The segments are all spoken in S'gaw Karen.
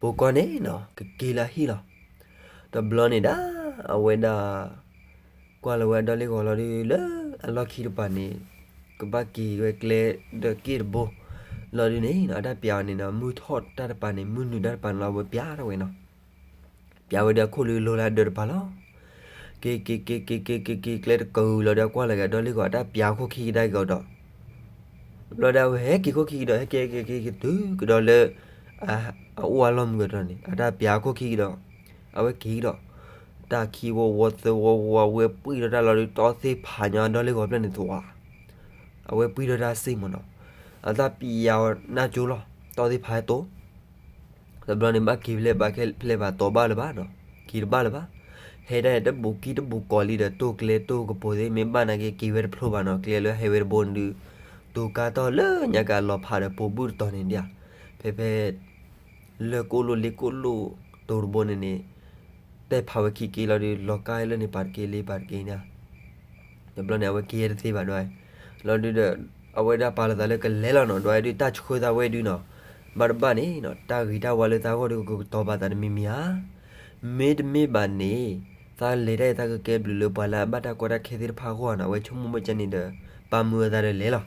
ပိာ်ကီၢ်န့ၣ်နီၤ ကက့ၤလၢဟံၣ်လီၤ. တဘျီန့ၣ်ဒၣ် အဝဲဒၣ် ကွၢ်လီၤဝဲအဒီလ့ၣ်ဂီၤလီၤဒုး လၢအလီၢ်ခံတပၤန့ၣ် ကဘၣ်က့ၤဝဲကျဲဒီးက့ၣ်တဘိ လီၤဒုးန့ၣ်နီၤ အတၢ်ပျးအီၤန့ၣ်နီၤ မုၢ်ထီၣ်တၢ်တပၤန့ၣ် မုၢ်နုာ်တၢ်တပၤန့ၣ်လီၤ အဝဲပျးထီၣ်ဝဲနီၤ. ပျးဝဲဒီးအခိၣ်လၢလိၤလၢအဒၢးတပၤလီၤ. က့ၤက့ၤက့ၤက့ၤက့ၤက့ၤက့ၤ ကျဲတကၢၤလီၤဒီး ကွၢ်လီၤက့ၤအဒီလ့ၣ်ဂီၤ အတၢ်ပျးခိၣ်ခံကဒါက့ၤအီၤဒီး ဘျီဒီးအဝဲဟဲက့ၤခိၣ်ခံကဒီး ဟဲက့ၤက့ၤက့ၤက့ၤတုၤကဒီးလၢ အအိၣ်အလီၢ်မုၢ်ကဒီးန့ၣ် အတၢ်ပျးခိၣ်ခံကဒီး အဝဲက့ၤကဒီး တၢ်ခံဝီဝီသၢဝီဝီ အဝဲပှံၢ်ထီၣ်တၢ်လီၤဒုး တီသ့ၣ်ဖးညီအဒီလ့ၣ်ဂီၤဖျၢၣ်န့ၣ်သဝး အဝဲပှံၢ်ထီၣ်တၢ်စ့ၢ်မ့ၢ်နီၤ အတၢ်ပျးအီၤနၢ်ကၠိလီၤ တီသ့ၣ်ဖးဟဲတိ တဘျီန့ၣ် ဘၣ်က့ၤဖဲလဲၣ်ဘၣ်ဖဲလဲၣ်ဘၣ်တီၤဘၣ်လၢၤဘၣ်နီၤ က့ၤတဘၣ်လၢၤဘၣ် ဟဲဒၣ်တဘူးကံတဘူးကီၤလံဒီး တိၢ်ကျဲတိၢ်ကပိာ်သ့ၣ် မ့ၢ်ဘၣ်နာ်က့ က့ၤဝဲတဖျိဘၣ်နီၤ ကျဲလၢဟဲဝဲတဘိန့ၣ်ဒုး တိၤကါတီၢ်လၢညါကအလီၤဖးဒီး ပိာ်ဘုၣ်တတီၤန့ၣ်ဒၣ် ဖဲဖဲ လၢကိၣ်လိၣ်လ့ကိၣ်လိၣ်တိၤတဘိန့ၣ်န့ၣ် တဲဖးဝဲခံက့လီၤဒုး လီၤကါလၢန့ၣ် ပာ်တက့လ့ ပာ်တက့န့ၣ် တဘျီန့ၣ် အဝဲက့ၤတသ့ဘၣ်ဒွဲ လီၤဒုးဒီး အဝဲဒၣ်ပာ်လီၤသးလၢကလဲၤလီၤနီၤ ဒွဲဒုး တၢ်ဆှၢသးဝဲဒုးနီၤ ဘၣ်တဘၣ်န့ၣ်နီၤ တၢ်ဂ့ၤတၢ်ဝါလၢသးဂီၢ်ဒုး ကကတီၤဘၣ်သးတမံၤမံၤဧါ မ့တမ့ၢ်ဘၣ်န့ၣ် သးလဲၤတၢ်အံၤသးကကဲဘျုးလၢပှၤလၢအဘၣ်တၢ်ကီတၢ်ခဲသ့ၣ်တဖၣ်အဂီၢ်နီၤ အဝဲဆိကမိၣ်မ့ၢ်ကဲန့ၣ်ဒီး ပာ်မုာ်အသးဒီးလဲၤလီၤ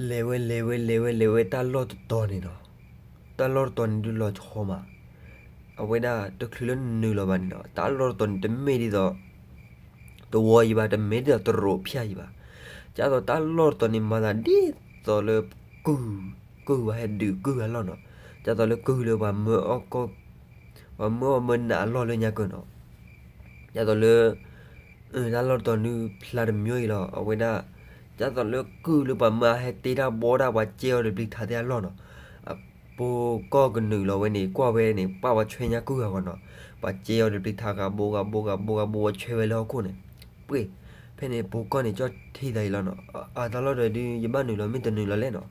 လဲၤဝဲလဲၤဝဲလဲၤဝဲလဲၤဝဲတၢ်လီၢ်တတီၤန့ၣ်နီၤ တၢ်လီၢ်တတီၤန့ၣ်ဒုးလီၤဆီမး အဝဲဒၣ်တချုးလၢနုာ်လီၤဘၣ်န့ၣ်နီၤ တၢ်လီၢ်တတီၤန့ၣ် တမ့ၢ်ဒ်သိး တဝီယံၤဘၣ် တမ့ၢ်ဒ်သိးတရိးဖၠၣ်ယံၤဘၣ် ဒ်သိးတၢ်လီၢ်တတီၤန့ၣ် မၤသးဒ်သိးလၢ ကုၢ် ကုၢ်ဝဲဟဲဒုးကုၢ်အလီၢ်နီၤ ဒ်သိးလၢကုၢ်လၢပှၤမၢအီၣ်ကီၢ် ပှၤမၢအီၣ်မၢနးအလီၢ်လၢညါကၢၤနီၤ ဒ်သိးလၢ တၢ်လီၢ်တတီၤန့ၣ်ဖျါတမံၤအံၤလီၤ အဝဲဒၣ် ဒ်သိးလၢကုၢ်လၢပှၤမၢအဟဲတ့တၢ်ဘီတၢ် ပှၤကဲအီၤဒီးပျံၤထးသ့ၣ်အလီၢ်နီၤ ပိာ်ကီၢ်ကနုာ်လီၤဝဲန့ၣ် ကွၢ်ဝဲန့ၣ် ပှၤပှၤဆွဲညါကုၢ်ဂၤဂီၤနီၤ ပှၤကဲအီၤဒီးပျံၤထးဂၤဘိဂၤဘိဂၤဘိဂၤဘိ ပှၤဆွဲဝဲလၢဟီၣ်ခိၣ်န့ၣ် ပှ့ၢ် ဖဲန့ၣ်ပိာ်ကီၢ်န့ၣ် ကၠီၣ်ထံသးအံၤလီၤနီၤ အတၢ်လီၢ်တတီၤဒုး ယဘၣ်နုာ်လီၤ မ့ၢ်တနုာ်လီၤလဲၣ်နီၤ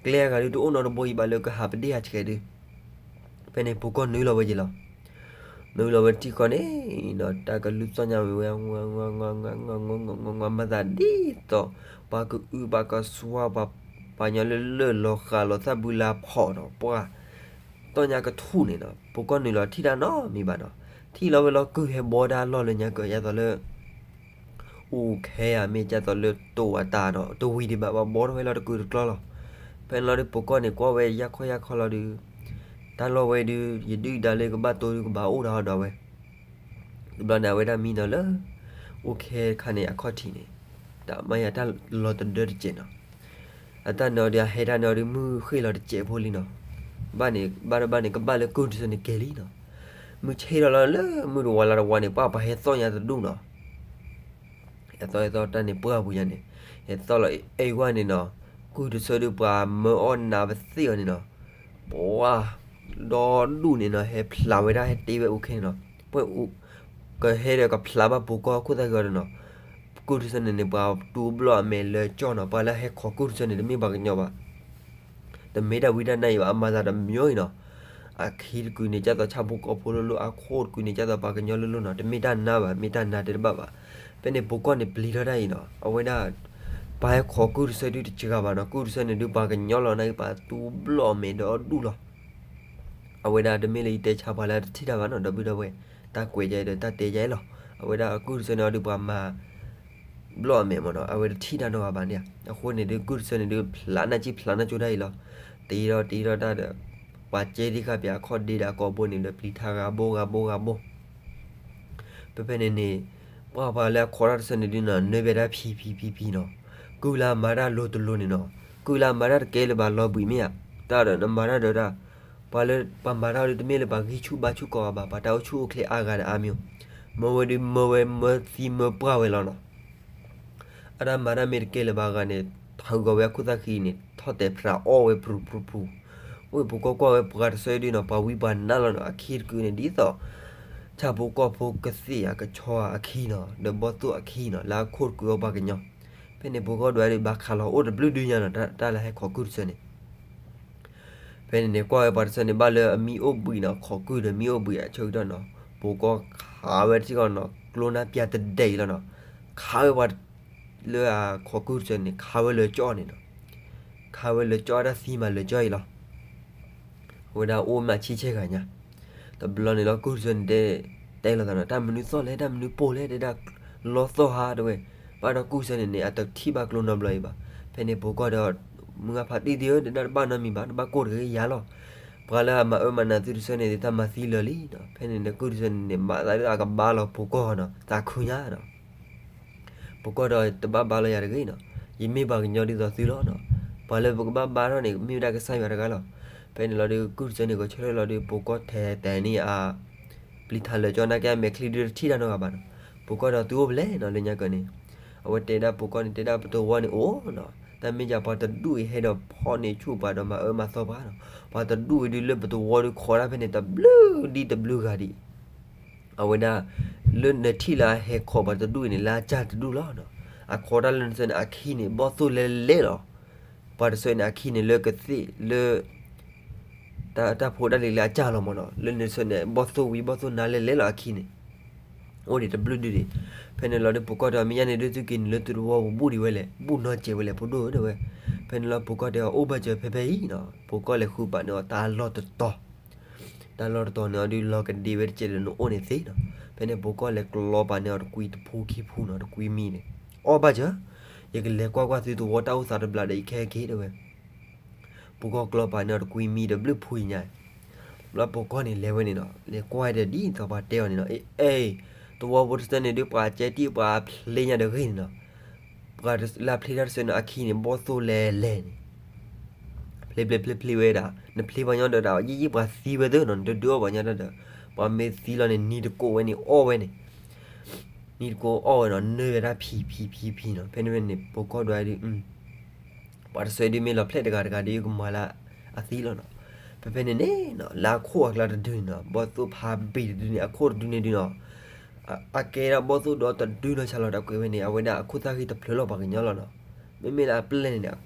ကျဲအဂၤဒုးတအိၣ်နီတဘိယံၤဘၣ်လၢကဟးပဒ့ၣ်ဟးဆှဲးဒုး ဖဲန့ၣ်ပိာ်ကီၢ်နုာ်လီၤဝဲယံၤလီၤ နုာ်လီၤဝဲတထံၣ်ဃီန့ၣ်နီၤ တၢ်ကလူးသီၣ်ညါဝဲဝဲ မၤသးဒ်သိး ပှၤကအုပှၤကစွါ ပှၤပှၤညီလၢလၢၢ်လီၤဃာ်လီၤသၣ်ဘုလါဖီးနီၤ ပှၤ သီၣ်ညါကထူၣ်န့ၣ်နီၤ ပိာ်ကီၢ်နုာ်လီၤထံၣ်တၢ်နီတမံၤဘၣ်နီၤ ထံၣ်လီၤဝဲလီၤကုၢ်ဟဲဘီတၢ်အလီၢ်လၢညါကၢၤ ဒ်သိးလၢ အိၣ်ခဲဧါ မ့ၢ်ဒ်သိးလၢတိာ်အတၢ်နီၤ တဝံၤဒံးဘၣ် ပှၤဘီထီၣ်ဝဲလီၤတကုာ်တကျီလီၤ ဖဲန့ၣ်လီၤဒုး ပိာ်ကီၢ်န့ၣ် ကွၢ်ဝဲယၢ်ခီယၢ်ခီလီၤဒုး တၢ်လီၢ်ဝဲဒုး ယဒုၣ်ဒါလၢကဘၣ်တိၢ်ဒုး ကဘၣ်အိၣ်ဒီးအီၤဒီးဝဲ တဘျီန့ၣ် အဝဲဒၣ်မံနီၤလၢ အိၣ်ခဲခါန့ၣ် အခီၣ်ထံးန့ၣ် တၢ်မၤယၤတၢ်လီၤတဒၢတစဲးနီၤ အတၢ်န့ၣ်အီၤဒုး အဟဲတၢ်န့ၣ်အီၤဒုး မုၢ်ဃ့ၢ်လီၤတစဲးဖိလံနီၤ ဘၣ်န့ၣ် ဘၣ်တဘၣ်န့ၣ် ကဘၣ်လၢကုၢ်တဆၢန့ၣ်ကဲၤလံနီၤ မုၢ်ဆ့ၣ်ထီၣ်လီၤလၢမုၢ်တဝါလါတဝါန့ၣ် ပှၤပှၤဟဲသီၣ်ညါတဒူၣ်နီၤ ဟဲသီၣ်ဟဲသီၣ်တၢ်န့ၣ်ပှၢ်ပူၤညါန့ၣ် ဟဲသီၣ်လီၤအဲၣ်ဝဲန့ၣ်နီၤ ကုၢ်တဆၢဒုးပှၤမၢအီၣ်နးပသ့ၣ်အီၤန့ၣ်နီၤ ပှၤ ဒီဒူၣ်န့ၣ်နီၤ ဟဲဖျးဝဲဒၣ်ဟဲတ့ဝဲအိၣ်ခဲန့ၣ်နီၤ ပှဲၤ ကဟဲဒီးကဖျးဘၣ်ပိာ်ကီၢ်ခိၣ်သၣ်ဃံအီၤဒီးနီၤ ကုၢ်တဆၢန့ၣ်န့ၣ် ပှၤတူဘျီၣ်အမဲာ်လၢကၠီၣ်နီၤ ပှၤလၢဟဲခိးကုၢ်တဆၢန့ၣ် တမ့ၢ်ပှၤကညီဘၣ် တမ့ၢ်တၢ်ဝံတၢ်နါအံၤဘၣ် အမၤသးတမံၤအံၤနီၤ အခံတကုာ်န့ၣ် ဒ်သိးဆၣ်ဖိကီၢ်ဖိလိၤလိၤ အခိၣ်တကုာ်န့ၣ် ဒ်သိးပှၤကညီလိၤလိၤနီၤ တမ့ၢ်တၢ်နါဘၣ် မ့ၢ်တၢ်နါတဲတဘၣ်ဘၣ် ဖဲန့ၣ်ပိာ်ကီၢ်န့ၣ်ပျံၤထီၣ်တၢ်အံၤနီၤ အဝဲဒၣ် ပှၤဟဲခိးကုၢ်တဆၢဒုးတစှၤဘၣ်နီၤ ကုၢ်တဆၢန့ၣ်ဒုးပှၤကညီလီၤ နာ်က့ပှၤတူဘျီၣ်အမဲာ်ဒီဒူၣ်လီၤ အဝဲဒၣ်တမ့ၢ်လၢယတဲဆါပှၤလၢတထံၣ်တၢ်ဘၣ်နီၤ ဒီပုၢ်ဒီဝဲၢ် တၢ်ကွဲးယဲဒီးတၢ်တဲယဲလီၤ အဝဲဒၣ်ကုၢ်တဆၢန့ၣ်အီၤဒုးပှၤမၤ ဘျီၣ်အမဲာ်မ့ၢ်နီၤ အဝဲတထံၣ်တၢ်နီတဂၤဘၣ်န့ၣ် အဃိန့ၣ်ဒုးကုၢ်တဆၢန့ၣ်ဒုးဖျးနၢ်ကံၣ်ဖျးနၢ်ကၠိတၢ်အံၤလီၤ တ့ထီၣ်တ့ထီၣ်တၢ်ဒီး ပှၤကဲဒံဃာ်ပှၤအခီၣ်ဒ့ဒီးအကိာ်ဘိန့ၣ်ဒီးပျံၤထါဂၤဘိဂၤဘိဂၤဘိ ဖဲဖဲန့ၣ်န့ၣ် ပှၤပှၤလၢအခိးတၢ်တဆၢန့ၣ်ဒုးနီၤ နၢပှဲၤတၢ်ဖံဖံဖံဖံနီၤ ကုၢ်လၢအမၤတၢ်လိၤတလိၤန့ၣ်နီၤ ကုၢ်လၢအမၤတၢ်တကဲလၢၤဘၣ်လီၤဘှံးမ့ၢ်ဧါ တၢ်ဒီးနမၤတၢ်ဒီးတၢ် ပှၤလၢပှၤမၤတၢ်ဒုးတမ့ၢ်လၢပှၤဂံၢ်ဆူၣ်ဘါဆူၣ်ကိးဂၤဘၣ် ပှၤတၢ်အိၣ်ဆူၣ်အိၣ်ချ့အါဂၤဒီးအါမ့ၢ် မၢဝဲဒုးမၢဝဲမၢသံမၢပှၢ်ဝဲလီၤနီၤ အတၢ်မၤတၢ်မ့ၢ်တကဲလၢၤဘၣ်ဂၤန့ၣ် ထုးဂီၤဝဲအခိၣ်သၣ်ဃံန့ၣ် ထီၣ်တဲာ်ဖြးအီၣ်ဝဲပြုၤပြုၤပြုၤ အိၣ်ပူၤကီၢ်ကွၢ်ဝဲပှၤတဆၢဒုးနီၤ ပှၤဝံပှၤနါလီၤနီၤ အခံတကုာ်န့ၣ် ဒ်သိး ဆၣ်ဖိကီၢ်ဖိကသ့ၣ်အကဆီအခံနီၤ ဒီးဘီၣ်သိၣ်အခံနီၤ လၢအခိၣ်တကုာ်အီၤပှၤကညီ ဖဲန့ၣ်ပူၤကီၢ်ဒွဲဒုးဘၣ်ခးလီၤအိၣ်တဘျုးဒုညါနီၤ တၢ်လၢဟဲခိးကုၢ်တဆၢန့ၣ် ဖဲန့ၣ်န့ၣ် ကွၢ်ဝဲပှၤတဆၢန့ၣ် ဘၣ်လၢအမံအိၣ်ဘှံးနီၤ ခိးကုၢ်ဒီးမံအိၣ်ဘှံးအဆၢကတီၢ်နီၤ ပူၤကီၢ်ခးဝဲတထံၣ်ဃီနီၤ ကျိနါပျၢ်တဒဲးအံၤလီၤနီၤ ခးဝဲပှၤ လၢအခိးကုၢ်တဆၢန့ၣ် ခးဝဲလၢကၠီၣ်န့ၣ်နီၤ ခးဝဲလၢကၠီၣ်တၢ်သံမးလၢကၠီၣ်အံၤလီၤ အဝဲဒၣ်အိၣ်မးဆံဆဲၣ်ဂၤညါ, တဘျီန့ၣ်လီၤ ကုၢ်တဆၢန့ၣ်တဲ, တဲလိာ်သးနီၤ, တၢ်မနုၤသီၣ်လဲၣ်, တၢ်မနုၤပိၢ်လဲၣ်, တဲဒၣ်လီသီၣ်ဟါတဲဝဲ, ဘၣ်ဒီးကုၢ်တဆၢန့ၣ်န့ၣ် အတထံၣ်ဘၣ်ကျိနီတဘျီအံၤဘၣ်. ဖဲန့ၣ်ပိာ်ကီၢ်ဒီး, မုၢ်ဂၤဖးတံၢ်သ့ၣ်ဧၢ, တဲဒၣ်တဘၣ်နီတမံၤဘၣ်, တဘၣ်ကိၢ်တဂ့ၤယၤလီၤ. ပှၤလၢအမၤအၢမၤနးသုတဆၢန့ၣ် တၢ်မၤသံလၢာ်လံနီၤ. ဖဲန့ၣ်ဒီးကုၢ်တဆၢန့ၣ်န့ၣ် ဘၣ်သးဒ်အကဘါလီၤပိာ်ကီၢ်နီၤ, သးခုညါနီၤ. ပိာ်ကီၢ်ဒီးတဘၣ်ဘါလီၤယၤတဂ့ၤနီၤ, ယမ့ၢ်ပှၤကညီဒ်သိးသုလီၤနီၤ. ပှၤလၢပကဘၣ်ဘါထီၣ်န့ၣ် မ့ၢ်ဝဲဒၣ်ကစၢ်ယွၤတဂၤလီၤ. ဖဲန့ၣ်လီၤဒုး ကုၢ်တဆၢန့ၣ် ကဆၢထၢၣ်လီၤဒုး ပိာ်ကီၢ်ထဲတဲာ်န့ၢ်အ ပျံၤထးလၢာ်ကၠီ နာ်က့အမဲာ်ချံဒုးတထံၣ်တၢ်နီတဂၤဘၣ်နီၤ. ပိာ်ကီၢ်ဒီးသုအိၣ်ဖဲလဲၣ်နီၤ လၢညါကၢန့ၣ်, အဝဲတဲဒၣ်ပိာ်ကီၢ်န့ၣ် တဲဒၣ်ပတဝီန့ၣ်အိၣ်နီၤ, တၢ်မ့ၢ်ယၤပှၤတဒူၣ်အံၤဟဲဒီးဖီၣ်န့ၢ်ဆူၣ်ပှၤဒီးမၤအၢမၤသီပှၤနီၤ. ပှၤတဒူၣ်အံၤဒုးလၢပတဝီဒုးခိးတၢ်ဖဲန့ၣ် တဘျုးဒံတဘျုးဂၤဒံး အဝဲဒၣ် လၢနထံၣ်လၢအဟဲခိးပှၤတဒူၣ်အံၤန့ၣ် လၢအစၢ်တဒူၣ်လီၤ. အခိးတၢ်လၢနဆၢန့ၣ် အခံန့ၣ် ဘီၣ်သိၣ်လဲၤလဲၤလီၤ. ပှၤတဆၢန့ၣ် အခံန့ၣ် လၢကသ့ၣ်လၢ တၢ်ဖိတၢ်လံၤလၢအစၢ်လီၤမးနီၤ, လၢနဆၢန့ၣ် ဘီၣ်သိၣ်ဝံၤဘီၣ်သိၣ်နါလဲၤလဲၤလီၤအခံန့ၣ် အိၣ်ဒံးတဘျုးဒုဒံး. ဖဲန့ၣ်လီၤဒုး ပိာ်ကီၢ်တဲအီၤ မ့ၢ်ယါန့ၣ်ဒုး သုက့ၤနုာ်လၢသုတဝီပူၤဒံးဝဲလဲၣ်, ဘူၣ်နီၢ်စဲးဝဲလဲၣ် ဖိဒိၣ်ဧၢ တဲဝဲ. ဖဲန့ၣ်လီၤပိာ်ကီၢ်တဲအီၤ အိၣ်ဘၣ်စၢၤဖဲဖဲအံၤနီၤ, ပိာ်ကီၢ်လဲၤဃုပာ်န့ၢ်အီၤတၢ်လီၢ်တတီၤ တၢ်လီၢ်တတီၤန့ၣ်အီၤဒုး လီၤကဒ့ဝဲတစဲးဒီးနအိၣ်န့ၣ်သ့နီၤ. ဖဲန့ၣ်ပိာ်ကီၢ်လဲၤကျီပာ်န့ၢ်အီၤတကွံတဖူခံဖူနီၤ, တကွံမံန့ၣ်, အီၣ်ဘၣ်စၢၤ, ယကလဲၤကွၢ်ကွၢ်သုတဝီတၢ်အိၣ်သးတဘျီဒီး ယကဟဲက့ၤတဲဝဲ. ပိာ်ကီၢ်ကျီပာ်န့ၢ်အီၤတကွံမံဒီးဘျုးဖူအံၤညါ, ဘျီပိာ်ကီၢ်န့ၣ်လဲၤဝဲန့ၣ်နီၤ, လဲၤကွၢ်ဒီးဒ်သိးပှၤတဲအီၤန့ၣ်နီၤ, အ့ အ့ တဝီဖိတဆၢန့ၣ်ဒုး ပှၤကဲတံၢ်ပှၤဖျ့ညါဒီးဂ့ၢ်န့ၣ်နီၤ, ပှၤလၢအဖျ့တၢ်တဆၢန့ၣ် အခံန့ၣ် ဘီၣ်သိၣ်လဲၤလဲၤန့ၣ် ဖျ့ဖျ့ဖျ့ဖျ့ဝဲဒၣ်, နဖျ့ပှၤညီဒီးဒၣ် ယံၣ်ယံၣ်ပှၤသံဝဲသ့နီၤ, နတဒုးအီၣ်ပှၤညီတၢ်ဒီး, ပှၤမ့ၢ်သံလီၤန့ၣ် နံၤတကိးဝဲန့ၣ် အီၣ်ဝဲန့ၣ်, နံၤတကိးအီၣ်ဝဲနီၤ, နၢဝဲဒၣ်ဖံဖံဖံဖံနီၤ. ဖဲန့ၣ်ဝဲန့ၣ် ပိာ်ကီၢ်ဒွးဒုး ပှၤတဆၢဒုးမ့ၢ်လီၤဖျဲၣ်တဂၤတဂၤဒုး ကမၤလၢအသံလီၤနီၤ. ဖဲဖဲန့ၣ်န့ၣ်နီၤ လၢအခိၣ်အကျါတဒုန့ၣ်နီၤ, ဘီၣ်သိၣ်ဖးဘ့ၣ်တဒုန့ၣ် အခိၣ်တဒုန့ၣ်ဒုးနီၤ, အကဲဒၣ်ဘီၣ်သိၣ်ဒီတဒုနီၤ ဆၢလီၤတၢ်ကွဲးဝဲန့ၣ် အဝဲဒၣ်အခိၣ်သၣ်ဂံၢ်တဖျၢၣ်လီၤ ပှၤကညီလီၤနီၤ. မ့မ့ၢ်လၢအပျဲၢ်န့ၣ်န့ၣ်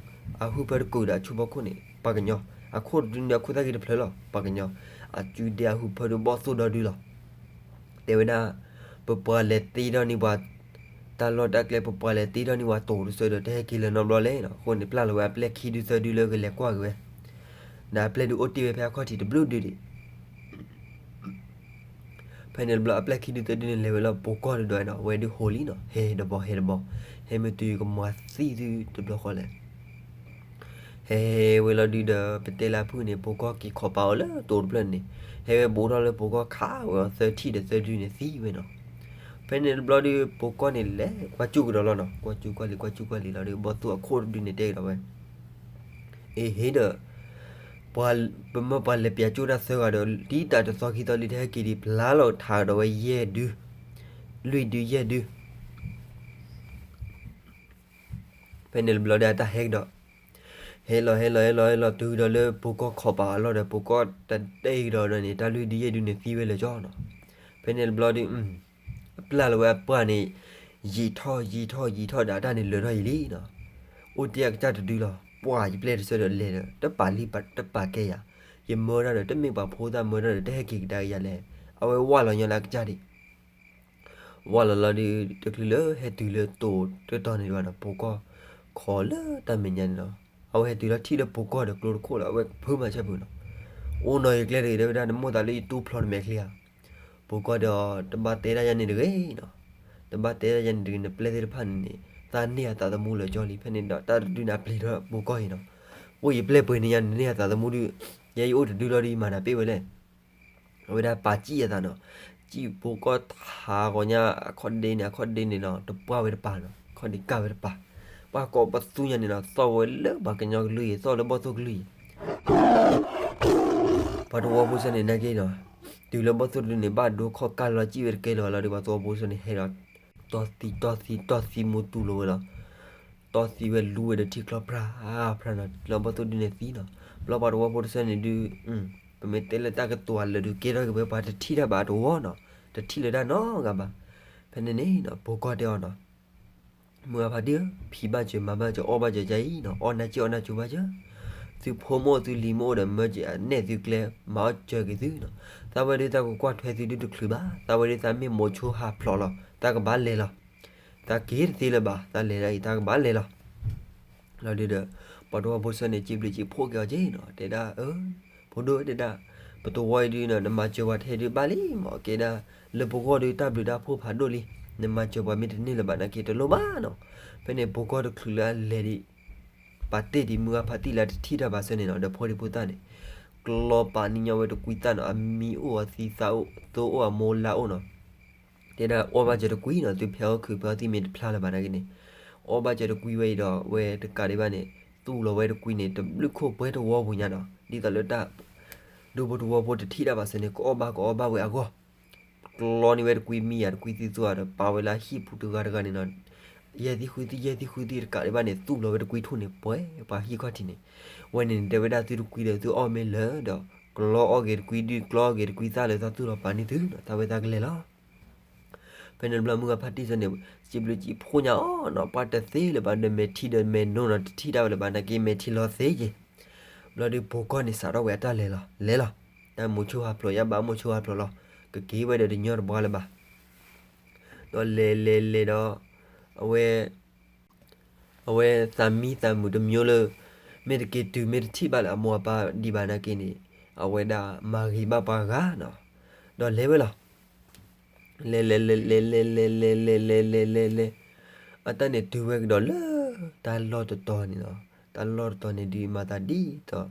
အဟုဖၢတကိးဒီးအဆူၣ်ဖီခိၣ်န့ၣ် ပှၤကညီ, အခိၣ်တဒုန့ၣ် အခိၣ်သၣ်ဂံၢ်တဖျၢၣ်လီၤ ပှၤကညီ, အစုဒဲအဟုဖၢဒုးဘီၣ်သိၣ်ဒီဒုလီၤ. တဲဝဲဒၣ် ပပှၤလဲၤတ့ထီၣ်န့ၢ်ပှၤ တၢ်လီၢ်တၢ်ကျဲ ပပှၤလဲၤတ့ထီၣ်န့ၢ်ပှၤတိၤတဆၢဒီး တဟဲက့ၤလၢၤနီတဘျီလဲၣ်နီၤ. အဃိန့ၣ် ပျၢ်လီၤဝဲအပျဲၢ်ခံဒုသၢဒုလၢကလဲၤကွၢ်က့ၤဝဲ, ဒီးအပျဲၢ်ဒုးအိၣ်တ့ၢ်ဝဲဖဲအခီၣ်ထံးတဘျုးဒုဒံး ဖဲန့ၣ်တဘျီ အပျဲၢ်ခံဒုသၢဒုန့ၣ် လဲၤဝဲလၢပိာ်ကီၢ်တဒွးနီၤ, ဝဲဒုးဟိးလံနီၤ, ဟဲတဘီ ဟဲတဘီ, ဟဲမ့ၢ်တုၤကမၤသံသုတဘျီဃီလဲၣ်. ဟဲဝဲလီၤဒုးဒီး ပတဲလၢအဖုၣ်န့ၣ် ပိာ်ကီၢ်က့ၤခိးပာ်အီၤလၢတိၤတဖျၢၣ်န့ၣ်, ဟဲဝဲဘူးထီၣ်လၢပိာ်ကီၢ်ခးဝဲအီၤသၢထံၣ်ဒီးသၢဒုန့ၣ်သံဝဲနီၤ. ဖဲန့ၣ်တဘျီဒုး ပိာ်ကီၢ်န့ၣ်လဲၤကွၢ်စူၣ်ကဒီးလီၤနီၤ, ကွၢ်စူၣ်ကွၢ်လံၤ ကွၢ်စူၣ်ကွၢ်လံၤလီၤဒုး ဘီၣ်သိၣ်အခိၣ်တဒုန့ၣ်တဲကဒီးဝဲ အ့ဟ့ဒီး ပမၢပှၤလဲၤပၠးကၠိတၢ်သၢဂၤဒီး ဒ်တၢ်တသီခံသီလံ တဟဲက့ၤဒံး ဖျါလီၤထးကဒီးဝဲယဲၢ်ဒု, လွံၢ်ဒုယဲၢ်ဒု. ဖဲန့ၣ်တဘျီဒီးအတၢ်ဟဲကဒီး, ဟဲလီၤဟဲလီၤဟဲလီၤဟဲလီၤတုၤကဒီးလၢပိာ်ကီၢ်ခိးပာ်အလီၢ်ဒီး ပိာ်ကီၢ်တတဲကဒီးဒီးန့ၣ် တၢ်လွံၢ်ဒုယဲၢ်ဒုန့ၣ်သံဝဲလၢာ်ကၠီနီၤ. ဖဲန့ၣ်တဘျီဒုး အပျၢ်လီၤဝဲအပှၢ်န့ၣ် ယံာ်ထီၣ်ယံာ်ထီၣ်ယံာ်ထီၣ်ဒီး အတၢ်န့ၣ်လၢာ်ထီၣ်ယံာ်လံနီၤ. အိၣ်တ့ၢ်အကစၢ်တဒုလီၤ, ပှၢ်ယပျဲၢ်တဆၢဒီးလဲၤဒီး တပာ်လံတပာ်ကဲယၤ, ယမၢတၢ်ဒီး တမ့ၢ်ပှၤဖိသၣ်မၢတၢ်ဒီး တဟဲက့ၤကဒါက့ၤယၤလဲၣ်. အဝဲဝၢ်လီၤညီလၢအကစၢ်ဒံး ဝၢ်လီၤလီၤဒုး တချုးလၢဟဲတုၤလၢတိၤတတီၤန့ၣ်ဘၣ်နီၤ ပိာ်ကီၢ်ခိးလၢတၢ်မဲာ်ညါန့ၣ်လီၤ. အဝဲဟဲတုၤလီၤထံၣ်လၢပိာ်ကီၢ်ဒီးကျိတခိၣ်လီၤ အဝဲကဖၢမၤဆၢဖုးနီၤ. အိၣ်နီၤယကျဲတဂ့ၤ တဲဝဲဒၣ် နမိၢ်သးလၢယတူၢ်ဖျီနမဲာ်ချံဧါ. ပိာ်ကီၢ်ဒီး တဘၣ်တဲဒၣ်ယၤန့ၣ်တဂ့ၤနီၤ. တဘၣ်တဲဒၣ်ယၤန့ၣ်တဂ့ၤ နပျဲၢ်သ့ၣ်တဖၣ်န့ၣ်န့ၣ် သးန့ၢ်အသးသမူလၢာ်ကၠီလံ. ဖဲန့ၣ်ဒီးတၢ်တဒုန့ၣ်အပျံၤထီၣ်ပိာ်ကီၢ်အံၤနီၤ. အိၣ်ယပျဲၢ်ပှ့ၤန့ၢ်ယၤန့ၣ် န့ၢ်အသးသမူဒုး ယဲယအိၣ်တဒုလီၤဒုး ယမၤနၤပ့ၢ်ဝဲလဲၣ်. အဝဲဒၣ်ပာ်စံၣ်အသးနီၤ, စံၣ်ပိာ်ကီၢ်ထးဂီၤညါ အခီၣ်ဒ့န့ၣ် အခီၣ်ဒ့န့ၣ်နီၤ တပှၢ်ဝဲတပၤနီၤ, အခီၣ်ဒ့ကၢ်ဝဲတပၤ, ပှၢ်ကိးပသူညါန့ၣ်နီၤ သီၣ်ဝဲလၢပှၤကညီကလုၢ်အံၤ သီၣ်လၢဘီၣ်သိၣ်ကလုၢ်အံၤ ပှၤတဝီဖိစၢ်န့ၣ်နာ်က့နီၤ, တုၤလၢဘီၣ်သိၣ်တဒုန့ၣ် ဘၣ်ဒိခီၣ်ကၢ်လီၤစံၣ်ဝဲတကဲလၢၤဘၣ်လီၤဒီး ပှၤတဝီဖိစၢ်န့ၣ်ဟဲဒီး တီၢ်သံတီၢ်သံတီၢ်သံမူတူၢ်လိာ်ဝဲလီၤ. တီၢ်သံဝဲလူဝဲဒီးထံချီၣ်ဖြါဖြါနီၤ, လၢဘီၣ်သိၣ်တဒုန့ၣ်သံနီၤ, ဘျီပှၤတဝီဖိတဆၢန့ၣ်ဒုး ပမ့ၢ်တဲလၢတၢ်ကတိၤအလၢာ်ဒုး ကဲထီၣ်က့ၤဝဲပှၤတထံၣ်တၢ်ဘၣ်အတဝီနီၤ, တထံၣ်လၢတၢ်နီတဂၤဘၣ်. ဖဲန့ၣ်န့ၣ်နီၤ ပိာ်ကီၢ်တဲအီၤနီၤ မုၢ်အဖါတံၢ်ဧၢ, ဖံးဘၣ်စၢၤမၤဘၣ်စၢၤ အီၣ်ဘၣ်စၢၤကါအံၤနီၤ, အီၣ်နၢ်စံၣ်အီၣ်နၢ်ကၠိဘၣ်စၢၤ, သုဖိမ့ၢ်အိၣ်သုလံၤမ့ၢ်အိၣ်ဒီး မၢစၢၤအနဲၣ်သုကျဲ မၤအီၣ်စၢၤက့ၤသုနီၤ, သးဝဲဒၣ်သးကကွၢ်ထွဲသုဒုတချုးဘၣ်, သးဝဲဒၣ်သးမ့ၢ်မိၤဆိဟးဖျိးလီၤ သးကဘၣ်လဲၤလီၤ, သးက့ၤတသ့လၢၤဘၣ်, သးလဲၤဒၣ်အံၤ သးကဘၣ်လဲၤလီၤ. လီၤဒုးဒီး ပှၤတဝီဖိတဆၢန့ၣ် စံးဘျုးစံးဖှိၣ်က့ၤအီၤက့ၤနီၤ, တဲဒၣ်အၢ ဖိဒိၣ်ဧၢ တဲဒၣ်, ပတဝီအံၤဒုးနီၤ နမၤစၢၤပှၤထဲဒုးဘၣ်လံမး, ကဲဒၣ် လၢပဂီၢ်ဒုးတၢ်ဘျုးတၢ်ဖှိၣ်ဖးဒိၣ်လံ, နမၤစၢၤပှၤမ့ၢ်တန့ၢ်လၢၤဘၣ်နာ်က့တလိၣ်ဘၣ်နီၤ. ဖဲန့ၣ်ပိာ်ကီၢ်တချုးလၢအလဲၤဒံး ပာ်တ့ၢ်ဒံးမုၢ်ဂၤဖါတံၢ်လၢအတထံၣ်တၢ်ဘၣ်ဆၢန့ၣ်နီၤ, ဒီးဖိဒံဖိသၣ်န့ၣ် ကျီပာ်န့ၢ်ညီဝဲတကွံသၣ်နီၤ, အမံၤအိၣ်အသံသၣ်အိၣ် သိအိၣ်အမိၢ်လါအိၣ်နီၤ. တဲဒၣ်အီၣ်ဘၣ်စၢၤတကွံနီၤ, သုဖဲအီၣ်ခုးဖဲအီၣ်သံမ့ၢ်တဖျါလၢၤဘၣ်နာ်က့န့ၣ်, အီၣ်ဘၣ်စၢၤတကွံဝဲအံၤဒီး ဝဲတကးဒံးဘၣ်န့ၣ် သူၣ်လီၤဝဲတကွံန့ၣ် တဘျုးခိၣ်ပှဲၤတဝီပူၤညါနီၤ, ဒ်သိးလၢတၢ် ဒူဖိတဝီဖိတထံၣ်တၢ်ဘၣ်ဆၢန့ၣ် ကအီၣ်ဘၣ်ကအီဘၣ်ဝဲအဂီၢ် ကျီန့ၢ်ဝဲတကွံမံၤဧါ တကွံသံသိဧါဒီး ပာ်ဝဲလၢအဟံၣ်ပူၤတဂၤတဂၤန့ၣ်နီၤ, ယဲၢ်သံဃုသံ ယဲၢ်သံဃုသံတကးဒံးဘၣ်န့ၣ် သူၣ်လီၤဝဲတကွံထူၣ်န့ၣ် ပှဲၤပှၤဟံၣ်ခီၣ်ထံးန့ၣ်, ဝဲန့ၣ်န့ၣ် တဲဝဲဒၣ်သုတကွံဒီးသုအီၣ်မ့ၢ်လၢာ်ဒီး ကျီအီၣ်က့ၤတကွံဒုး ကျီအီၣ်က့ၤတကွံသၣ်လၢတၢ်သူၣ်လီၤပာ်န့ၢ်သုနီၤ, တၢ်ဝဲသးကလဲၤလီၤ. ဖဲန့ၣ်တဘျီမုၢ်ဂၤဖါတံၢ်စၢန့ၣ် စံးဘျုးစံးဖှိၣ်ညါအီၤနီၤ, ပှၤတသ့လၢၤဘၣ်ဒီးမဲာ်ထံဒီးမဲာ်နိနီၤ, တထံၣ်တၢ်ဝဲလၢၤဘၣ်နာ်က့ မဲာ်ထံလီၤသ့က့ၤ. ဘျီဒုးပိာ်ကီၢ်န့ၣ်စးထီၣ်ဝဲအတၢ်လဲၤလီၤ, လဲၤလီၤ, တၢ်မိၤဆိဟးဖျိး ယဘၣ်မိၤဆိဟးဖျိးလီၤ, ကက့ၤဝဲဒီးတညီတပှၢ်လၢၤဘၣ်. ဒီးလဲၤလဲၤလဲၤဒီး အဝဲ အဝဲသးမံသးမုာ်တမံၤလၢ မ့ၢ်တက့ၤတုၤမ့ၢ်တထံၣ်ဘၣ်လၢအမိၢ်အပၢ်ဒံးဘၣ်နာ်က့န့ၣ်, အဝဲဒၣ်မၤဂ့ၤဘၣ်ပှၤဂၤနီၤ, ဒီးလဲၤဝဲလီၤ. လဲၤလဲၤလဲၤလဲၤလဲၤလဲၤလဲၤလဲၤလဲၤလဲၤလဲၤလဲၤ, အတၢ်န့ၣ်တုၤဝဲကဒီးလၢ တၢ်လီၢ်တတီၤန့ၣ်နီၤ, တၢ်လီၢ်တတီၤန့ၣ်ဒုးမၤသးဒ်သိး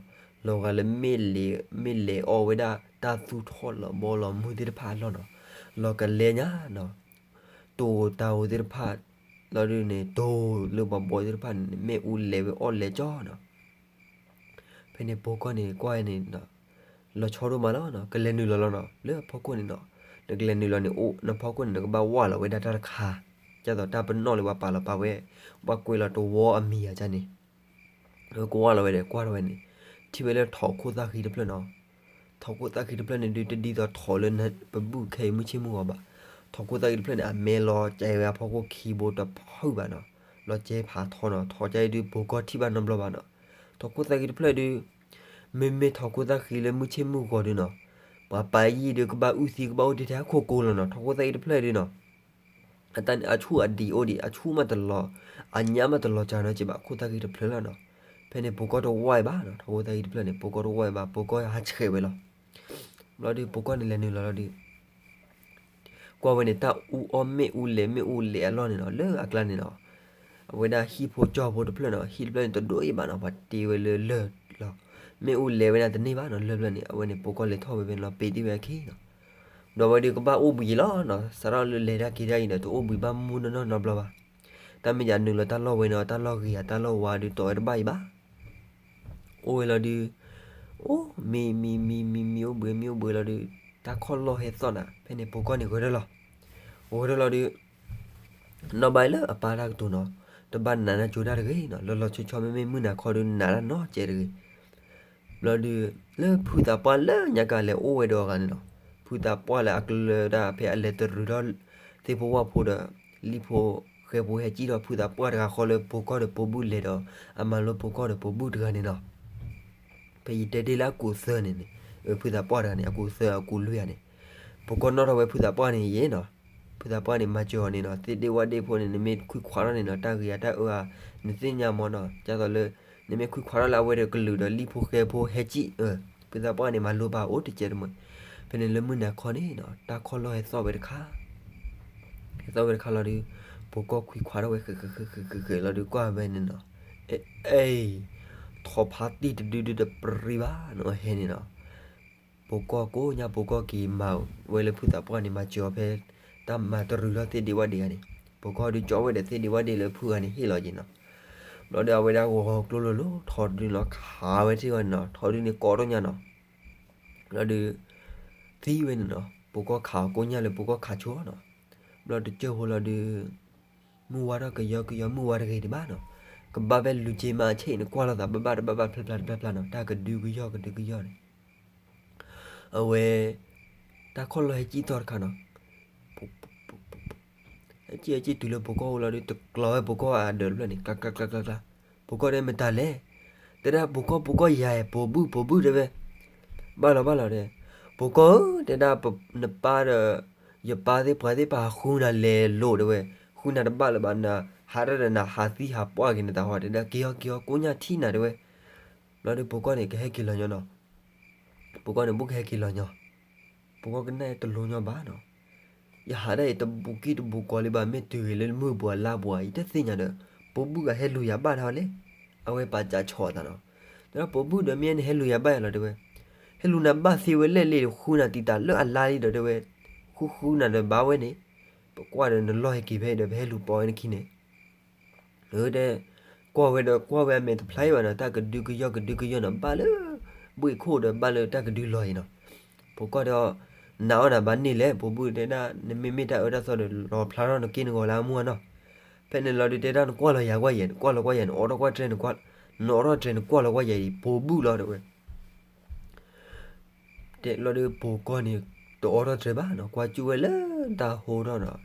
လီၤဂာ်လၢ မ့ၢ်လဲၤအီၣ်ဝဲဒၣ်တၢ်သူၣ်ထီၣ်လီၤဘီလီၤမုၢ်သ့ၣ်တဖၣ်အလီၢ်နီၤ, လီၤကလဲညါနီၤ, တိၤတၢ်ဧိၤသ့ၣ်တဖၣ် လီၤဒုးန့ၣ် တိၤလၢပှၤဘီသ့ၣ်တဖၣ်န့ၣ် မ့ၣ်အူလဲၤဝဲအီၣ်လဲၤကၠီနီၤ. ဖဲန့ၣ်ပိာ်ကီၢ်န့ၣ်ကွၢ်န့ၣ်နီၤ, လီၤဆီဒိၣ်မးလီၤနီၤ, ကလဲၤနုာ်လီၤလီၤနီၤ, လၢအဖီခိၣ်န့ၣ်နီၤ, နကလဲၤနုာ်လီၤန့ၣ် အိၣ်နဖီခိၣ်န့ၣ် နကဘၣ်ဝၢ်လီၤဝဲဒၣ်တၢ်တခါ, ဒ်သိးတၢ်ပနီၣ်လၢပှၤပာ်လီၤပာ်ဝဲ, ပှၤကွဲးလီၤတဝီအမံၤဧါန့ၣ် ကဝၢ်လီၤဝဲဒီး ကွၢ်ထီၣ်ဝဲန့ၣ်, ထံၣ်ဝဲလၢထိးခိၣ်သၣ်ဃံတဖျၢၣ်နီၤ. ထိးခိၣ်သၣ်ဃံတဖျၢၣ်န့ၣ်ဒုး တဒ်သိးထိးလၢပဘူၣ်ခဲအံၤမုၢ်ဆ့ၣ်မုၢ်ဂီၤဘၣ်. ထိးခိၣ်သၣ်ဃံတဖျၢၣ်န့ၣ် အမဲလီၤကဲဝဲအဖီခိၣ်ခံဘိတဖုၣ်ဘၣ်နီၤ. လီၤကဲဖးထီနီၤ. ထိးကဲအံၤဒုး ပိာ်ကီၢ်ထံၣ်ဘၣ်နီတဘျီဘၣ်နီၤ. ထိးခိၣ်သၣ်ဃံတဖျၢၣ်ဒုး မ့မ့ၢ်ထိးခိၣ်သၣ်ဃံလၢမုၢ်ဆ့ၣ်မုၢ်ဂီၤဒုးနီၤ, ပှၤပာ်ယံာ်ဒုး ကဘၣ်အုၣ်သံ ကဘၣ်အိၣ်တ့ၢ်ထဲအခိၣ်ကိလီၤနီၤ. ထိးခိၣ်သၣ်ဃံတဖျၢၣ်ဒုးနီၤ အတၢ်န့ၣ် အဆူၣ်အဒံးအိၣ်ဒံး အဆူၣ်မးတလီၤ, အညၣ်မးတလီၤကၢနီၤက့ဘၣ် ခိၣ်သၣ်ဃံတဖျၢၣ်လီၤနီၤ. ဖဲန့ၣ် ပိာ်ကီၢ်တဝၢ်ဘၣ်နီၤ, ထိးခိၣ်သၣ်ဃံတဖျၢၣ်န့ၣ် ပိာ်ကီၢ်တဝၢ်ဘၣ်, ပိာ်ကီၢ်ဟးဆှဲးဝဲလီၤ. ဘျီဒုး ပိာ်ကီၢ်န့ၣ်လဲၤနုာ်လီၤလီၤဒုး ကွၢ်ဝဲန့ၣ် တၢ်အူအီၣ်မ့ၣ်အူလဲၤ မ့ၣ်အူလဲၤအလီၢ်န့ၣ်နီၤ, လၢအကျါန့ၣ်နီၤ, အဝဲဒၣ်ဟံၣ်ဖိကၠီဖိတဖျၢၣ်နီၤ, ဟံၣ်တဖျၢၣ်န့ၣ် တဒိၣ်အံၤဘၣ်နီၤ, ပှၤတ့ဝဲလၢလၢၢ်လီၤ. မ့ၣ်အူလဲၤဝဲဒၣ်တန့ၢ်ဘၣ်နီၤ, လၢၢ်ဖျၢၣ်န့ၣ်, အဝဲန့ၣ် ပိာ်ကီၢ်လဲၤထီၣ်ဝဲဖဲန့ၣ်လီၤ, ပ့ၤတ့ၢ်ဝဲအခံနီၤ. ဒီးဝဲဒုးကဘၣ်အိၣ်ဘှံးယံၤလီၤနီၤ, စးထီၣ်လၢလဲၤတၢ်က့ၤတၢ်အံၤဒီး တအိၣ်ဘှံးဘၣ်မူနီၢ်နီၢ်နီတဘျီဘၣ်. တၢ်မ့ၢ်ယနုာ်လီၤတၢ်လီၢ်ဝဲန့ၣ်, တၢ်လီၢ်ဂ့ၤဧါ တၢ်လီၢ်ဝါဒုး တီၢ်ဝဲတဘၣ်အံၤဘၣ်. အိၣ်ဝဲလီၤဒုး, အိၣ် မံ မံ မံ မံ မံအိၣ်ဘှံး မံအိၣ်ဘှံးလီၤဒုး, တၢ်ခီၣ်လီၢ်ဟဲသီၣ်နၤ, ဖဲန့ၣ် ပိာ်ကီၢ်န့ၣ်ဂဲၤထီၣ်လီၤ. ဂဲၤထီၣ်လီၤဒုး နီၢ်ဘၣ်လၢအပၢ်တၢ်ကတိၤနီၤ, တဘၣ်နာ်တၢ်ကၠိတၢ်တဂ့ၤနီၤ, လီၤလီၤဆီဆီ မ့မ့ၢ်မုၢ်နၤခီဒုး နာ်တၢ်နီတစဲးတဂ့ၤ. ဘျီဒုး လၢဖုသးပှၢ်လၢညါကလဲၤအိၣ်ဝဲဒီးအဂၤန့ၣ်နီၤ, ဖုသးပှၢ်လၢအကလၢတၢ်ဖဲအလဲၤတရူးထီၣ် သ့ၣ်ဖိဝၣ်ဖိဒီး လံၣ်ဖိဃဲဖိဟဲကံၣ်ထီၣ် ဖုသးပှၢ်တဂၤဃီလၢပိာ်ကီၢ်ဒီးပိာ်ဘုၣ်လဲၤဒီး အမၤလိပိာ်ကီၢ်ဒီးပိာ်ဘုၣ်တဂၤန့ၣ်နီၤ. ဖဲယတဲတ့ၢ်လၢအကူာ်သၢန့ၣ်န့ၣ်, ဖုသးပှၢ်တဂၤန့ၣ် အကူာ်သၢအကူာ်လွံၢ်ဧါန့ၣ်, ပိာ်ကီၢ်နီၣ်ထီၣ်ဝဲဖုသးပှၢ်န့ၣ်ယဲနီၤ, ဖုသးပှၢ်န့ၣ် မၤစၢၤအီၤန့ၣ်နီၤ, သ့ၣ်ဒ့ဝၣ်ဒ့ဖိန့ၣ် နမ့ၢ်ခွံခွးထီၣ်န့ၣ်နီၤ, တၢ်ဂ့ၤဧါတၢ်အၢဧါ နသ့ၣ်ညါမးနီၤ, ဒ်သိးလၢ နမ့ၢ်ခွံခွးထီၣ်လၢအဝဲဒီးကလုာ်ဒီးလံၣ်ဖိဃဲဖိဟဲကံၣ်, ဖုသးပှၢ်န့ၣ် မၤလိပာ်အိၣ်တစဲးတမှဲၤ. ဖဲန့ၣ်လၢမုၢ်နၤခီန့ၣ်နီၤ, တၢ်ခီၣ်လီၢ်ဟဲသီၣ်ဝဲတခါ ဟဲသီၣ်ဝဲတခါလီၤဒုး, ပိာ်ကီၢ်ခွံခွးထီၣ်ဝဲ ဃဲးဃဲးဃဲးဃဲးဃဲးဃဲးလီၤဒုး ကွၢ်ဝဲန့ၣ်နီၤ, အဲ အဲ ထိးဖါတံၢ်တဒုဒုတပြံၤဘၣ်နီၤ, ဟဲန့ၣ်နီၤ, ပိာ်ကီၢ်ကိးညါ ပိာ်ကီၢ်က့ၤမၤဝဲလၢဖုသးပှၢ်န့ၣ် မၤစၢၤအီၤဖဲ တၢ်မၤတရူးထီၣ်သ့ၣ်ဒ့ဝၣ်ဒ့ဂၤန့ၣ်, ပိာ်ကီၢ်ဒုးကၠီဝဲဒီးသ့ၣ်ဒ့ဝၣ်ဒ့လၢဖုဂၤန့ၣ်ဟ့ၣ်လီၤက့ၤနီၤ. ဘျီဒီးအဝဲဒၣ်ဂီၤဂီၤကျိလိၤလိၤ ထိးဒုးနီၤ ခးဝဲထံၣ်ဂီၤန့ၣ်နီၤ, ထိးဒုးန့ၣ်ကိးထီၣ်ညါနီၤ ဘျီဒုး သံဝဲန့ၣ်နီၤ, ပိာ်ကီၢ်ခးအီၤကိးညါလၢပိာ်ကီၢ်ခးဆိနီၤ, ဘျီတကၢၢ်ဖိလီၤဒုး မုၢ်ဝါထီၣ်ကယီကယီ မုၢ်ဝါတဂ့ၤဒံးဘၣ်နီၤ, ကဘၣ်ဖဲလူၤက့မးအဆ့ၣ်န့ၣ် ကွၢ်လိာ်သးဘၣ်ဘၣ်တဘၣ်ဘၣ်ဖျါဖျါတဖျါဖျါနီၤ, တၢ်ကဒုကယီကဒုကယီန့ၣ် အဝဲ တၢ်ခီၣ်လီၢ်ဟဲကံၣ်သီၣ်တခါနီၤ, ဟဲကံၣ်ဟဲကံၣ်တုၤလၢပိာ်ကီၢ်အိၣ်လီၤဒုး တကျီၤဝဲပိာ်ကီၢ်အဒၢးတဖျၢၣ်န့ၣ် ကျါကျါကျါကျါ, ပိာ်ကီၢ်တဲမတၤလဲၣ်, တဲဒၣ်ပိာ်ကီၢ်ပိာ်ကီၢ်ယၤဧၢ ပိာ်ဘုၣ်ပိာ်ဘုၣ်တဲဝဲ, ဘၣ်လီၤဘၣ်လီၤတဲ, ပိာ်ကီၢ်ဧၢ တဲဒၣ် နပၢ်ဒီး ယပၢ်သ့ၣ်ပှၤသ့ၣ်ပာ်ဃုနၤလဲၤလိာ်တဲဝဲ, ဃုနၤတဘၣ်လၢၤဘၣ်နၤ, ဟးတၢ်ဒီးနၤဟးသံဟးပှၢ်က့ၤနတၢ်ဟီတဲဒၣ် က့ၤအီၤက့ၤအီၤကိးညါထံၣ်နၤတဲဝဲ, ဘျီဒုးပိာ်ကီၢ်န့ၣ် ကဟဲက့ၤလီၤညီနီၤ ပိာ်ကီၢ်န့ၣ် ဘူၣ်ကဟဲက့ၤလီၤညီ, ပိာ်ကီၢ်ကနၣ်တလိညီဘၣ်နီၤ, ယဟးဒၣ်အံၤတဘူးကံၢ်တဘူးကီၤလံဘၣ် မ့ၢ်တုၤဂ့ၤလၢမုၢ်ပူၤအလါပူၤဧါ ယတသ့ၣ်ညါဒီး ပိာ်ဘုၣ်ကဟဲလူၤယၤဘၣ်တၢ်လဲၣ်, အဝဲပာ်စးဆီၣ်အသးနီၤ, တဲဒၣ်ပိာ်ဘုၣ်ဒီးမ့ၢ်နဟဲလူၤယၤဘၣ်ယၤလီၤတဲဝဲ, ဟဲလူၤနၤဘၣ်သ့ဝဲလဲၣ်လံဒီး ဃုနၤတံာ်တာ်လၢအလါလံဒီးတဲဝဲ, ဃုဃုနၤဒီးဘၣ်ဝဲန့ၣ်, ပကွၢ်ဒီးနလီၢ်ဟဲက့ၤဖဲဒီး ပဟဲလူၤပိာ်ဝဲနခံန့ၣ် တဲ, ကွၢ်ဝဲဒီးကွၢ်ဝဲအမဲာ်တဖျါအံၤဘၣ်နီၤ တၢ်ကဒုကယီၢ်ကဒုကယီၢ်နီၤ ဘၣ်လၢ ဘှ့ၣ်ခိၣ်ဒီးဘၣ်လၢတၢ်ကဒုလီၤအံၤနီၤ, ပိာ်ကီၢ်ဒီး နၤအီၣ်နၤဘၣ်န့ၢ်လဲၣ် ပိာ်ဘုၣ်တဲဒၣ် နမ့မ့ၢ်တၢ်အၢတၢ်သီဒီး လီၤဖျါထီၣ်နက့ၢ်နဂီၤလၢအမုၢ်အနီၤ, ဖဲန့ၣ်လီၤဒုးတဲဒၣ်နကွၢ်လီၤယၤကွၢ်ယဲ နကွၢ်လီၤကွၢ်ယဲ နအိးထီၣ်ကွၢ်တြဲၤ နအိးထီၣ်တြဲၤ နကွၢ်လီၤကွၢ်ယဲအံၤ ပိာ်ဘုၣ်လီၤတဲဝဲ တဲလီၤဒီးပိာ်ကီၢ်န့ၣ် တအိးထီၣ်တြဲၤဘၣ်နီၤ ကွၢ်စူၣ်ဝဲလၢတၢ်ဟိထီၣ်နီၤ,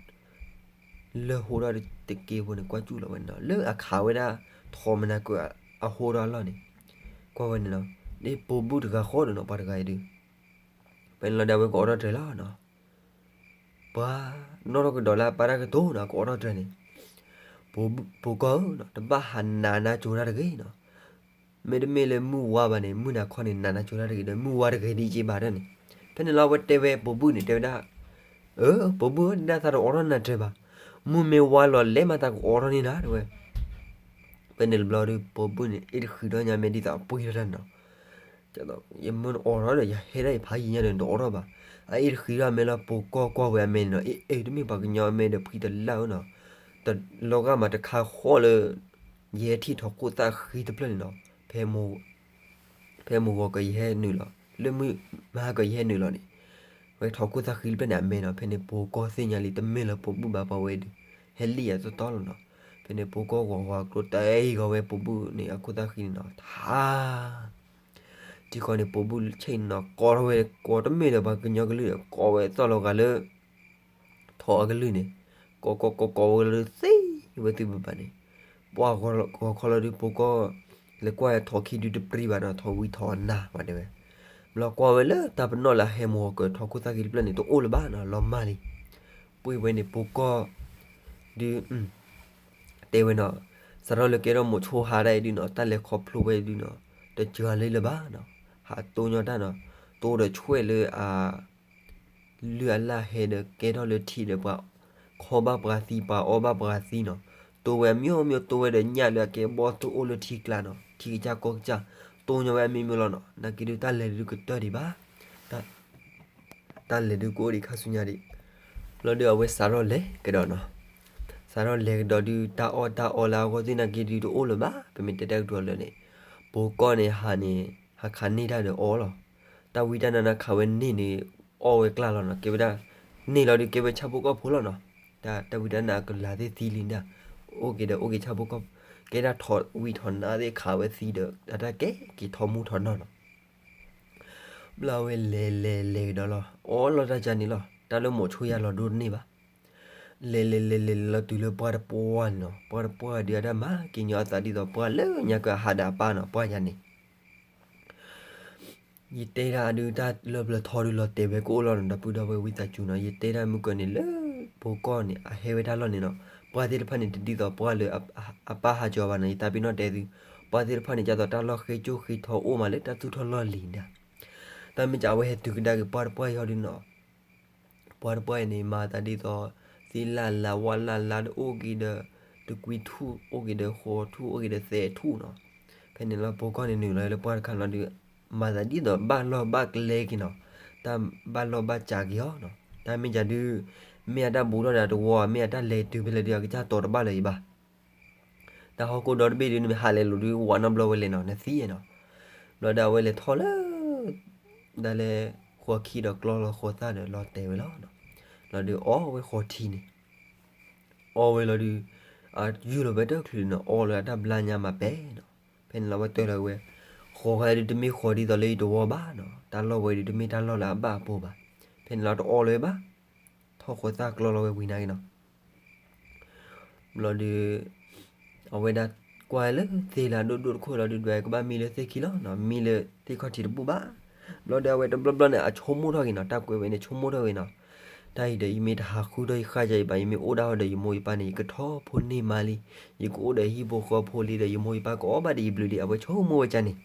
လၢဟိထီၣ်တက့ၢ်ဖိန့ၣ် ကွၢ်စူၣ်လီၤဝဲန့ၣ်နီၤ လၢအခးဝဲဒၣ် ထိးမနၤကၢၢ်အဟိထီၣ်အလီၢ်န့ၣ်, ကွၢ်ဝဲန့ၣ်နီၤ, ဒ်ပိာ်ဘုၣ်တဂၤဃီဒီးနီၤ ပှၤတဂၤအံၤဒုး, ဖဲန့ၣ်လီၤဒုးအဝဲကအိးထီၣ်တြဲၤလီၤနီၤ ပှၤနီၣ်ထီၣ်ကဒီးလၢအပၢ်တၢ်ကတိၤနီၤ ကအိးထီၣ်တြဲၤန့ၣ်, ပိာ်ကီၢ်ဧၢနီၤ တဘၣ်ဟးနးနါကၠိတၢ်တဂ့ၤနီၤ, မ့တမ့ၢ်လၢမုၢ်ဝါဘၣ်န့ၣ် မုၢ်နၤခီန့ၣ် နးနါကၠိတၢ်တဂ့ၤဒီး မုၢ်ဝါတဂ့ၤဒ်က့ဘၣ်ဒၣ်န့ၣ်, ဖဲန့ၣ်လီၤအဝဲတဲဝဲပိာ်ဘုၣ်န့ၣ် တဲဝဲဒၣ်, အၢ ပိာ်ဘုၣ်ဧၢ နဒၣ်သးတအိးထီၣ်နၤတြဲၤဘၣ်, မုၢ်မ့ၢ်ဝါလီၤလဲၤမးသးကအိးထီၣ်န့ၢ်နၤတဲဝဲ ဖဲန့ၣ်တဘျီဒီး ပိာ်ဘုၣ်န့ၣ် အ့ၣ်တဃံးထီၣ်ညါမ့ၢ်ဒ်သိးအပှ့ၤထီၣ်တၢ်န့ၣ်နီၤ, ယမ့ၢ်တအိးထီၣ်ဒီး ယဟဲဒၣ်အံၤဖးယံၤညါဒီး နတအိးထီၣ်ဘၣ်, အအ့ၣ်တဃံးထီၣ်အမဲာ်လီၤ ပိာ်ကီၢ်ကွၢ်ဝဲအမဲာ်န့ၣ်နီၤ, အ့ၣ် အ့ၣ် တမ့ၢ်ပှၤကညီအမဲာ်ဒီးဖှံတလၢ်ဧၢနီၤ, တလီၤဂာ်မးတခါဃီလၢ ယဟဲထံၣ်ထိးခိၣ်သၣ်ဃံတဖျၢၣ်န့ၣ်နီၤ, ဖဲ ဖဲမုၢ်ဂီၤကယဟဲနုာ်လီၤ လၢမုၢ်မဟါကယဟဲနုာ်လီၤန့ၣ်, ဝဲထိးခိၣ်သၣ်ဃံတဖျၢၣ်န့ၣ် အမဲာ်နီၤ, ဖဲန့ၣ်ပိာ်ကီၢ်သ့ၣ်ညါလံ တမ့ၢ်လၢပိာ်ဘုၣ်ဘၣ်ပှၤဝဲဒုး, ဟဲလံၣ်ယၤတီတီလီၤနီၤ, ဖဲန့ၣ်ပိာ်ကီၢ်ဂီၤဂီၤကျိတအံၤဂီၤဝဲပိာ်ဘုၣ်န့ၣ် အခိၣ်သၣ်ဃံန့ၣ်နီၤ, ထါ ထံဃီန့ၣ် ပိာ်ဘုၣ်ဆ့ၣ်နီၤ ကိးထီၣ်ဝဲ ကိးတမ့ၢ်ဒီးပှၤကညီကလုၢ်ဒီး ကိးဝဲသီၣ်လီၤဂာ်လၢ ထိးအကလုၢ်န့ၣ်, ကိးကိးကိးကိးဝဲလီၤဒုးသ့ဝဲသုဘၣ်ဘၣ်န့ၣ်, ပှၤဂီၤခီလီၤဒုးပိာ်ကီၢ် လဲၤကွၢ်ထိးခံဒုတပြံဘၣ်နီၤ, ထိးဝံၤထိးနါပှၤတဲဝဲ, ဘျီကွၢ်ဝဲလၢတၢ်ပနီၣ်လၢအဟဲမုၢ်ဂီၤကထိးခိၣ်သၣ်ဃံတဖျၢၣ်န့ၣ် တအိၣ်လၢၤဘၣ်နီၤ, လီၤမၢ်လံ, ပှ့ၤဝဲန့ၣ်ပိာ်ကီၢ် ဒုး တဲဝဲနီၤ, စးထီၣ်လၢကဲထီၣ်မိၤဆိဟါဒၣ်အံၤဒုးနီၤ, တၢ်လဲၤခီဖျိဝဲဒုးနီၤ, တစှၤလၢလၢၤဘၣ်နီၤ, ဟးတိၢ်ညီတၢ်နီၤ, တိၢ်ဒီးဆွဲၣ်လၢအ လုၢ်အလၢ်ဟဲဒီးကဲထီၣ်လၢထံဒီးပှၤခီဘၣ်ပှၤသံ ပှၤအီဘၣ်ပှၤသံနီၤ, တိၢ်ဝဲအမျိုးမျိုး တိၢ်ဝဲဒီးညၣ်လၢအကဲဘီၣ်သိၣ်အိၣ်လၢထံကျါနီၤ, ထံကစၢ်ကီၢ်ကစၢ်, တိၢ်ညီဝဲအမျိုးမျိုးလီၤနီၤ, နာ်က့ဒုးတၢ်လဲၤဒုးကတၢၢ်ဒံးဘၣ် တၢ်လဲၤဒုးကအိၣ်ဒံးခါဆူညါဒံး, ဘျီဒုးအဝဲစးထီၣ်လဲၤကဒီးနီၤ, စးထီၣ်လဲၤကဒီးဒုး တၢ်အီၣ်တၢ်အီလၢအဂီၢ်သ့ၣ်နာ်က့ဒုးတအိၣ်လၢၤဘၣ်, ပမ့ၢ်တဲတၢ်ကတိၤလၢာ်န့ၣ်, ပိာ်ကီၢ်န့ၣ်ဟးန့ၣ် ဟးခးန့ၢ်တၢ်ဒီးအီလီၤ, တၢ်ဝံတၢ်နါန့ၣ်ခးဝဲန့ၢ်န့ၣ် အီၣ်ဝဲကျါလီၤနီၤ, ကဲဝဲဒၣ် န့ၢ်လီၤဒုးကဲဝဲဆၣ်ဖိကီၢ်ဖိလီၤနီၤ, တၢ် တၢ်ဝံတၢ်နါအကလၤသ့ၣ်သံလံဒၣ်, အိၣ်က့ၤဒီးအိၣ်က့ၤဆၣ်ဖိကီၢ်ဖိ, ကဲဒၣ်ထိးဝံထိးနါသ့ၣ်ခးဝဲသံဒီး အတၢ်ကဲက့ၤထီၣ်မူထီၣ်နီၢ်နီၤ ဘျီဝဲလဲၤလဲၤလဲၤကဒီးလီၤ, အီလီၤတၢ်ကန့ၣ်လီၤ, တၢ်လၢမိၤဆိယၤလီၤဒိတန့ၢ်ဘၣ်, လဲၤလဲၤလဲၤလဲၤလဲၤလီၤတုၤလၢပှၢ်တပှၢ်န့ၣ်နီၤ, ပှၢ်တပှၢ်ဒုးအတၢ်မၤက့ၤညီအသးဒ်သိးပှၢ်လၢညါကအဟးဒီးအပၢ်နီၤ, ပှၢ်ယၤန့ၣ် ယတဲဒၣ်အဒုးတၢ်လၢပျၢၤထီဒုးလီၤတဲာ်ဝဲကအိၣ်လီၤနီၤ, ဒီပုၢ်ဒီဝဲၢ်ဝံသးစူၤနီၤ, ယတဲဒၣ်မုၢ်ကၢၤန့ၣ်လၢ ပိာ်ကီၢ်န့ၣ် အဟဲဝဲတၢ်လီၢ်န့ၣ်နီၤ, ပှၢ်သ့ၣ်တဖၣ်န့ၣ် တဒ်သိးပှၢ်လၢ အပၢ်ဟးကၠီၤဘၣ်နီၤ, ယသးပ့ၤနီၣ်တဲသု, ပှၢ်သ့ၣ်တဖၣ်န့ၣ် ဒ်သိးတၢ်လီၢ်ဃ့ကၠိဃ့ထီအိၣ်မးလၢတၢ်သူၣ်ထီၣ်လီၢ်လံၤဒၣ်, တၢ်မ့ၢ်ကးအဝဲဟဲတုၤကဒါက့ၤပှၢ်တပှၢ်ယီၤဒုးနီၤ ပှၢ်တပှၢ်အံၤန့ၣ် မၤသးဒ်သိး သ့လၢ်လၢ်ဝၣ်လၢ်လၢ်ဒီးအိၣ်က့ၤဒီး တကွံထူၣ် အိၣ်က့ၤဒီးဃိးထူၣ် အိၣ်က့ၤဒီးသဲးထူၣ်နီၤ, ဖဲန့ၣ်လီၤပိာ်ကီၢ်န့ၣ်နုာ်လီၤလၢပှၢ်တခါလီၤဒုး မၤသးဒ်သိးဘၣ်လီၢ်ဘၣ်ကျဲက့ၤနီၤ, တၢ်ဘၣ်လီၢ်ဘၣ်စးက့ၤအီၤနီၤ, တၢ်မ့ၢ်ကးဒုး မ့ၢ်အတၢ်ဘူးထီၣ်ဒီးတဝီ မ့ၢ်အတၢ်လဲၤတုၤဖဲလဲၣ်ဒုး အကစၢ်တီၤတဘၣ်လၢၤအံၤဘၣ် တၢ်ဟီၣ်ခိၣ်ဒီတဘ့ၣ်ဒုး နမ့ၢ်ဟးလဲၤလိာ်ဒုး ဝးနီတဘျီဝဲလဲၣ်နီၤ နသံနီၤ, ဘျီဒီးအဝဲလဲၤထီၣ်လၢ ဒၣ်လဲၣ်ဃိးခံဒီးကျီလီၤဃိးသၣ်ဒီးလီၤတဲာ်ဝဲလီၤ, ဘျီဒီးအီဝဲဃိးထံန့ၣ်, အီဝဲလီၤဒုး အယူၢ်လီၤဝဲတချုးနီၤ အီလၢအတၢ်ဘျါညါမးပဲနီၤ, ဖဲန့ၣ်လီၤဝဲတဲလီၤဝဲ, ဃိးခါဒုးတမ့ၢ်ဃိးဒ်သိးလၢယတဝီဘၣ်နီၤ တၢ်လီၢ်ဝဲဒုးတမ့ၢ်တၢ်လီၢ်လၢအဘၣ်အပူၤဘၣ်, ဖဲန့ၣ်လီၤတအီလၢၤဘၣ် ထီၣ်ဃိးသၣ်ကျီလီၤဝဲဝံၤနာ်က့နီၤ ဘျီဒီး အဝဲဒၣ်ကွၢ်လၢသ့ၣ်လၢအဒိၣ်ဒိၣ်တခိၣ်လီၤဒုး ဒွဲကဘၣ်မံလၢသ့ၣ်ခံလီၤနီၤ မံလၢသ့ၣ်ခီၣ်ထံးတဘူၣ်ဘၣ်, ဘျီဒီးအဝဲတဘျီဘျီန့ၣ် အဆိကမိၣ်ထီၣ်က့ၤနီၤ တၢ်ကွဲးဝဲန့ၣ်ဆိကမိၣ်ထီၣ်ဝဲနီၤ, တၢ်အံၤဒီးယမ့ၢ်တဟးဃုထီၣ်ယဃၣ်ယၤအံၤဘၣ် ယမ့ၢ်အိၣ်ဒၣ်ဝဲဒီးယမိၢ်ယပၢ်န့ၣ် ယကထီၣ်ဖိန့ၢ်မါလံ, ယကအိၣ်ဒီးဟံၣ်ဖိဃီဖိလံဒီး ယမိၢ်ယပၢ်ကအီၣ်ဘၣ်ဒီးယဘျုးလံ အဝဲဆိကမိၣ်ဝဲကန့ၣ်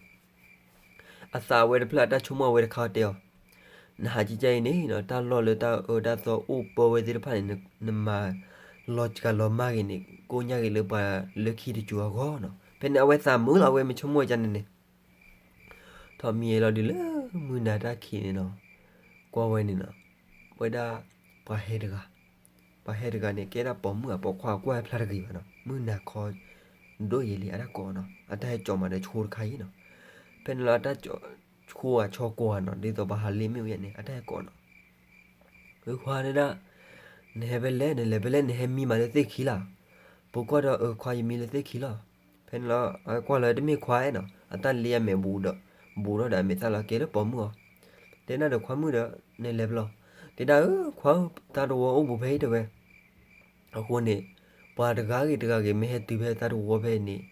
အသးအဝဲတဖျၢၣ် အတၢ်ဆိကမိၣ်အဝဲတခါတဲအီၤ, နဟးကကဲအံၤန့ၣ်နီၤ တၢ်လီၢ်လၢတၢ်အၢတၢ်သီအိၣ်ပၢဝဲသ့ၣ်တဖၣ်န့ၣ် နမၤလီၤစှၤလီၤမၢ်ဂ့ၤန့ၣ် ကိညၢ်ဂ့ၤလၢပှၤလၢခံတစိၤအဂီၢ်နီၤ. ဖဲန့ၣ် အဝဲသးမုာ်လီၤ အဝဲမ့ၢ်ဆိကမိၣ်ဝဲဒ်န့ၣ်န့ၣ် ထီၣ်မံလီၤဒုးလၢမုၢ်နၤတၢ်ခံးန့ၣ်နီၤ, ကွၢ်ဝဲန့ၣ်နီၤ, ဝဲဒၣ်ပှၤဟဲတဂၤ, ပှၤဟဲတဂၤန့ၣ် ကဲဒၣ်ပိာ်မုၣ်အပိာ်ခွါ ကွၢ်ဟဲဖျါတဂ့ၤဘၣ်နီၤ, မုၢ်နၤခီ ဒိၣ်ယံာ်လံ အတၢ်ကိးနီၤ, အတၢ်ဟဲကၠီမးဒီးဆိတခါအံၤနီၤ. ဖဲန့ၣ်လီၤအတၢ်ကၠီဆိအဆီကွၢ်နီၤ, ဒ်သိးပှၤဟးလ့မ့ၢ်ဝဲန့ၣ် အတၢ်ဟဲကိးနီၤ အခွါတဲဒၣ်, နဟဲဖဲလဲၣ် နလဲၤဖဲလဲၣ် နဟဲမံမးလၢသ့ၣ်ခံလီၤ. ပိာ်ခွါဒီးအခွါ ယမံလၢသ့ၣ်ခံလီၤ. ဖဲန့ၣ်လီၤ အကွၢ်လီၤတမ့ၢ်ခွါနီၤ, အတၢ်လ့အမဲာ်ဘူးဒီး ဘူးထီၣ်ဒီးအမဲာ်သၣ်လီၤ ကဲလၢပိာ်မုၣ်အီၤ, တဲဒၣ်ဒီးခွါမုၣ်ဒီး နလဲၤဖဲလဲၣ်. တဲဒၣ်ဧၢ ခွါဧၢ သးတဝီအိၣ်ဘူးဖဲအံၤတဲဝဲ အဃိန့ၣ် ပှၤတဂၤဂ့ၤတဂၤဂ့ၤ မ့ၢ်ဟဲတုၤဖဲသးတဝီဖဲန့ၣ်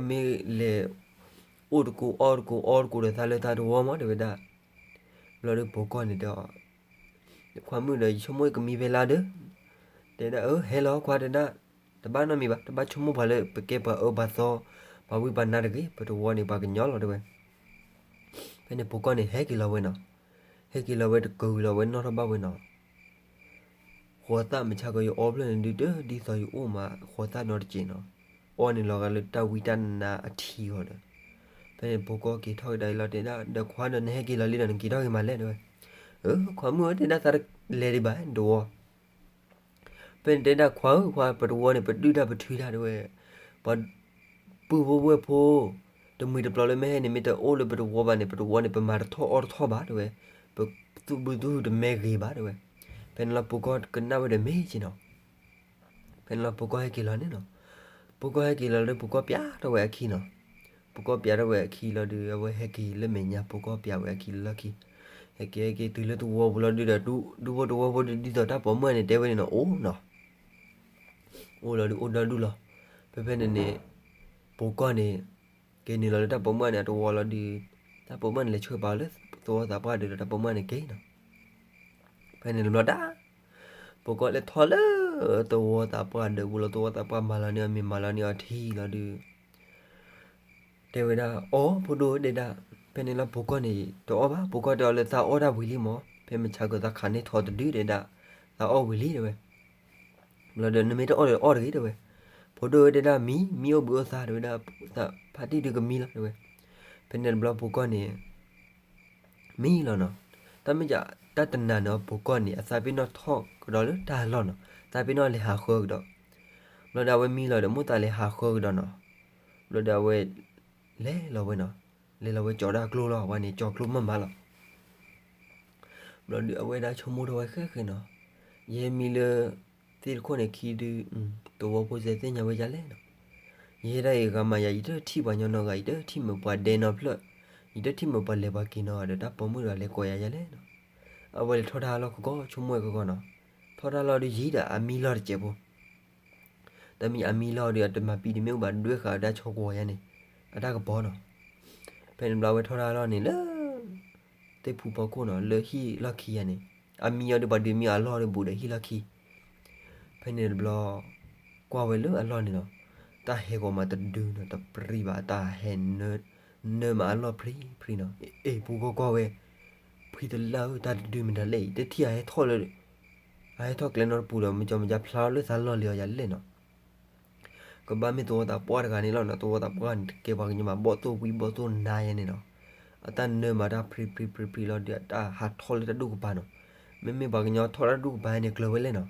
မ့ၢ်လဲၤ အိၣ်တကိးအီၣ်တကိး အီၣ်တကိးဒီးသးလၢသးတဝီမး တဲဝဲဒၣ်. ဘျီဒီးပိာ်ကီၢ်န့ၣ်တဲအီၤ, ခွါမုၣ်ဒီး ယဆိကမိၣ်ကမံဖဲလါဒီး, တဲဒၣ်အၢ ဟဲလီၤခွါ တဲဒၣ်, တဘၣ်နီတမံၤဘၣ် တဘၣ်ဆိကမိၣ်ပှၤလၢပကဲပှၤအၢပှၤသီ ပှၤဝံပှၤနါတဂ့ၤ ပတဝီန့ၣ် ပှၤကညီလီၤတဲဝဲ. ဖဲန့ၣ်ပိာ်ကီၢ်န့ၣ် ဟဲက့ၤလီၤဝဲနီၤ, ဟဲက့ၤလီၤဝဲတကၢၤလီၤဝဲနီၣ်ထီၣ်ဘၣ်ဝဲနီၤ ဃီသၣ်မုၢ်ဆါကီး ယအီဖျၢၣ်န့ၣ်ဒုး တဒ်သိးယအိၣ်မး ဃီသၣ်နီတစဲးနီၤ, အီန့ၣ်လီၤဂာ်လၢတၢ်ဝံတၢ်နါအထံအဂီၢ်ဒီး, ဖဲန့ၣ်ပိာ်ကီၢ်က့ၤထီၣ်ကဒါအံၤလီၤ တဲဒၣ်ဒီးခွါဒီး နဟဲက့ၤလီၤလံဒီး နက့ၤထီၣ်က့ၤမးလဲၣ်တဲဝဲ. အၢ ခွါမုၣ်ဧၢ တဲဒၣ်သးတလဲၤဒံးဘၣ်တဝီ ဖဲန့ၣ်တဲဒၣ်ခွါဧၢ ခွါ ပတဝီန့ၣ် ပဒုၣ်တၢ်ပထုတၢ်တဲဝဲ, ပှၤပုၢ်ဖိဝဲၢ်ဖိ တမှံၤတပျီၤလၢမ့ၢ်ဟဲန့ၣ် မ့ၢ်တအိၣ်လၢပတဝီဘၣ်န့ၣ် ပတဝီန့ၣ် ပမၤတထီၣ်အီတထီၣ်ဘၣ်တဲဝဲ, ပသူၣ်ဘုသူၣ်တမဲဂ့ၤဘၣ်တဲဝဲ. ဖဲန့ၣ်လီၤပိာ်ကီၢ်ကနၣ်ဝဲဒီးမ့ၢ်က့ၤနီၤ ဖဲန့ၣ်လီၤပိာ်ကီၢ်ဟဲက့ၤလီၤန့ၣ်နီၤ, ပိာ်ကီၢ်ဟဲက့ၤလီၤလၢပိာ်ကီၢ်ပျးထီၣ်ဝဲအခံနီၤ, ပိာ်ကီၢ်ပျးထီၣ်ဝဲအခံလီၤဒီး အဝဲဟဲက့ၤလၢမဲာ်ညါ ပိာ်ကီၢ်ပျးဝဲအခံလၢလီၢ်ခံ, ဟဲက့ၤဟဲက့ၤတုၤလၢတဝီပူၤလီၤဒုးဒီး ဒူဖိတဝီဖိဒ်သိးတၢ်ပိာ်မုၣ်န့ၣ်တဲဝဲန့ၣ်နီၤ အိၣ်နီၤ အိၣ်လီၤဒုးအိၣ်ဒီဒူၣ်လီၤ. ဖဲဖဲန့ၣ်န့ၣ် ပိာ်ကီၢ်န့ၣ် က့ၤနုာ်လီၤလၢတၢ်ပိာ်မုၣ်န့ၣ်အတဝီလီၤဒုး, တၢ်ပိာ်မုၣ်န့ၣ်လဲၤဆှၢပာ်လၢသဝီသးပှၢ်ဒီး တၢ်ပိာ်မုၣ်န့ၣ်က့ၤနီၤ. ဖဲန့ၣ်တဘျီဒၣ် ပိာ်ကီၢ်လဲၤထီၣ်လၢသဝီသးပှၢ်ဒီးပူၤလီၤ သဝီသးပှၢ်မၤလီၤန့ၢ်အီၤ မ့ၢ်မၤလီၤန့ၢ်အီၤထံလီၤဒုး တဲဝဲဒၣ် အိ ဖိဒိၣ်တဲဒၣ်, ဖဲန့ၣ်လီၤပိာ်ကီၢ်န့ၣ် တအီၣ်ဘၣ် ပိာ်ကီၢ်တဲအီၤလၢသးအီၣ်တၢ်ဝံၤလံမး ဖဲမုၢ်ဆါကီးသးခးန့ၢ်ထီတဒုတဲဒၣ်, သးအီၣ်ဝံၤလံတဲဝဲ. ဘျီဒီး နမ့ၢ်တအီၣ်ဒီးအီၣ်တဂ့ၤတဲဝဲ. ဖိဒိၣ်တဲဒၣ် မံ မံအိၣ်ဘှံးအိၣ်သါတဲဝဲဒၣ်, ဖါတံၢ်ဒုးကမံလီၤတဲဝဲ. ဖဲန့ၣ်တဘျီပိာ်ကီၢ်န့ၣ် မံလီၤနီၤ. တၢ်မ့ၢ်က တၢ်တနၤန့ၣ်အပိာ်ကီၢ်န့ၣ် အသးပ့ၤနီၣ်ထီၣ်ကဒီးလၢတၢ်အလီၢ်နီၤ, သးပ့ၤနီၣ်လဲၤဟးဃၢကဒီး. ဘျီဒီးအဝဲမံလီၤဒီး မိၣ်သးလဲၤဟးဃၢကဒီးနီၤ. ဘျီဒီးအဝဲ လဲၤလီၤဝဲနီၤ, လဲၤလီၤဝဲကၠီၤဒၣ်ကျိလီၤ အဝဲန့ၣ် ကၠီၤကျိမးမးလီၤ. ဘျီဒီးအဝဲဒၣ်ဆိကမိၣ်ထီၣ်ဝဲဃဲဃဲနီၤ, ယဟဲမံလၢ သ့ၣ်တခိၣ်န့ၣ်ခံဒုး, သဝီဖိစဲးသ့ၣ်ညါဝဲယၤလဲၣ်နီၤ. ယဟဲဒၣ်အံၤဂၤမးယၤ ယတထံၣ်ပှၤညီနီတဂၤ, ယတထံၣ်မုာ်ပှၤဒဲနီတဖျၢၣ်, ယတထံၣ်မုာ်ပှၤလဲၤပှၤက့ၤနီတဂၤဒီး တၢ်ပိာ်မုၣ်တဂၤလဲၤကိးယၤယၤလဲၣ်နီၤ. အဝဲလဲၤထီၣ်တၢ်အလီၢ်ကကီ ဆိကမိၣ်ဝဲကကီနီၤ, ထီၣ်တၢ်လီၢ်ဒုးယံၤဒီးအမံလီၢ်တစဲးဖိ တၢ်မံအမံလီၢ်ဒီး အတမၤပံတမ့ၢ်အိၣ်ဘၣ် ဒွဲၣ်ဃာ်ဝဲဒၣ်ဆီကွီၤယါန့ၣ် အတၢ်ကပီၤနီၤ. ဖဲန့ၣ်တဘျီအဝဲထီၣ်တၢ်အလီၢ်န့ၣ်လၢ သ့ၣ်ဖူဖီခိၣ်နီၤ, လၢဟံၣ်လီၢ်ခံယါန့ၣ်, အမံအီၤဒီးပှၤဒုးမံအီၤအလီၢ်ဒီးဘူးဒီးဟံၣ်လီၢ်ခံ. ဖဲန့ၣ်တဘျီ ကွၢ်ဝဲလၢအလီၢ်န့ၣ်နီၤ, တၢ်ဟဲဂီၤမးတဒုနီၤ, တပြံဘၣ်, တၢ်ဟဲ နၢမးအလီၢ်ဖျံဖျံနီၤ. အ့ၣ် ပူၤကီၢ်ကွၢ်ဝဲ, ဖှံသလၣ်ဧၢ, တၢ်တဒုမတၤလဲၣ်အံၤ, တထံၣ်အဟဲထီၣ်လၢ အဟဲထီၣ်ကျဲနီတပူၤဒီး မကီမကဖျါလၢသးလီၢ်လံအီၤယၤလဲၣ်နီၤ. ကဘၣ်မ့ၢ်သဝီသးပှၢ်တဂၤန့ၣ်လီၤနီၤ, သဝီသးပှၢ်န့ၣ် တကဲပှၤကညီဘၣ်, ဘီၣ်သိၣ်ဝံဘီၣ်သိၣ်နါယါန့ၣ်နီၤ. အတၢ်နၢမးတၢ်ဖျံဖျံဖျံဖျံလီၤဒီး အတၢ်ဟးထီၣ်လၢတၢ်ဒူၣ်ကပၤနီၤ. မ့မ့ၢ်ပှၤကညီထီၣ်တၢ်ဒူၣ်ကပၤန့ၣ် ကျၢၤဝဲလဲၣ်နီၤ.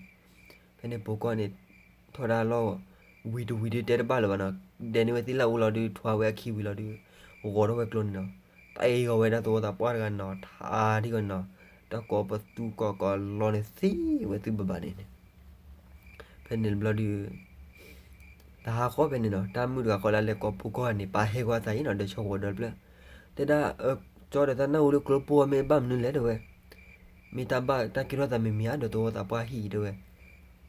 ဖဲန့ၣ်ပိာ်ကီၢ်န့ၣ် ထီၣ်တၢ်လီၢ် ဝံၤတဝံၤဒုးတဲတဘၣ်လၢၤဘၣ်နီၤ, ဒဲန့ၢ်ဝဲသ့ၣ်လၢအူလီၤဒုး ထွါဝဲအခံဝံၤလီၤဒုး ဂီၤထီၣ်ဝဲကျိန့ၣ်နီၤ. ပအ့ၣ်ဂီၤဝဲဒၣ်သဝီသးပှၢ်တဂၤနီၤ, ထါထံၣ်ဂီၤနီၤ, တၢ်ကိးပသူကိးကိးလီန့ၣ် သံဝဲသုဘၣ်ဘၣ်န့ၣ်န့ၣ်. ဖဲန့ၣ်တဘျီဒုး တဟါဃီဖဲန့ၣ်နီၤ, တၢ်မုၣ်တဂၤဃီလၢလဲၤကိးပိာ်ကီၢ်န့ၣ် ပာ်ဟဲကွၢ်သးအံၤနီၤ, ဒီးဆီၣ်ဃီၤဒီတဖျၢၣ် တဲဒၣ်, ကၠီဒီးတၢ်နၢ်ဟူလၢကျိပိာ်မ့ၢ်ဘၣ်မနုၤလဲၣ်တဲဝဲ. မ့ၢ်တၢ်ဘၣ်တၢ်ကဲထီၣ်သးမံၤမံၤဧါ ဒီးသဝီသးပှၢ်ဟံၣ်အံၤတဲဝဲ.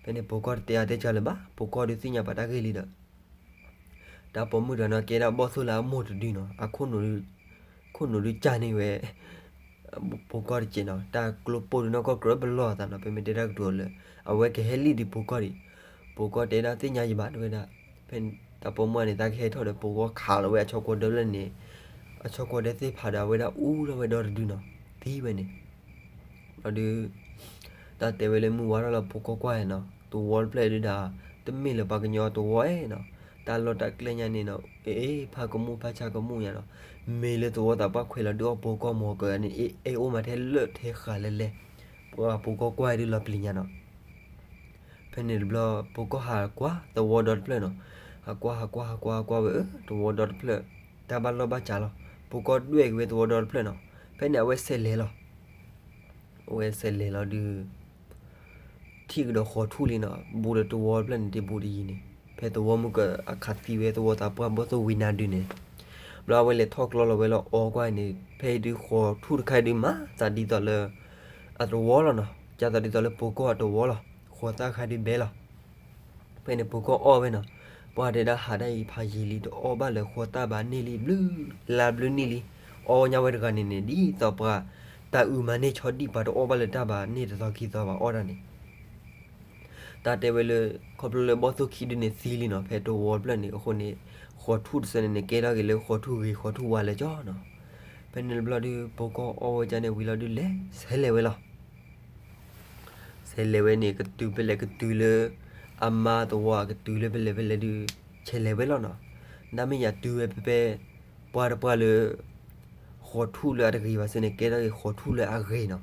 ဖဲန့ၣ်ပိာ်ကီၢ်တတဲအါတဲစှၤလၢၤဘၣ်, ပိာ်ကီၢ်ဒုးသ့ၣ်ညါပာ်တၢ်ဂ့ၢ်လံဒီး တၢ်ပိာ်မုၣ်တဂၤနီၤ ကဲဒၣ်ဘီၣ်သိၣ်လၢအမိၢ်တဒုနီၤ, အခိၣ်နူာ်ဒုးကၢ်န့ၢ်ဝဲ ပိာ်ကီၢ်တစဲးနီၤ, တၢ်ကျိပိာ်ဒုးနီၢ်ကီၢ်ကြၢးပလီၢ်အသးနီၤ, ဖဲမ့ၢ်တဲတၢ်ကတိၤလၢ အဝဲကဟဲလံဒံးပိာ်ကီၢ်ဒံး, ပိာ်ကီၢ်တဲဒၣ်သ့ၣ်ညါယံၤဘၣ်တဲဝဲဒၣ်. ဖဲတၢ်ပိာ်မုၣ်န့ၣ် တၢ်ကဟဲထီၣ်ဒီး ပိာ်ကီၢ်ခးလီၤဝဲအဆီကိာ်ဒၢဖျၢၣ်န့ၣ် အဆၢကတီၢ်ဒဲးသ့ၣ်တဖၣ်ဒီး အဝဲဒၣ်အူထီၣ်ဝဲဒီတဒုနီၤ, သံဝဲန့ၣ်. ဘျီဒုး တၢ်တဲဝဲလၢမုၢ်ဝါထီၣ်လီၤ ပိာ်ကီၢ်ကွၢ်နီၤ, သဝီတဖျၢၣ်ဒုးဒၣ် တမ့ၢ်လၢပှၤကညီသဝီအဲၣ်နီၤ, တၢ်လီၢ်တၢ်ကျဲညါန့ၣ်နီၤ, အ့ၣ် ဖးကမူၣ်ဖးဆါကမူၣ်ညါနီၤ, မ့ၢ်လၢသဝီသးပှၢ်ခွဲးလီၤဒုးအီၣ်ပိာ်ကီၢ်မီၤကန့ၣ် အ့ၣ် အိၣ်မးထဲလၢထဲဃာ်လဲၣ်လဲၣ်, ပှၤပိာ်ကီၢ်ကွၢ်ဒုးလီၤပျံၤညါနီၤ. ဖဲန့ၣ်တဘျီ ပိာ်ကီၢ်ဟးကွၢ်သဝီဒီတဖျၢၣ်နီၤ, ဟးကွၢ် ဟးကွၢ် ဟးကွၢ် ဟးကွၢ်ဝဲ အၢ သဝီဒီတဖျၢၣ် တၢ်ဘၣ်လီၢ်ဘၣ်စးလီၤ, ပိာ်ကီၢ်ဒွဲၣ်က့ၤဝဲသဝီဒီတဖျၢၣ်နီၤ. ဖဲန့ၣ် အဝဲဆဲးလဲၤလီၤ, အဝဲဆဲးလဲၤလီၤဒုး ထံၣ်ကဒီးဃီထူၣ်လံနီၤ, ဘူးဒီးသဝီတဖျၢၣ်န့ၣ် တဘူးတယံၤန့ၣ်, ဖဲသဝီမုၢ်ကအခးသံဝဲသဝီသးပှၢ်ဘီၣ်သိၣ်ဝံနါဒုးန့ၣ်, ဘျီအဝဲလဲၤထီၣ်ကျီလီၤဝဲလၢအီကွၢ်န့ၣ်, ဖဲအံၤဒုးဃီထူၣ်တခါအံၤဒုးမၤသးဒ်သိးလၢ အသဝီလီၤနီၤ, ကၢ်သးဒ်သိးလၢပိာ်ကီၢ်အသဝီလီၤ, ဃီသၣ်ခါဒုးဘဲလီၤ. ဖဲန့ၣ်ပိာ်ကီၢ်အီၣ်ဝဲနီၤ, ပှၤတဲဒၣ်ဟးဒၣ်အံၤဖးယံာ်လံ တအီၣ်ဘၣ်လၢဃီသၣ်ဘၣ်န့ၢ်လံဘျုး, လါဘျုးနံၣ်လံ, အီၣ်ဝဲညါဝဲတဂၤန့ၣ်န့ၣ် ဒ်သိးပှၤ တၢ်အုၣ်မၤန့ၢ်ဆီဒံၣ် ပှၤတအီၣ်ဘၣ်လၢတၢ်ဘၣ်န့ၢ်တသီခံသီဘၣ်အီၣ်ဒၣ်န့ၣ် တၢ်တဲဝဲလၢ ခီဖျိလၢဘီၣ်သိၣ်ခံဒုန့ၣ်သံလံနီၤ, ဖဲသဝီတဖျၢၣ်န့ၣ်အဃိန့ၣ်, ဃီထူၣ်တဆၢန့ၣ်န့ၣ် ကဲထီၣ်က့ၤလၢဃီထူၣ်ဂ့ၤဃီထူၣ်ဝါလၢာ်ကၠီနီၤ. ဖဲန့ၣ်တဘျီဒုး ပိာ်ကီၢ်အီၣ်ဝဲကၢ်န့ၣ်ဝံၤလီၤဒုးလဲၤဆဲးလဲၤဝဲလီၤ. ဆဲးလဲၤဝဲန့ၣ် ကတုၤဖဲလဲၣ်ကတုၤလၢ အမါသဝီ ကတုၤလၢဖဲလဲၣ်ဖဲလဲၣ်ဒုး ဆဲးလဲၤဝဲလီၤနီၤ. နမ့ၢ်ယၤတုၤဝဲဖဲဖဲ ပှၢ်တပှၢ်လၢ ဃီထူၣ်လၢအတဂ့ၤဘၣ်ဆၢန့ၣ် ကဲထီၣ်က့ၤဃီထူၣ်လၢအဂ့ၤနီၤ.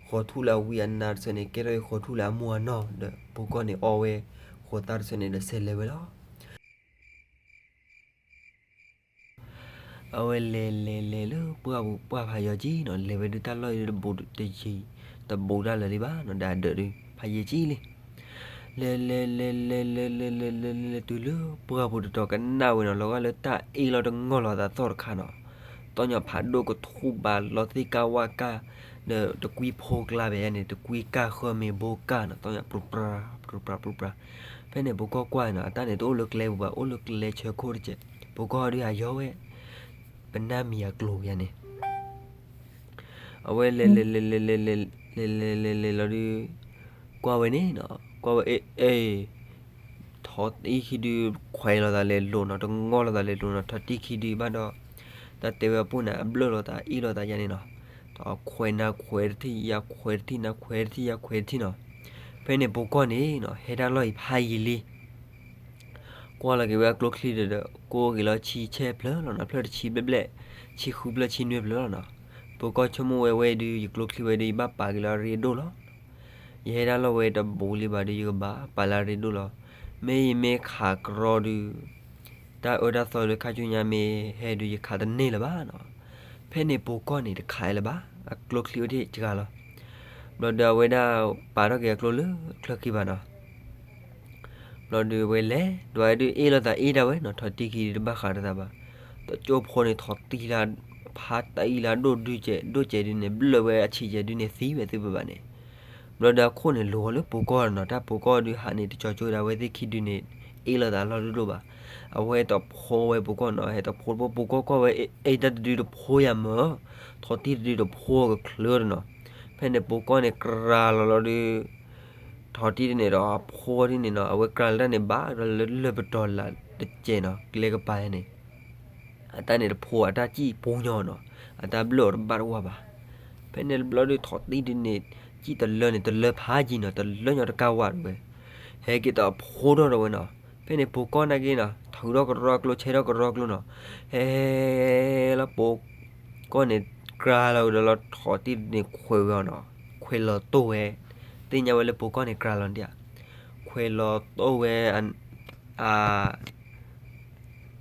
ဃီထူၣ်လၢအဝံအနါတဆၢန့ၣ် ကဲထီၣ်က့ၤဃီထူၣ်လၢအမူအနီၢ်ဒီး ပိာ်ကီၢ်န့ၣ်အီၣ်ဝဲ ဃီသၣ်တဆၢန့ၣ်ဒီးဆဲးလဲၤဝဲလီၤ. အဝဲလဲၤလဲၤလဲၤလၢပှၢ်ပူၤပှၢ်ဖးယံၤကၠီနီၤ, လဲၤဝဲဒုးတၢ်လီၢ်အံၤဒုးတဘူးတယံၤ, တဘူးတၢ်လၢာ်လံဘၣ်နီၤ, ဒီးအဒၢးဒုးဖးယံၤကၠီလံ. လဲၤလဲၤလဲၤလဲၤလဲၤလဲၤလဲၤလဲၤလဲၤတုၤလၢပှၢ်ပူၤတတီၤကနၣ်ဝဲနီၤ, လီၤဂာ်လၢတၢ်အ့ၣ်လီၤတငီၢ်လီၤသးသီၣ်တခါနီၤ. သီၣ်ညါဖးဒိၣ်ကထူၣ်ဘးလီၤသ့ၣ်ကၢ်ဝၣ်ကၢ်, ဒီးတကွံဖိကျါဘၣ်ယါန့ၣ် တကွံကၢ်ဃၢမ့ၢ်ဘိကၢ်နီၤ, သီၣ်ညါပြူပြါ ပြူပြါ ပြူပြါ. ဖဲန့ၣ်ပိာ်ကီၢ်ကွၢ်နီၤ, အတၢ်န့ၣ်တအိၣ်လၢကျဲပူၤဘၣ်, အိၣ်လၢကျဲဆၢခိၣ်တက့ၢ်. ပိာ်ကီၢ်ဒုးဟးယီၤဝဲ ပနၢ်မံၤအကျိၤယါန့ၣ် အဝဲလဲၤလဲၤလဲၤလဲၤလဲၤလဲၤ လဲၤလဲၤလဲၤလဲၤလီၤဒုး ကွၢ်ဝဲန့ၣ်နီၤ, ကွၢ်ဝဲအ့ၣ်အ့ၣ် ထီၣ်တံၢ်ခံဒုး ခွဲးလိာ်သးလဲၤလိာ်နီၤ, တငီၢ်လိာ်သးလဲၤလိာ်နီၤ, ထီၣ်တံၢ်ခံဒုးဘၣ်ဒီး တၢ်တဲဝဲအပူၤန့ၣ် အဘျၢၣ်လိာ်သးအ့ၣ်လိာ်သးယါန့ၣ်နီၤ, ဒီးခွဲးနၤခွဲးတထံၣ် ယၤခွဲးတထံၣ် နၤခွဲးတထံၣ် ယၤခွဲးတထံၣ်နီၤ. ဖဲန့ၣ်ပိာ်ကီၢ်န့ၣ်နီၤ ဟဲတၢ်လီၢ်အံၤဖးယံၤလံ ကွၢ်လီၤက့ၤဝဲအကျိချံဒီး ကိးက့ၤလီၤဆံဆဲၣ်ဖျၢၣ်လီၤနီၤ, ဖျၢၣ်တဆံဘျဲၣ်ဘျဲၣ်, ဆံဃုဖျၢၣ်ဆံနွံဖျၢၣ်လီၤနီၤ. ပိာ်ကီၢ်ဆိကမိၣ်ဝဲဝဲဒုး ယကျိချံဝဲဒုး ယဘၣ်ပာ်က့ၤလၢအရ့ဒိၣ်လီၤ. ယဟဲတၢ်လီၢ်ဝဲတဘူးလံဘၣ်ဒုး ယကဘၣ်ပာ်လၢအရ့ဒိၣ်လီၤ. မ့ၢ်ယမ့ၢ်ခးကရီဒုး တၢ်အၢတၢ်သီလၢခါဆူညါမ့ၢ်ဟဲဒုး ယခးတန့ၢ်လၢၤဘၣ်နီၤ. ဖဲန့ၣ်ပိာ်ကီၢ်န့ၣ်တခးလၢၤဘၣ်, အကျိချံအိၣ်ထဲစှၤလီၤ. ဘျီဒီးအဝဲဒၣ်ပာ်ထီၣ်က့ၤအကျိလၢချၢခံဘၣ်နီၤ. ဘျီဒုးအဝဲလဲၤ ဒွးဒုးအ့ၣ်လိာ်သးအ့ၣ်ဒၣ်ဝဲနီၤ, ထီၣ်တံၢ်ခံဒုးတဘၣ်ဃးဒီးသးဘၣ်. တကၠိဖိန့ၣ်ထီၣ်တံၢ်လၢ ဖးတံၢ်လၢဒိၣ်ဒုးကဲး ဒိၣ်ကဲးဒုးန့ၣ် ဘျၢၣ်ဝဲအဆံးကဲးဒုးန့ၣ် သံဝဲသုဘၣ်ဘၣ်န့ၣ်. ဘျီဒီးအခိၣ်န့ၣ်လိၤလၢပိာ်ကီၢ်နီၤ, တၢ်ပိာ်ကီၢ်ဒုးဟးန့ၣ် တကၠိကၠိဒၣ်ဝဲသ့ၣ်ခံဒုးန့ၣ် အ့ၣ်လိာ်သးလီၢ်ဒိၣ်ဒိၣ်ဘၣ်. အဝဲတဖိဝဲပိာ်ကီၢ်နီၤ, ဟဲတဖိတဖိ ပိာ်ကီၢ်ကွၢ်ဝဲ အ့ၣ်တၢ်တဒုတဖိယၤမၢ်, ထီၣ်တံၢ်တဒုတဖိကချၢတနီၤ. ဖဲန့ၣ်ပိာ်ကီၢ်န့ၣ်ကြၤလီၤလီၤဒုး ထီၣ်တံၢ်တန့ၣ်ဒီးအဖိဒ်န့ၣ်နီၤ, အဝဲကြၤလၢတၢ်န့ၣ်ဘၣ်ဒီးလၢလၢၢ်ပတီၢ်လၢ်တကဲးနီၤ, ကျဲကပၤန့ၣ် အတၢ်န့ၣ်တဖိအတၢ်စံၣ်ပူညီနီၤ, အတၢ်ဘျၢၣ်အီၤတဘၣ်တဝါဘၣ်. ဖဲန့ၣ်တဘျီဒုးထီၣ်တံၢ်တန့ၣ် စံၣ်တလၢန့ၣ် တလၢဖးယံၤနီၤ, တလၢညီတကၢ်ဝါတဝဲ ဟဲက့ၤဒီးအဖိထီၣ်တဝဲနီၤ. ဖဲန့ၣ်ပိာ်ကီၢ်နာ်က့နီၤ ထုးထီၣ်ကရီကျိ ဆဲးထီၣ်ကရီကျိနီၤ, ဟဲလီၤပိာ်ကီၢ်န့ၣ်ကြၤလီၤကဒီးလီၤ ထီၣ်တံၢ်တန့ၣ်ခွဲးဝဲအီၤနီၤ, ခွဲးလီၤတိၢ်ဝဲ, သ့ၣ်ညါဝဲလၢပိာ်ကီၢ်န့ၣ်ကြၤလီၤဒၣ်, ခွဲးလီၤတိၢ်ဝဲ အ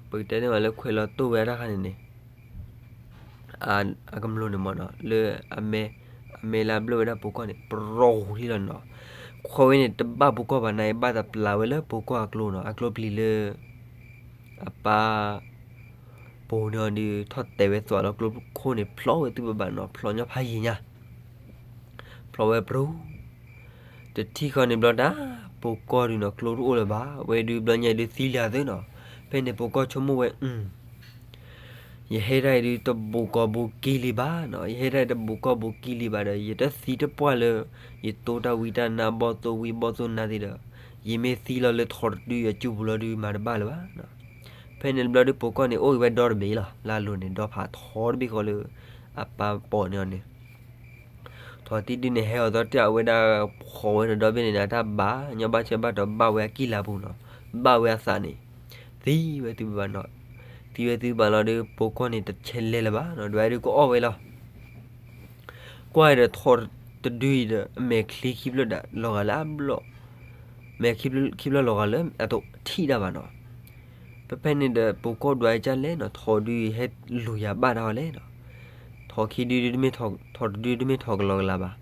ပကတဲန့ၢ်ဘၣ်လၢခွဲးလီၤတိၢ်ဝဲတၢ်ခါန့ၣ်န့ၣ် အကမျိၢ်န့ၣ်မ့ၢ်နီၤ လၢအမဲ အမဲလၢအဘျၢၣ်ဝဲဒၣ်ပိာ်ကီၢ်န့ၣ် ပြီဂီၤထံလီၤနီၤ. ခွဲးဝဲန့ၣ်တဘၣ်ပိာ်ကီၢ်ဘၣ် နာ်က့ဘၣ်သးပျၢ်ဝဲလၢပိာ်ကီၢ်အကျိနီၤ, အကျိပျံၤလၢ အပၢ် ပိာ်န့ၢ်အီၤဒုး ထီၣ်တဲာ်ဝဲသွးလီၤကျိခိၣ်န့ၣ် ဖျိးဝဲသုဘၣ်ဘၣ်နီၤ, ဖျိးညီဖးယံၤညါ ဖျိးဝဲပြူၤ တထံၣ်ဃီန့ၣ်ဘျီတၢ် ပိာ်ကီၢ်ဒုးနီၤ ကျိတအိၣ်လၢၤဘၣ်. ဝဲဒုးဘျီညါဒုးသံလၢာ်သုနီၤ. ဖဲန့ၣ်ပိာ်ကီၢ်ဆိကမိၣ်ဝဲ အု ယဟဲတၢ်အံၤဒုးတဘူးကီၢ်ဘူးကံလံဘၣ်နီၤ, ယဟဲတၢ်အံၤတဘူးကီၢ်ဘူးကံလံဘၣ်ဒီး ယတသံတပှၢ်လၢ ယတိၢ်တၢ်ဝံတၢ်နါဘီၣ်သိၣ်ဝံဘီၣ်သိၣ်နါသ့ၣ်ဒီး ယမ့ၢ်သံလီၤလၢထီၣ်တဒုအစုပူၤလီၤဒုးမၤတဘၣ်လၢၤဘၣ်နီၤ. ဖဲန့ၣ်တဘျီဒီး ပိာ်ကီၢ်န့ၣ် အိၣ်ဂ့ၤဝဲဒီတဘ့ၣ်လီၤ. လၢအလိၤန့ၣ် ဒီဖးထီတဘ့ၣ်ဃီလၢ အပၢ်ပိာ်န့ၢ်အီၤန့ၣ် ထိးခံဒုန့ၣ် ဟဲအီၤသီတၢ် အဝဲဒၣ် ဃီၤဝဲဒီဘ့ၣ်န့ၣ် အတၢ်ဘၣ်ညီဘၣ်ဆၢဘၣ်တီၤ ဘၣ်ဝဲအကံၢ်လၤပူၤနီၤ, ဘၣ်ဝဲအသးန့ၣ် သံဝဲသုဘၣ်နီၤ. သံဝဲသုဘၣ်လီၤဒီး ပိာ်ကီၢ်န့ၣ် တဆဲးလဲၤလၢၤဘၣ်နီၤ, ဒွဲဒုးကအီၣ်ဝဲလီၤ. ကွၢ်ဒီးထိးတဒုအံၤဒီး အမဲာ်ချံခံဖျၢၣ်ဒၣ်လီၤဂာ်လၢအဘျီၣ်, မဲာ်ချံဖျၢၣ်လီၤဂာ်လၢအတထံၣ်တၢ်ဘၣ်နီၤ. ဖဲဖဲန့ၣ်ဒီး ပိာ်ကီၢ်ဒွးကၢ်လဲၣ်နီၤ, ထိးဒုအံၤဟဲလူၤယၤဘၣ်တၢ်အီၤလဲၣ်နီၤ. ထိးခံဒု, ထိးတဒုတမ့ၢ်ထိးကလီၤကလၤဘၣ်.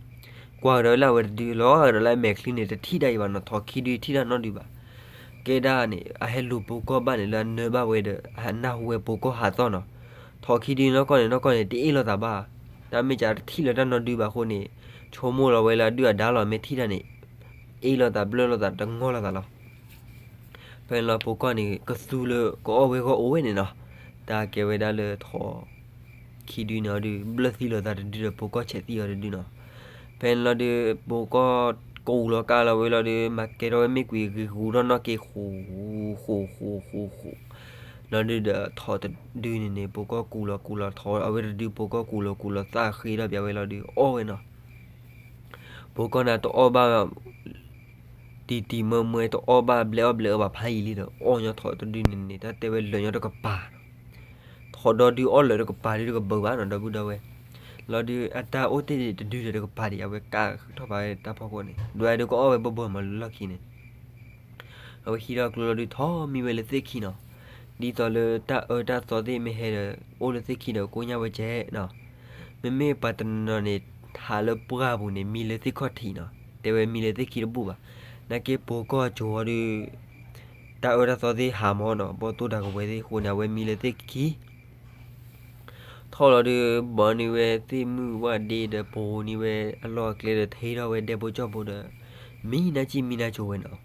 ကွၢ်ကဒီးလၢအဝဲတဒု လီၤဂာ်ဒီးလၢအမဲာ်ချံန့ၣ် တထံၣ်တၢ်အံၤဘၣ်နီၤ, ထိးခံဒုထံၣ်တၢ်နီတဒုဘၣ်. ကဲဒၣ်န့ၣ် အဟဲလူၤပိာ်ကီၢ်ဘၣ်န့ၣ် လၢအနၢဘၣ်ဝဲဒီး အနၢ်ဟူဝဲပိာ်ကီၢ်ဟးသီၣ်နီၤ. ထိးခံဒုနီၢ်ကီၢ်န့ၣ် နီၢ်ကီၢ်န့ၣ် တအ့ၣ်လိာ်သးဘၣ်, တၢ်မ့ၢ်ကတထံၣ်လၢၤတၢ်နီတဒုဘၣ်အဃိန့ၣ် ဆိကမိၣ်လီၤဝဲလၢအဒုၣ်အဒါလီၤ, မ့ၢ်ထံၣ်တၢ်န့ၣ် အ့ၣ်လိာ်သးဘျၢလိာ်သးတငီၢ်လိာ်သးလီၤ. ဖဲန့ၣ်လီၤ ပိာ်ကီၢ်န့ၣ် ကသူလၢကအီၣ်ဝဲဂီၢ်အိၣ်ဝဲန့ၣ်နီၤ. တၢ်ကဲဝဲဒၣ်လၢထိးခံဒုန့ၣ်အီၤဒီး ဘျၢသံလိာ်သးတဒုဒီး ပိာ်ကီၢ်ဆဲးသံအီၤတဒုနီၤ. ဖဲန့ၣ်လီၤဒီး ပိာ်ကီၢ်ကူးလီၤကးလီၤဝဲလီၤဒီး မၤကဲထီၣ်ဝဲမ့ၢ်ကွံာ်ဂ့ၤဂူၤထီၣ်နီၢ်က့ၤ ဃူဃူဃူဃူ လီၤဒုးဒီးထိးတဒုန့ၣ်န့ၣ် ပိာ်ကီၢ်ကူးလီၤကူးလီၤထိး အဝဲတဒု ပိာ်ကီၢ်ကူးလီၤကူးလီၤသၣ်ဃ့ထီၣ်ပၠးဝဲလီၤဒီး အီၣ်ဝဲနီၤ. ပိာ်ကီၢ်န့ၣ်တအီၣ်ဘၣ် တံၤတံၤမွဲမွဲ တအီၣ်ဘၣ်ဘျဲၣ်အီၣ်ဘျဲၣ်အီဘၣ်ဖးယံာ်လံဒီး အီၣ်ညီထိးတဒုန့ၣ်န့ၣ် တၢ်တဲဝဲလၢာ်ညီတကပၤနီၤ. ထိးဒီဒုအီၣ်လၢာ်တကပၤဒုတကဘၢဘၣ်နီၤ ဒီပုၢ်ဒီဝဲၢ်. လီၤဒုးအတၢ်အိၣ်တ့ၢ်တဒုဒီးတကပၤဒံး အဝဲကးထီၣ်ဖးဝဲတၢ်ဖီခိၣ်န့ၣ် ဒွးဒုးကအီၣ်ဝဲဘၢဘၢမးလၢလီၢ်ခံန့ၣ် အဝဲဟံးထီၣ်ကျိလီၤဒုး ထိးမံဝဲလၢသ့ၣ်ခံနီၤ. ဒ်သိးလၢတၢ်အၢတၢ်သီသ့ၣ်မ့ၢ်ဟဲဒီး အိၣ်လၢသ့ၣ်ခံဒီးကိညၢ်ဝဲကဲနီၤ. မ့မ့ၢ်ပှၤတနီၤနီၤန့ၣ် ထးလၢပှၢ်ပူၤန့ၣ် မံလၢသ့ၣ်ခီၣ်ထံးနီၤ. တဲဝဲမံလၢသ့ၣ်ခံတဘူၣ်ဘၣ်. နာ်က့ပိာ်ကီၢ်ကၠိၤအီၤဒုး တၢ်အၢတၢ်သီသ့ၣ်ဟးမးနီၤ ဘီၣ်သိၣ်တၢ်ကဝဲၤသ့ၣ်အဃိန့ၣ် အဝဲမံလၢသ့ၣ်ခံ ထီၣ်လီၤဒုး ဘီန့ၢ်ဝဲသ့ၣ်မုၢ်ဝၣ်ဒ့ဒီး ပူၤန့ၢ်ဝဲအလီၢ်အကျဲဒီး ထံထီၣ်ဝဲဒဲဖိကၠီဖိဒီး မံနါစံၣ်မံနါကိၤဝဲနီၤ.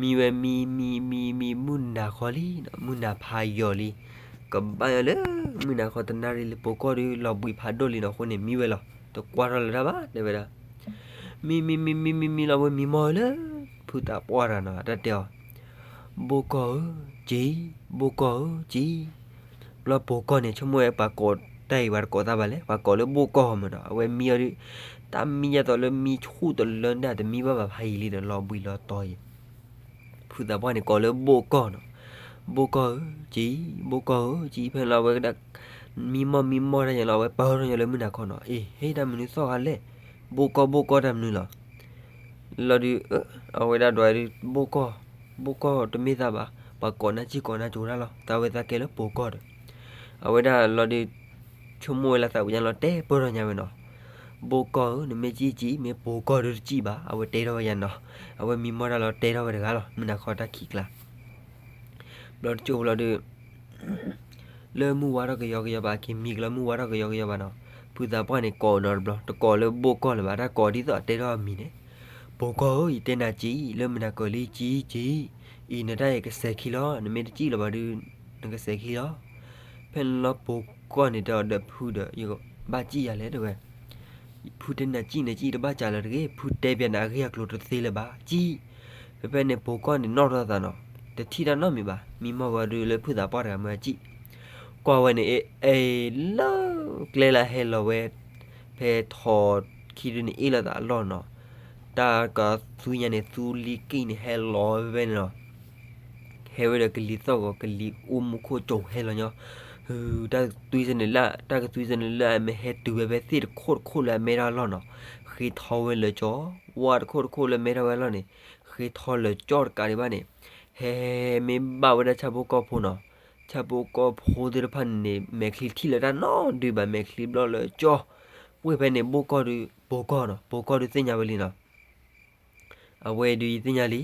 မံဝဲမံမံမံမံ မုၢ်နၤခီလံနီၤ မုၢ်နၤဖးယိာ်လံ. ကဘၣ်ယီၤလၢ မုၢ်နၤခီတနၣ်ရံၣ်လံ ပိာ်ကီၢ်ဒုး လီၤဘှံးဖးဒိၣ်လံနီၤ အဃိန့ၣ် မံဝဲလီၤ တကွၢ်ထီၣ်လၢၤတၢ်ဘၣ် တဲဝဲဒၣ်. မံမံမံမံမံမံလီၤ ဝဲမံမီၢ်လၢ ဖုသးပှၢ်တဂၤနီၤ တၢ်တဲအီၤ ဘိၣ်ကီၢ်ဧၢ, ကံ, ဘိၣ်ကီၢ်ဧၢ, ကံ. ဘျီပိာ်ကီၢ်န့ၣ် ဆိကမိၣ်ဝဲပှၤကိးတၢ်အံၤ ပှၤတကိးသးဘၣ်လဲၣ်, ပှၤကိးလၢဘိၣ်ကီၢ်မ့ၢ်ဒီး အဝဲမံအီၤဒုး တၢ်မံယဲၢ်သိးလၢမံဆူၣ်တလၢဒၣ် တမံဘၣ်ဘၣ်ဖးယံာ်လံဒီး လီၤဘှံးလီၤတီၤအံၤ ဖုသးပှၢ်န့ၣ် ကိးလၢဘိၣ်ကီၢ်နီၤ, ဘိၣ်ကီၢ်ဧၢ, ကံ, ဘိၣ်ကီၢ်ဧၢ, ကံ. ဖဲန့ၣ်လီၤ အဝဲကဒၣ် မံမီၢ်မံမီၢ်တၢ်ညါလီၤ အဝဲပၢၢ်ထီၣ်ညီလၢမုၢ်နၤခီနီၤ, အ့ ဟ့ၣ်တၢ်မနုၤသီၣ်ဂၤလဲၣ်, ဘိၣ်ကီၢ် ဘိၣ်ကီၢ်တၢ်မနုၤလီၤ. လီၤဒုး အဝဲဒၣ်ဒွးဒုး ဘိၣ်ကီၢ်, ဘိၣ်ကီၢ်တမ့ၢ်သးဘၣ်, ပှၤကိးနၤစံၣ်ကိးနၤကိၤတၢ်လီၤ, သးဝဲသးကဲလၢပိာ်ကီၢ်ဒီး အဝဲဒၣ်လီၤဒုး ဆိကမိၣ်ဝဲလၢသးဝံၣ်ညါလီၤ တဲပၢၢ်ထီၣ်ညါဝဲနီၤ, ဘိၣ်ကီၢ်ဧၢ, နမ့ၢ်စံၣ်စံၣ်, မ့ၢ်ပိာ်ကီၢ်ဒုးတစံၣ်ဘၣ်, အဝဲတဲထီၣ်ဝဲယၤနီၤ, အဝဲမံမီၢ်တၢ်လီၤ တဲထီၣ်ဝဲတဂၤလီၤ, မုၢ်နၤခီတၢ်ခံးကျါ ဘျီတကၠိလီၤဒုး လၢမုၢ်ဝါထီၣ်ကယီကယီဘၣ်, က့ၤမံကလီမုၢ်ဝါထီၣ်ကယီကယီဘၣ်နီၤ, ဖုသးပှၢ်န့ၣ်ကိးနီတဘျီ, တကိးလၢဘိၣ်ကီၢ်လၢၤဘၣ်, တၢ်ကိးဒ်သိးအတဲထီၣ်အမံၤန့ၣ်, ပိာ်ကီၢ်ဧၢ, ယတဲနၤစံၣ်, လၢမုၢ်နၤခီလံ ကံ, ကံ, အံၤနတၢ်အံၤကစဲးခံလီၤ, နမ့ၢ်တစံၣ်လၢၤဘၣ်ဒုး နကစဲးခံလီၤ. ဖဲန့ၣ်လီၤပိာ်ကီၢ်န့ၣ်တဲအီၤဒီးဖုဒီး ယကဘၣ်စံၣ်ယၤလဲၣ်တဲဝဲ ဖုတဲနၤစံၣ်န့ၣ် စံၣ်တဘၣ်စးလၢၤတဂ့ၤ, ဖုတဲပျးနၤအဂ့ၢ်အကျိၤတသ့လၢၤဘၣ်, စံၣ်. ဖဲဖဲန့ၣ် ပိာ်ကီၢ်န့ၣ်နီၣ်ထီၣ်သးနီၤ, တထံၣ်တၢ်နီတမံၤဘၣ်, မံမီၢ်ဝဲဒုးလၢဖုသးပှၢ်တဂၤမ့ၢ်အစံၣ်, ကွၢ်ဝဲန့ၣ် အ့ အ့လၢကျဲလၢဟဲလီၤဝဲ ဖဲထိးခံဒုန့ၣ် အ့ၣ်လိာ်သးအလီၢ်နီၤ, တၢ်ကသွံညါန့ၣ် သူလံက့ၣ်န့ၣ် ဟဲလီၤဝဲန့ၣ်နီၤ ဟဲဝဲဒီးကလံၤသီၣ်ဂီၤ ကလံၤအူမူခိၣ်ကၠိၤဟဲလီၤညီ, ဟု တၢ်ကသွံစ့ၢ်န့ၣ်လၢ တၢ်ကသွံစ့ၢ်န့ၣ်လၢအမ့ၢ်ဟဲတုၤဝဲဖဲသ့ၣ်တခိၣ်တခိၣ်လၢအမဲထီၣ်အလီၢ်နီၤ, ဃ့ထီဝဲလၢကၠီ, ဝါတခိၣ်တခိၣ်လၢအမဲထီၣ်ဝဲအလီၢ်န့ၣ် ဃ့ထီလၢကၠီတကးဒံးဘၣ်န့ၣ်, ဟဲမ့ၢ်ဘၣ်ဝဲဒၣ်ဆၣ်ဖိကီၢ်ဖိနီၤ, ဆၣ်ဖိကီၢ်ဖိသ့ၣ်တဖၣ်န့ၣ်န့ၣ် မဲာ်ချံတထံၣ်လၢၤတၢ်နီတဒုဘၣ်, မဲာ်ချံဘျီၣ်လၢကၠီ, ပှ့ၢ်ဖဲန့ၣ် ဘိၣ်ကီၢ်ဒုး ပိာ်ကီၢ်နီၤ, ပိာ်ကီၢ်ဒုးသ့ၣ်ညါဝဲလံနီၤ အဝဲဒုးယသ့ၣ်ညါလံ,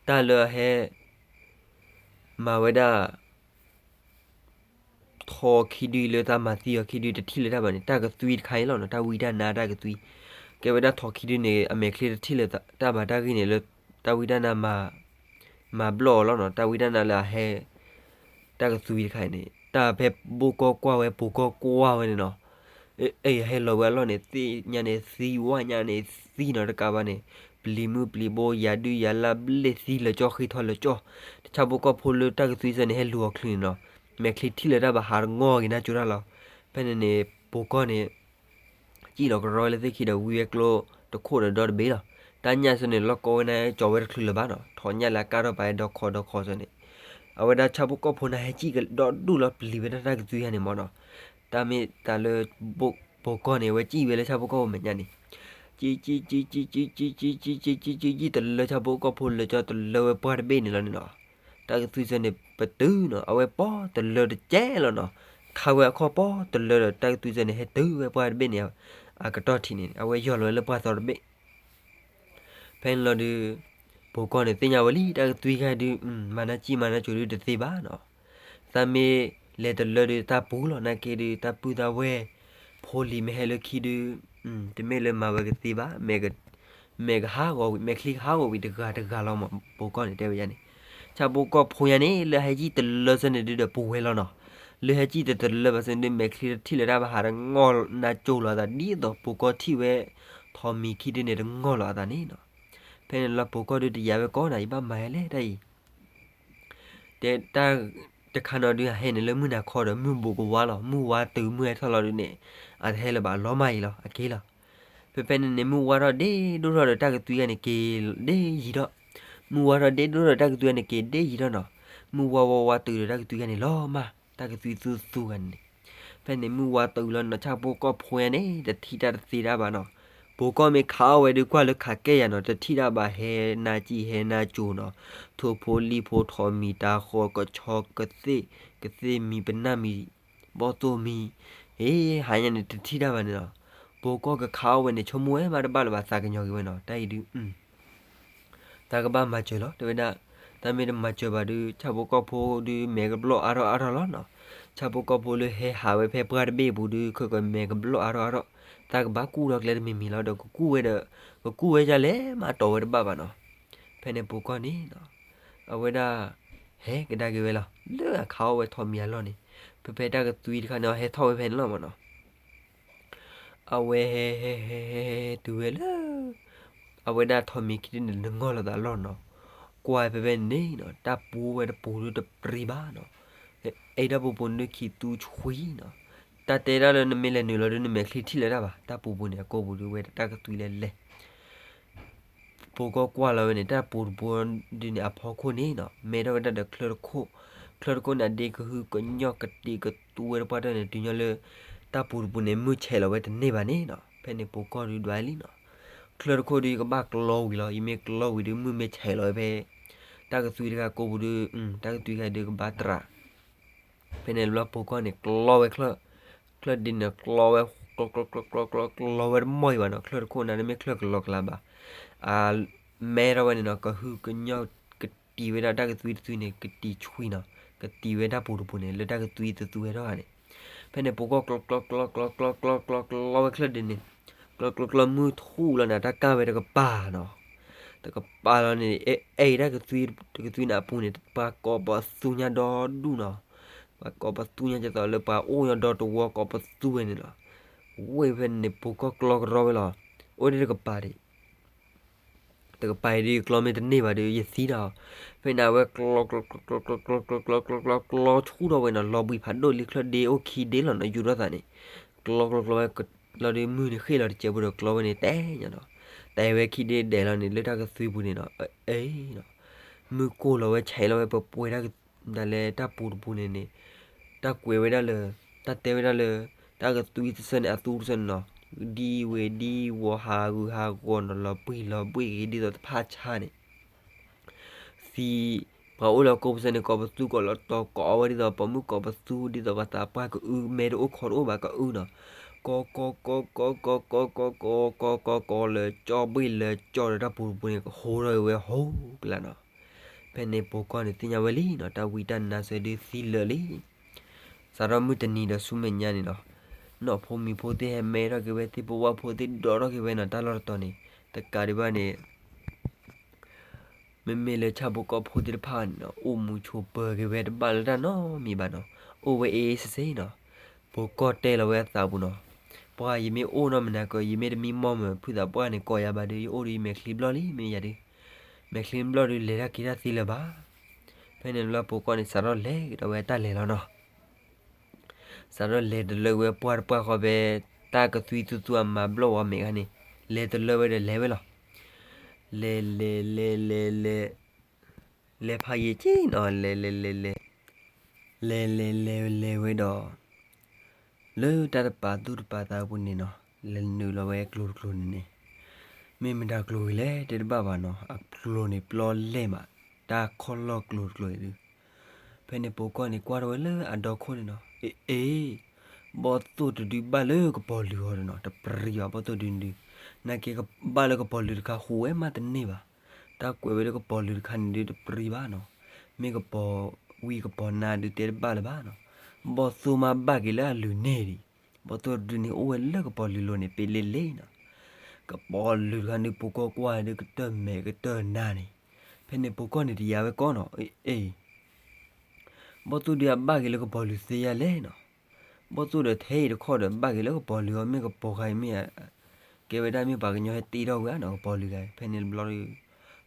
တၢ်လၢအဟဲ မၤဝဲဒၣ် ထိးခံဒုလၢတၢ်မၤသံအီၤခံဒုတထံၣ်လၢၤတၢ်ဘၣ်န့ၣ် တၢ်ကသွံတခါအံၤလီၤနီၤ, တၢ်ဝံတၢ်နါတၢ်ကသွံ, ကဲဝဲဒၣ်ထိးခံဒုန့ၣ် အမဲာ်ချံတထံၣ်လၢၤတၢ်ဘၣ်တၢ်ဂ့ၢ်န့ၣ်လၢ တၢ်ဝံတၢ်နါမၤ မၤဘျီၣ်အီၤလီၤနီၤ, တၢ်ဝံတၢ်နါလၢအဟဲ တၢ်ကသွံတခါအံၤန့ၣ် တၢ်ဖဲဘိၣ်ကီၢ်ကွၢ်ဝဲ ပိာ်ကီၢ်ကွၢ်ဝဲန့ၣ်နီၤ, အဟဲလီၤဝဲအလီၢ်န့ၣ် သ့ၣ်ညါန့ၣ်သံ ဝၣ်ညါန့ၣ်သံနီၤ တကးဘၣ်န့ၣ် ပျံၤမုၢ်ပျံၤဘိ ယၤဒုယၤလၢ် ဘျ့ၣ်သံလၢာ်ကၠီၣ်ဃ့ထီၣ်လၢာ်ကၠီၣ်, ဆၣ်ဖိကီၢ်ဖိလၢတၢ်ကသွံစၢၤန့ၣ် ဟဲလူၤအီၤချုးန့ၣ်နီၤ, မဲာ်ချံထံၣ်လၢၤတၢ်ဘၣ် ဟးတငီၢ်က့ၤနၢ်ကၠိတၢ်လီၤ. ဖဲန့ၣ်န့ၣ် ပိၤကီၢ်န့ၣ် စံၣ်လီၤကရီလၢသ့ၣ်ခံဒီး ဝံဝဲကျိတခိၣ်ဒီးဒီတဘ့ၣ်လီၤ. တၢ်ညၣ်စၢၤန့ၣ် လီၢ်ကီဝဲန့ၣ် ကၠီၤဝဲတချုးလၢၤဘၣ်နီၤ, ထီၣ်ညၣ်လၢအကၢ်ထီၣ်ပာ်ဒီခီဒီခီစၢၤန့ၣ်, အဝဲဒၣ်ဆၣ်ဖိကီၢ်ဖိန့ၣ် ဟဲစံၣ်ကဒီဒူၣ်လီၤ ပျံၤဝဲဒၣ်တၢ်ကသွံယါန့ၣ်မ့ၢ်နီၤ. တၢ်မ့ၢ်တၢ်လၢ ပိၤကီၢ်န့ၣ် အဝဲစံၣ်ဝဲလၢဆၣ်ဖိကီၢ်ဖိမဲာ်ညါန့ၣ်, စံၣ်စံၣ်စံၣ်စံၣ်စံၣ်စံၣ်စံၣ်စံၣ်စံၣ်စံၣ်စံၣ်စံၣ် တလၢဆၣ်ဖိကီၢ်ဖိလၢာ်ကၠီၣ် တလၢဝဲပှၢ်တဘ့ၣ်န့ၣ်လီၤန့ၣ်နီၤ. တၢ်ကသွံစၢၤန့ၣ် ပတုာ်နီၤ, အဝဲပီၢ်တလၢတကဲလီၤနီၤ, ခးဝဲအခီၣ်ပီၢ်တလၢဒီးတၢ်ကသွံစၢၤန့ၣ် ဟဲတုၤဝဲပှၢ်တဘ့ၣ်န့ၣ် အကတီၢ်ထံးန့ၣ် အဝဲယီၢ်လီၤဝဲလၢပှၢ်သီတဘ့ၣ်. ဖဲန့ၣ်လီၤဒုး ပိၤကီၢ်န့ၣ်သ့ၣ်ညါဝဲလံ တၢ်ကသွံခါဒုး မၤနၢ်စံၣ်မၤနၢ်ကိၤဒုးတသ့ဘၣ်နီၤ. သးမ့ၢ်လဲၤတလၢဒုး တၢ်ပူၤလီၤ နာ်က့ဒုး တၢ်ပုၢ်သးဝဲၢ် ဖိလံၤမ့ၢ်ဟဲလၢခံဒုး တမ့ၢ်လၢမၤဝဲကသ့ဘၣ်, မဲာ်ကဟးဂီၤဝံၤ မဲာ်ချံကဟးဂီၤဝံၤ တဂၤတဂၤလီၤမး ပိၤကီၢ်န့ၣ်တဲဝဲယါန့ၣ်, ဆၣ်ဖိကီၢ်ဖိယါန့ၣ် လၢဟဲစံၣ်တလၢစၢၤန့ၣ်ဒုးဒီးပူၤဝဲလီၤနီၤ, လၢဟဲစံၣ်တတလၢဘၣ်စၢၤန့ၣ်ဒုး မဲာ်ချံတထံၣ်လၢၤတၢ်ဘၣ် ဟးတငီၢ်နၢ်ကၠိလီၤအသး ဒ်သိးပိၤကီၢ်ထံၣ်ဝဲ ထိးမံၤခံဒုးန့ၣ် တငီၢ်လီၤအသးန့ၣ်နီၤ. ဖဲန့ၣ်လီၤပိၤကီၢ်ဒုးတယာ်ဝဲကိးနၤ ယဘၣ်မၤယါလဲၣ်တၢ်အံၤ တဲတၢ်တခါနီၤဒုး အဟဲန့ၣ်လၢမုၢ်နၤခီဒီး မုၢ်ဘူးကဝါလီၤ, မုၢ်ဝါတုၤမုၢ်ဟဲထီၣ်လီၤဒုးန့ၣ် အတဟဲလၢၤဘၣ် လီၤမၢ်အံၤလီၤ အက့ၤလီၤ. ဖဲဖဲန့ၣ်န့ၣ် မုၢ်ဝါထီၣ်ဒ့ဒိၣ်ထီၣ်ဒီး တၢ်ကသွံဂၤန့ၣ်က့ၤဒ့ယံၤထီၣ်, မုၢ်ဝါထီၣ်ဒ့ဒိၣ်ထီၣ်ဒီး တၢ်ကသွံဂၤန့ၣ်က့ၤဒ့ယံၤထီၣ်နီၤ, မုၢ်ဝါဝါဝါတုၤဒီး တၢ်ကသွံဂၤန့ၣ်လီၤမၢ်, တၢ်ကသွံသူသူဂၤန့ၣ် ဖဲန့ၣ်မုၢ်ဝါတုၤလီၤနီၤ ဆၣ်ဖိကီၢ်ဖိယါန့ၣ် တထံၣ်တၢ်တသ့တၢ်ဘၣ်နီၤ. ပိၤကီၢ်မ့ၢ်ခးအီၣ်ဝဲဒုး ကွၢ်လၢခးကဲယၤနီၤ တထံၣ်တၢ်ဘၣ် ဟဲနၢ်စံၣ်ဟဲနၢ်ကၠိနီၤ, ထိၣ်ဖိလံၣ်ဖိ ထိးမံၤတၤဃီၤ ကဆီကသ့ၣ် ကသ့ၣ်မံၤ ပနၢ်မံၤ ဘီၣ်သိၣ်မံၤ ဟ့ ဟးညါန့ၣ် တထံၣ်တၢ်ဘၣ်န့ၣ်လီၤ. ပိၤကီၢ်ကခးအီၣ်ဝဲန့ၣ် ဆိကမိၣ်ဝဲမးတဘၣ်လၢၤဘၣ် သးကညီၤက့ၤဝဲနီၤ တၢ်အံၤဒုး တၢ်ကဘၣ်မၤစၢၤလီၤ တဲဝဲဒၣ်, တၢ်မ့ၢ်တမၤစၢၤဘၣ်ဒုး ဆၣ်ဖိကီၢ်ဖိဒုး မဲာ်ကဘျီၣ်အါထီၣ်အါထီၣ်လီၤနီၤ. ဆၣ်ဖိကီၢ်ဖိလၢဟဲဟးဝဲဖဲပှၢ်တဘ့ၣ်အပူၤဒုး ခဲကီးမဲာ်ကဘျီၣ်အါထီၣ်အါထီၣ်, တၢ်ကဘၣ်ကူၣ်ထီၣ်ကျဲတမံၤမံၤလီၤဒီး ကကူၣ်ဝဲဒီး ကကူၣ်ဝဲဒ်လဲၣ်မး တီၢ်ဝဲတဘၣ်ဘၣ်နီၤ. ဖဲန့ၣ်ပိၤကီၢ်န့ၣ်နီၤ အဝဲဒၣ် ဟဲကဒါက့ၤဝဲလီၤ လၢအခးအီၣ်ဝဲထိးမံၤအလီၢ်န့ၣ်, ဖဲဖဲတၢ်ကသွံတခါန့ၣ် ဟဲထီၣ်ဝဲဖဲန့ၣ်လီၤမးနီၤ. အဝဲဟဲဟဲဟဲဟဲဟဲတုၤဝဲလၢ အဝဲဒၣ်ထိးမံၤခံဒုန့ၣ် တငီၢ်လီၤသးအလီၢ်နီၤ. ကွၢ်ဖဲဖဲန့ၣ်နီၤ တၢ်ပူၤဝဲတပူၤဒုးတပြံၤဘၣ်နီၤ. အဲၣ်ဒၣ်ပူၤပူၤန့ၣ်ခံသူဆွံနီၤ. တၢ်တဲဒၣ်လၢနမ့ၢ်လဲၤနုာ်လီၤဒုး နမဲာ်ချံထံၣ်လၢၤတၢ်ဘၣ်. တၢ်ပူၤပူၤန့ၣ် အကိာ်ပူၤဒုးဝဲတၢ်ကသွံလဲၤလဲၤ ပိၤကီၢ်ကွၢ်လီၤဝဲန့ၣ် တၢ်ပူၤတပူၤဒုးန့ၣ် အဖီခိၣ်န့ၣ်နီၤ မဲထီၣ်ဝဲဒၣ်ဒီးချၢတခိၣ်, ချၢတခိၣ်န့ၣ် အဒ့ကဟုကညီၢ်ကတံာ်ကသူဝဲတပှၢ်တၢၢ်န့ၣ် တုၤညီလၢ တၢ်ပူၤတပူၤန့ၣ် မုၢ်ဆဲးလီၤဝဲတန့ၢ်ဘၣ်န့ၣ်နီၤ. ဖဲန့ၣ်ပိၤကီၢ်ဒုးဒွးလံနီၤ ချၢတခိၣ်ဒုး ယကဘၣ်ကျီဝံၤလီၤ. ယမ့ၢ်ကျီဝံၤဒုး မုၢ်မ့ၢ်ဆဲးလီၤဝဲဖဲ တၢ်ကသွံတခါကိာ်ပူၤဒုး တၢ်ကသွံတခါဒုးကဘၣ်တြး ဖဲန့ၣ်ဘျီပိၤကီၢ်န့ၣ် ကျီဝဲချၢၣ်, ချၢၣ်ဒ့န့ၣ် ကျီဝဲ ကျီကျီကျီကျီကျီ ကျီဝဲတမီၢ်အံၤဘၣ်နီၤ. ချၢၣ်တခိၣ်န့ၣ် တမ့ၢ်ချၢၣ်ကလီကလီဘၣ်. အမဲထီၣ်ဝဲန့ၣ်နီၤ ကဟုကညီၢ်ကတံာ်ဝဲဒၣ် တၢ်ကသွံတသွံန့ၣ် ကတံာ်ဆွံနီၤ, ကတံာ်ဝဲတၢ်ပူၤတပူၤန့ၣ် လၢတၢ်ကသွံတသွံဟဲထီၣ်ဂၤန့ၣ်. ဖဲန့ၣ်ပိၤကီၢ်ကျီကျီကျီကျီကျီကျီကျီ ကျီဝဲချၢၣ်ဒ့န့ၣ် ကျီကျီကျီ မုၢ်ထူၣ်လီၤန့ၣ် တၢ်ကၢ်ဝဲတကပၤနီၤ. တကပၤလီၤန့ၣ် အဲၣ်တၢ်ကသွံ, တကသွံန့ၣ်အပူၤန့ၣ် ပှၤကိးပသူညါဒီဒူၣ်နီၤ. ပှၤကိးပသူညါဒ်သိးလၢပှၤအိၣ်ညီဒီတဝီ ကိးပသူဝဲန့ၣ်လီၤ. ဝဲဖဲန့ၣ် ပိၤကီၢ်ကျီကရီဝဲလီၤ. အိၣ်ဒၣ်တကပၤဒံး တကပၤအံၤဒုး ကျီမ့ၢ်တန့ၢ်ဘၣ်ဒီး ယသံဒီး, ဖဲန့ၣ်အဝဲကျီ ကျီ ကျီ ကျီ ကျီ ကျီ ကျီ ကျီဆူၣ်ထီၣ်ဝဲနီၤ, လီၤဘှံးဖးဒိၣ်လံ ချၢၣ်ဒ့အိၣ်ခံဒ့လီၤနီၤ, ယူၤထီၣ်သးန့ၣ်, ကျီ ကျီ ကျီဝဲလီၤဒီး မုၢ်န့ၣ်ဃ့ၢ်လီၤတစဲးဖိဒီး ကျီဝဲန့ၣ် တဲညါနီၤ, တဲဝဲခံဒ့ဒဲးလီၤန့ၣ် လၢတၢ်ကသွံပူၤန့ၣ်နီၤ, အ့နီၤ, မုၢ်ကိၢ်လီၤဝဲဆဲးလီၤဝဲ ပှဲၤပှဲၤတၢ်က ဒ်လဲၣ်တၢ်ပူၤတပူၤန့ၣ်န့ၣ်, တၢ်ကွဲးဝဲဒၣ်လၢ, တၢ်တဲဝဲဒၣ်လၢ, တၢ်ကသွံတဆၢန့ၣ် အသူတဆၢန့ၣ်နီၤ, ဒံဝ့ၤဒံဝီၤ ဟးဂူာ်ဟးဂီၤနီၤ, လီၤဘှံးလီၤဘှံးဂ့ၤ ဒ်သိးတဖၣ်ဆါန့ၣ်, သံ, ပှၤအိၣ်လၢကိးပူၤစၢန့ၣ် ကိးပသူကိးလီၤတီၤကိးဝဲဒ်သိး ပိာ်မုၣ်ကိးပသူ ဒ်သိးပှၤသးပှၢ်ကအု မဲတအိၣ်ခီတအိၣ်ဘၣ်ကအုနီၤ, ကိးကိးကိးကိးကိးကိးကိးကိးကိးကိးကိးကိး လၢကၠီဘှံးလၢကၠီဒီးတၢ်ပူၤတပူၤန့ၣ် ကဟိထီၣ်ဝဲဟိကလာ်နီၤ. ဖဲန့ၣ်ပိၤကီၢ်န့ၣ်သ့ၣ်ညါဝဲလံနီၤ, တၢ်ဝံတၢ်နါစၢၤဒုးသံလၢာ်လံ. စးထီၣ်မုၢ်တနံၤဒီးဆူမဲာ်ညါန့ၣ်နီၤ, နီၢ်ဖိမံၤဖိသ့ၣ်ဟဲမဲထီၣ်က့ၤဝဲ, သ့ၣ်ဖိဝၣ်ဖိသ့ၣ်ဒိးထီၣ်က့ၤဝဲနီၤ, တၢ်လီၢ်တတီၤန့ၣ်, တကးဒံးဘၣ်န့ၣ် မ့မ့ၢ်လၢဆၣ်ဖိကီၢ်ဖိသ့ၣ်တဖၣ်န့ၣ်နီၤ, အိၣ်မူဆိးပၢၤက့ၤဝဲတဘၣ်လၢတၢ်နီတမံၤဘၣ်နီၤ, အိၣ်ဝဲအ့ၣ်စ့ၢ်စ့ၢ်နီၤ. ပိၤကီၢ်တဲလီၤဝဲအသးပူၤနီၤ, ပှၢ်ယမ့ၢ်အိၣ်နီၢ်မနၤကၢၤ ယမ့ၢ်တမံမီၢ်မၢၤ ဖုသးပှၢ်န့ၣ်ကိးယၤဘၣ်ဒီး ယအိၣ်ဒီးယမဲာ်ချံဘျီၣ်လံ မ့ၢ်ယၤဒီး, မဲာ်ချံဘျီၣ်ဒီး လဲၤတၢ်က့ၤတၢ်သ့လၢၤဘၣ်. ဖဲန့ၣ်တဘျီ ပိာ်ကီၢ်န့ၣ် စးထီၣ်လဲၤကဒီးဝဲတၢ်လဲၤလီၤနီၤ. စးထီၣ်လဲၤတလၢဝဲပှၢ်တပှၢ်ဃီဖဲ တၢ်ကသွံသူသူအမၤဘျီၣ်ဝဲမဲာ်ခါန့ၣ်, လဲၤတလၢဝဲဒီးလဲၤဝဲလီၤ. လဲၤလဲၤလဲၤလဲၤလဲၤ လဲၤဖးယံာ်က့နီၤ လဲၤလဲၤလဲၤလဲၤ လဲၤလဲၤလဲၤလဲၤဝဲဒီး လၢတၢ်တပာ်သူၣ်တပာ်သးအပူၤန့ၣ်နီၤ, လဲၤနုာ်လီၤဝဲကျိၤတကျိၤန့ၣ်န့ၣ်, မ့ၢ်မတၤကျိၤဂ့ၤလဲၣ်တဲတဘၣ်ဘၣ်နီၤ, အကျိၤန့ၣ်ပျီလဲၢ်မး, တၢ်ခီၣ်လီၢ်ကျိၤတကျိၤအံၤဒုး. ဖဲန့ၣ်ပိာ်ကီၢ်န့ၣ်ကွၢ်ထီၣ်ဝဲလၢအဒီခိၣ်န့ၣ်နီၤ, အ့ အ့ ဘီၣ်သိၣ်တဒုဘၣ်လၢကပီၤလုာ်အီၤဒီးနီၤ, တပြံၤဘၣ် ဘီၣ်သိၣ်ဒုန့ၣ်ဒုး, နာ်က့ဘၣ်လၢကပီၤလုာ်တခါ ဟူးဝဲမးတန့ၢ်ဘၣ်. တၢ်ကွဲးဝဲလၢကပီၤလုာ်တခါန့ၣ်ဒုးတပြံၤဘၣ်နီၤ, မ့ၢ်ကပီၤဝံၤကပီၤနါဒုးတဲတဘၣ်လၢၤဘၣ်နီၤ, ဘီၣ်သိၣ်မးဘၣ်က့ၤလၢအလုၢ်န့ၢ်ဒံး, ဘီၣ်သိၣ်တဒုန့ၣ်အိၣ်ဝဲလၢကပီၤလုာ်လိၤန့ၣ် ပ့လ့လ့နီၤ. ကပီၤလုာ်တခါန့ၣ် ပိာ်ကီၢ်ကွၢ်ဒုးကတၢၢ်မဲာ်ကတၢၢ်နါန့ၣ်, ဖဲန့ၣ်ပိာ်ကီၢ်န့ၣ်တယာ်ဝဲကီနီၤ, အ့ အ့ ဘီၣ်သိၣ်ဒုးအဘၣ်က့ၤလၢကပီၤလုာ်သ့ယါလဲၣ်နီၤ, ဘီၣ်သိၣ်ဒီးထဲအံၤတခီဒီးဘၣ်က့ၤလၢကပီၤလုာ်အီၤ မ့ၢ်ကပီၤခါအံၤမ့ၢ် ကဲဝဲဒၣ်မ့ၢ်ပှၤကညီဟဲတ့ထီၣ်ဝဲဧါနီၤ ကပီၤလုာ်ဂၤအံၤ. ဖဲန့ၣ်တဘျီဒီး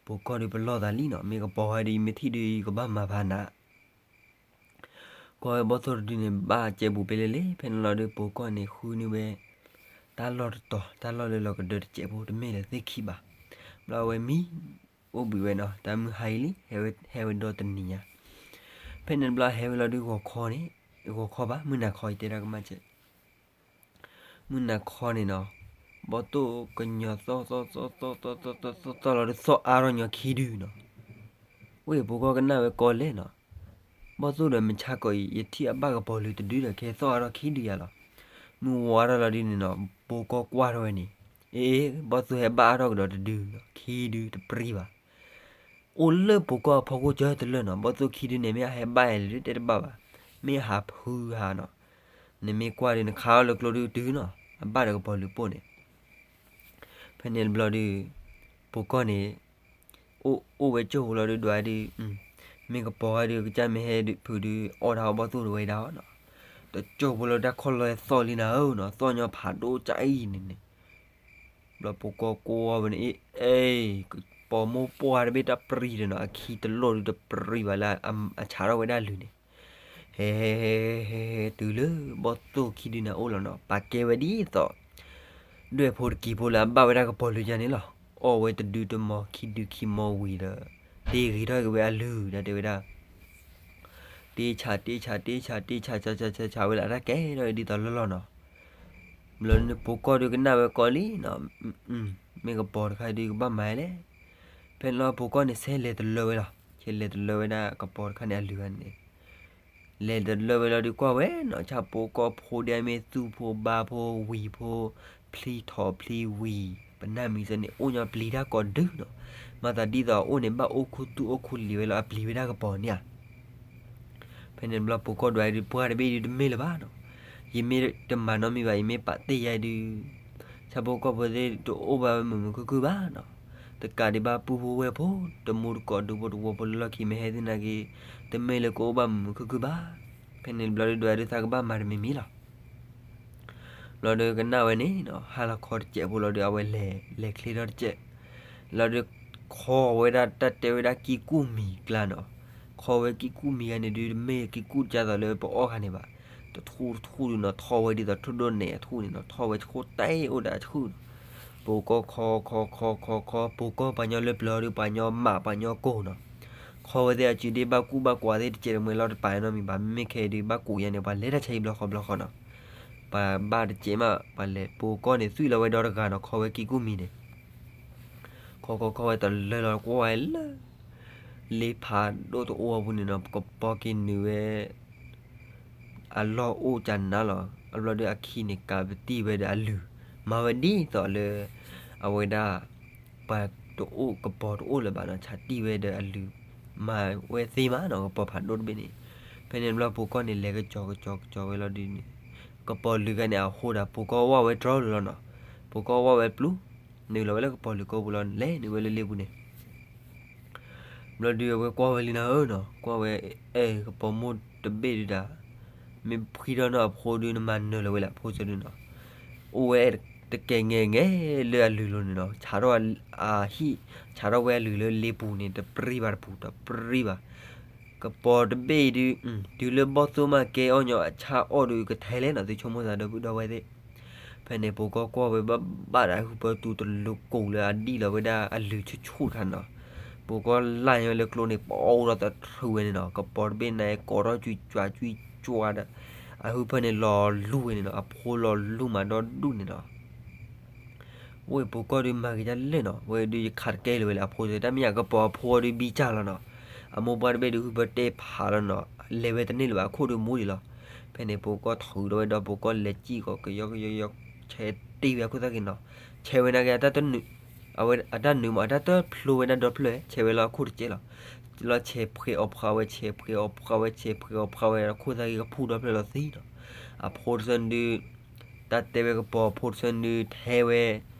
ပိာ်ကီၢ်ဒုးပလီၢ်သးလံနီၤ, မ့ၢ်ကပီၤခါအံၤဒီး ယမ့ၢ်ထံၣ်ဒုးယကဘၣ်မၤဖးနး ကွၢ်ဝဲဘီၣ်သိၣ်တဒုန့ၣ် ဘၣ်ကဲဘူးပ့လ့လ့, ဖဲန့ၣ်လီၤဒုး ပိာ်ကီၢ်န့ၣ်ဃုန့ၢ်ဝဲ တၢ်လီၢ်တတီၤ, တၢ်လီၢ်လၢလီၤကဒၢတစဲးဖိ တမ့ၢ်လၢသ့ၣ်ခံဘၣ်. ဘျီအဝဲမံ အိၣ်ဘှံးဝဲနီၤ, တၢ်မုၢ်ဟါအံၤလံ, ဟဲဝဲဒီတနံၤညါ. ဖဲန့ၣ်တဘျီဟဲဝဲလီၤဒုး ဂီၤခီန့ၣ်, ဂီၤခီဘၣ်, မုၢ်နၤခီအံၤတဲဒၣ်ကမၣ်ကဲ မုၢ်နၤခီန့ၣ်နီၤ, ဘီၣ်သိၣ်ကညီသီၣ်သီၣ်သီၣ်သီၣ်သီၣ်သီၣ်လီၤဒုး သီၣ်အါထီၣ်ညီခံဒုနီၤ. ဝဲပိာ်ကီၢ်ကနၣ်ဝဲကီလဲၣ်နီၤ, ဘီၣ်သိၣ်ဒီးမုၢ်ဆါကီးအံၤ ယထံၣ်အဘၣ်ကပီၤလုာ်တဒုဒီး ကဟဲသီၣ်အါထီၣ်ခံဒုယါလီၤ. မုၢ်ဝါထီၣ်လီၤဒုန့ၣ်နီၤ, ပိာ်ကီၢ်ကွၢ်ထီၣ်ဝဲန့ၣ်, အ့ ဘီၣ်သိၣ်ဟဲဘၣ်အါထီၣ်ကဒီးတဒု, ခံဒုတပြံဘၣ် အိၣ်လၢပိာ်ကီၢ်အဖီခိၣ်ကၢတလၢာ်နီၤ, ဘီၣ်သိၣ်ခံဒုန့ၣ်မ့ၢ်အဟဲဘၣ်အလဲၣ်ဒုးတဲတဘၣ်ဘၣ်, မ့ၢ်ဟးဖုဟးနီၤ, နမ့ၢ်ကွၢ်ဒုးနခးအီၤလၢကျိဒုတုၤနီၤ, အဘၣ်ဒီးကပီၤလုာ်ပိၢ်န့ၣ်. ဖဲန့ၣ်တဘျီဒုး ပိာ်ကီၢ်န့ၣ် အိၣ်ဝဲကၠိၢ်ဖိလီၤဒုးဒွးဒုး, မ့ၢ်ကပီၤဂၤဒုး ကစၢ်မ့ၢ်ဟဲဒုးဖုးဒုး အီၣ်တၢ်အီၣ်ဘီၣ်သိၣ်တဝဲဒၣ်အီၤနီၤ, တကၠိၢ်ဖိလီၤတၢ်ခီၣ်လီၢ်သီၣ်လံနၤဧၢနီၤ, သီၣ်ညီဖးဒိၣ်ကအံၤန့ၣ်န့ၣ် ဘျီပိာ်ကီၢ်ကွၢ်ဝဲန့ၣ် အ့ အ့ ကပီၤမိၢ်ပှၢ်တဘ့ၣ်တၢ်ပြံဒီးနီၤ, အခံတလိၣ်ဒုးတပြံဘၣ်လၢ အဆးထီၣ်ဝဲဒၣ်လုၢ်န့ၣ်, ဟဲ ဟဲ ဟဲ ဟဲ ဟဲ တုၤလၢဘီၣ်သိၣ်ခံဒုန့ၣ်အိၣ်လီၤနီၤ, ပာ်ကဲဝဲဒ်သိး ဒွဲၣ်ဖိတကံၤဖိလၢအဘၣ်ဝဲဒၣ်ကပီၤလုာ်ယါန့ၣ်လီၤ. အီၣ်ဝဲတဒုတမီၤခံဒုခံမီဝံၤဒီး တ့ဂ့ၤထီၣ်က့ၤဝဲအလုၢ်ဒီးတဲဝဲဒၣ် တ့ဆးတ့ဆးတ့ဆးတ့ဆးဆးဆးဆးဆးဝဲလၢအတၢ်ကဲထီၣ်ဒ်သိးလီၢ်လီၢ်နီၤ. ဘျီန့ၣ်ပိာ်ကီၢ်ဒုးကနၣ်ဝဲကီလံနီၤ, မ့ၢ်ကပီၤတခါဒုးကဘၣ်မၤလဲၣ်. ဖဲန့ၣ်လီၤပိာ်ကီၢ်န့ၣ်ဆဲးလဲၤတလၢဝဲလီၤ, ဆဲးလဲၤတလၢဝဲဒၣ်ကပီၤတခါန့ၣ်အလုၢ်ဂၤန့ၣ် လဲၤတလၢဝဲလီၤဒုးကွၢ်ဝဲနီၤ, ဆၣ်ဖိကီၢ်ဖိဒ်အမ့ၢ်သူၣ်ဖိဘါဖိဝံၤဖိ ဖျံထီၣ်ဖျံဝံၤ ပနၢ်မံၤစ့ၢ်န့ၣ် အိၣ်ညီပျံၤတၢ်ကိးဒုနီၤ, မၤသးဒ်သိးအအိၣ်န့ၣ် ဘၣ်အိၣ်ခူသူၣ်အိၣ်ခူလံာ်ဝဲလီၤ အပျံၤဝဲဒၣ်ကပီၤန့ၣ်ဧါ. ဖဲန့ၣ်တဘျီပိာ်ကီၢ်ဒွးဒုး ပှၢ်တဘ့ၣ်ဒုးတမ့ၢ်လၢၤဘၣ်နီၤ, ယမ့ၢ်တမၤနီတမံၤဘၣ် ယမ့ၢ်ပာ်တ့ၢ်ယါဒုး ဆၣ်ဖိကီၢ်ဖိသ့ၣ်တအိၣ်ဘၣ်ဝဲမုာ်မုာ်ခုၣ်ခုၣ်ဘၣ်နီၤ, တကးဒံးဘၣ်ပုၢ်ဖိဝဲၢ်ဖိ တမူတကိးဒူဖိတဝီဖိလၢလီၢ်ခံမ့ၢ်ဟဲသ့ၣ်နာ်က့ တမ့ၢ်လၢကအိၣ်ဘၣ်မုာ်မုာ်ခုၣ်ခုၣ်ဘၣ်. ဖဲန့ၣ်တဘျီဒုးဒွးဒုးသးကဘၣ်မၤတမံၤမံၤလီၤ. ဘျီဒုးကနၣ်ဝဲန့ၣ်နီၤ ဟါလီၤခီတစဲးဖိလီၤဒုး အဝဲလဲၤ လဲၤချ့ထီၣ်တစဲး, လီၤဒုးခီဝဲဒၣ်တၢ်တဲဝဲဒၣ်ကံၢ်ကူၣ်မံၤကျါနီၤ, ခီဝဲကံၢ်ကူၣ်မံၤဂၤန့ၣ်ဒုး တမ့ၢ်ကံၢ်ကူၣ်ဒ်သိးလၢပအီၣ်ခါန့ၣ်ဘၣ်, တထူၣ်တထူၣ်ဒုးနီၤ ထီၣ်ဝဲဒ်သိးထိၣ်ဒိၣ်နဲၣ်အထူၣ်န့ၣ်နီၤ, ထီၣ်ဝဲဆှိၣ်တဲအိၣ်ဒီးအဆူၣ်နီၤ, ပိာ်ကီၢ်ခီခီခီခီခီ ပိာ်ကီၢ်ပှၤညီလၢပျၢၤဒုး ပှၤညီမးပှၤညီကိၢ်နီၤ, ခီဝဲသ့ၣ်အစုဒ့ဘၣ်ကူၣ်ဘၣ်ကွၢ်သ့ၣ်တစဲး တမ့ၢ်လီၤတပာ်နီတမံၤဘၣ်, မ့မ့ၢ်ခဲအံၤဒုး ဘၣ်ကူၣ်ယါန့ၣ် ပှၤလဲၤတၢ်ဆါဟံၣ်ဘျီဃီဘျီဃီနီၤ, ပှၤဘၣ်တစဲးမး ပှၤလဲၤပိာ်ကီၢ်န့ၣ် သွံၣ်လီၤဝဲဒီတဂၤနီၤ ခီဝဲကံၢ်ကူၣ်မံၤန့ၣ် ခီခီခီဝဲတလၢလီၤကွၢ်ဝဲလၢ လ့ဖးဒိၣ်တအိၣ်အပူၤန့ၣ်နီၤ ကပီၤက့ၤနုာ်ဝဲ အလီၢ်အိၣ်ကနါလီၤ. အဘျီဒီးအခံန့ၣ် ကးပတံၢ်ဝဲဒီးအလုၢ်, မၤဝဲဒ်သိးလၢ အဝဲဒၣ် ပှၤတအိၣ်ကပီၤတအိၣ်လၢၤဘၣ်နီၤ, ဆးတံၢ်ဝဲဒီးအလုၢ်, မၤဝဲသ့မးနီၤ ကပီၤဖးဒိၣ်တဘ့ၣ်န့ၣ်. ဖဲန့ၣ်တဘျီပိာ်ကီၢ်န့ၣ် လဲၤကစီၤကစီၤကစီၤဝဲလီၤဒုးန့ၣ်, ကပီၤလုာ်ဂၤန့ၣ် အဟိဒၣ် ပိာ်ကီၢ်ဝၢ်ဝဲတြီလိၤလီၤနီၤ, ပိာ်ကီၢ်ဝၢ်ဝဲပျူၤ, နုာ်လီၤဝဲလၢကပီၤလုာ်ကိာ်ပူၤလီၤ လဲၤနုာ်ဝဲလၢလ့ပူၤန့ၣ် ဘျီဒုးအဝဲကွၢ်ဝဲလံနၤဧၢနီၤ, ကွၢ်ဝဲ အဲ ကပီၤမိၢ်တဘ့ၣ်ဒုးဒၣ်, မ့ၢ်ဖှံထီၣ်နီၢ်အဖိဒုး နမၤနၢၤလီၤဝဲလၢဖိစၢၤဒုးနီၤ. အိၣ်ဝဲတကဲၣ်ငဲၣ်ငဲၣ်လၢအလုၢ်လိၤန့ၣ်နီၤ, ဆးထီၣ်အဟံၣ်, ဆးထီၣ်ဝဲအလုၢ်လၢလ့ပူၤန့ၣ် တပြံဘၣ်တပူၤ တပြံဘၣ်. ကပီၤတဘ့ၣ်ဒုး, တုၤလၢဘီၣ်သိၣ်မးကဲအီၣ်ညီအဆၣ်အီၣ်ဒုးကထဲလဲၣ်နီၤ, သုဆိကမိၣ်သးဒီပုၢ်ဒီဝဲၢ်သ့ၣ်. ဖဲန့ၣ် ပိၤကီၢ်ကွၢ်ဝဲဘၣ်ဘၣ်ဒီး အဟုဖၢတူတလိၤကိာ်လၢအဒံၣ်လီၤဝဲဒၣ်အလုၢ်ဆူၣ်ဆူၣ်တခါနီၤ. ပိၤကီၢ်လၢ်ညီလၢကျိန့ၣ် ပအီၣ်ဒီးတထြူးဝဲန့ၣ်နီၤ, ကပီၤတဘ့ၣ်န့ၣ် ကိးထီၣ်ကွံာ်ကွံာ်ကွံာ်ဒီး အဟုဖၢန့ၣ်လီၤလူၤဝဲန့ၣ်နီၤ, အဖိလီၤလူၤမးဒီဒူၣ်န့ၣ်နီၤ. ဝဲပိၤကီၢ်ဒုးမၤဂ့ၤတၢ်လၢာ်နီၤ, ဝဲဒုးယခးတကဲလၢာ်ဝဲလၢအဖိသ့ၣ်, တၢ်မ့ၢ်ယၤကပီၤအဖိအီၤဒုးဘံစၢ်လီၤနီၤ. အမိၢ်ပှၢ်တဘ့ၣ်ဒုးဟုဖၢတဲဖးလီၤနီၤ, လဲၤဝဲတန့ၢ်လၢၤဘၣ်, အခိၣ်ဒုးမူဒံးလီၤ. ဖဲန့ၣ် ပိၤကီၢ်ထုးဒီးဝဲဒီး ပိၤကီၢ်လဲၤစံၣ်ကီး ကယီကယီကယီ ဆဲးတ့ၢ်ဝဲအခိၣ်သၣ်က့ၤနီၤ. ဆဲးဝဲနာ်က့ အတၢ်တနုာ်, အဝဲအတၢ်နုာ်မး အတၢ်တဖျိဝဲဒၣ်ဒီဖျၢၣ်, ဆဲးဝဲလီၤအခိၣ်တကဲလီၤ. လီၤဆဲးဖှဲးအီၣ်ဖှါဝဲ ဆဲးဖှဲးအီၣ်ဖှါဝဲ ဆဲးဖှဲးအီၣ်ဖှါဝဲ အခိၣ်သၣ်က့ၤကဖူဒီဖျၢၣ်လီၤသံနီၤ. အဖိတသၢန့ၣ်ဒုး တၢ်တဲဝဲကပီၤဖိတသၢန့ၣ်ဒုး ထဲဝဲ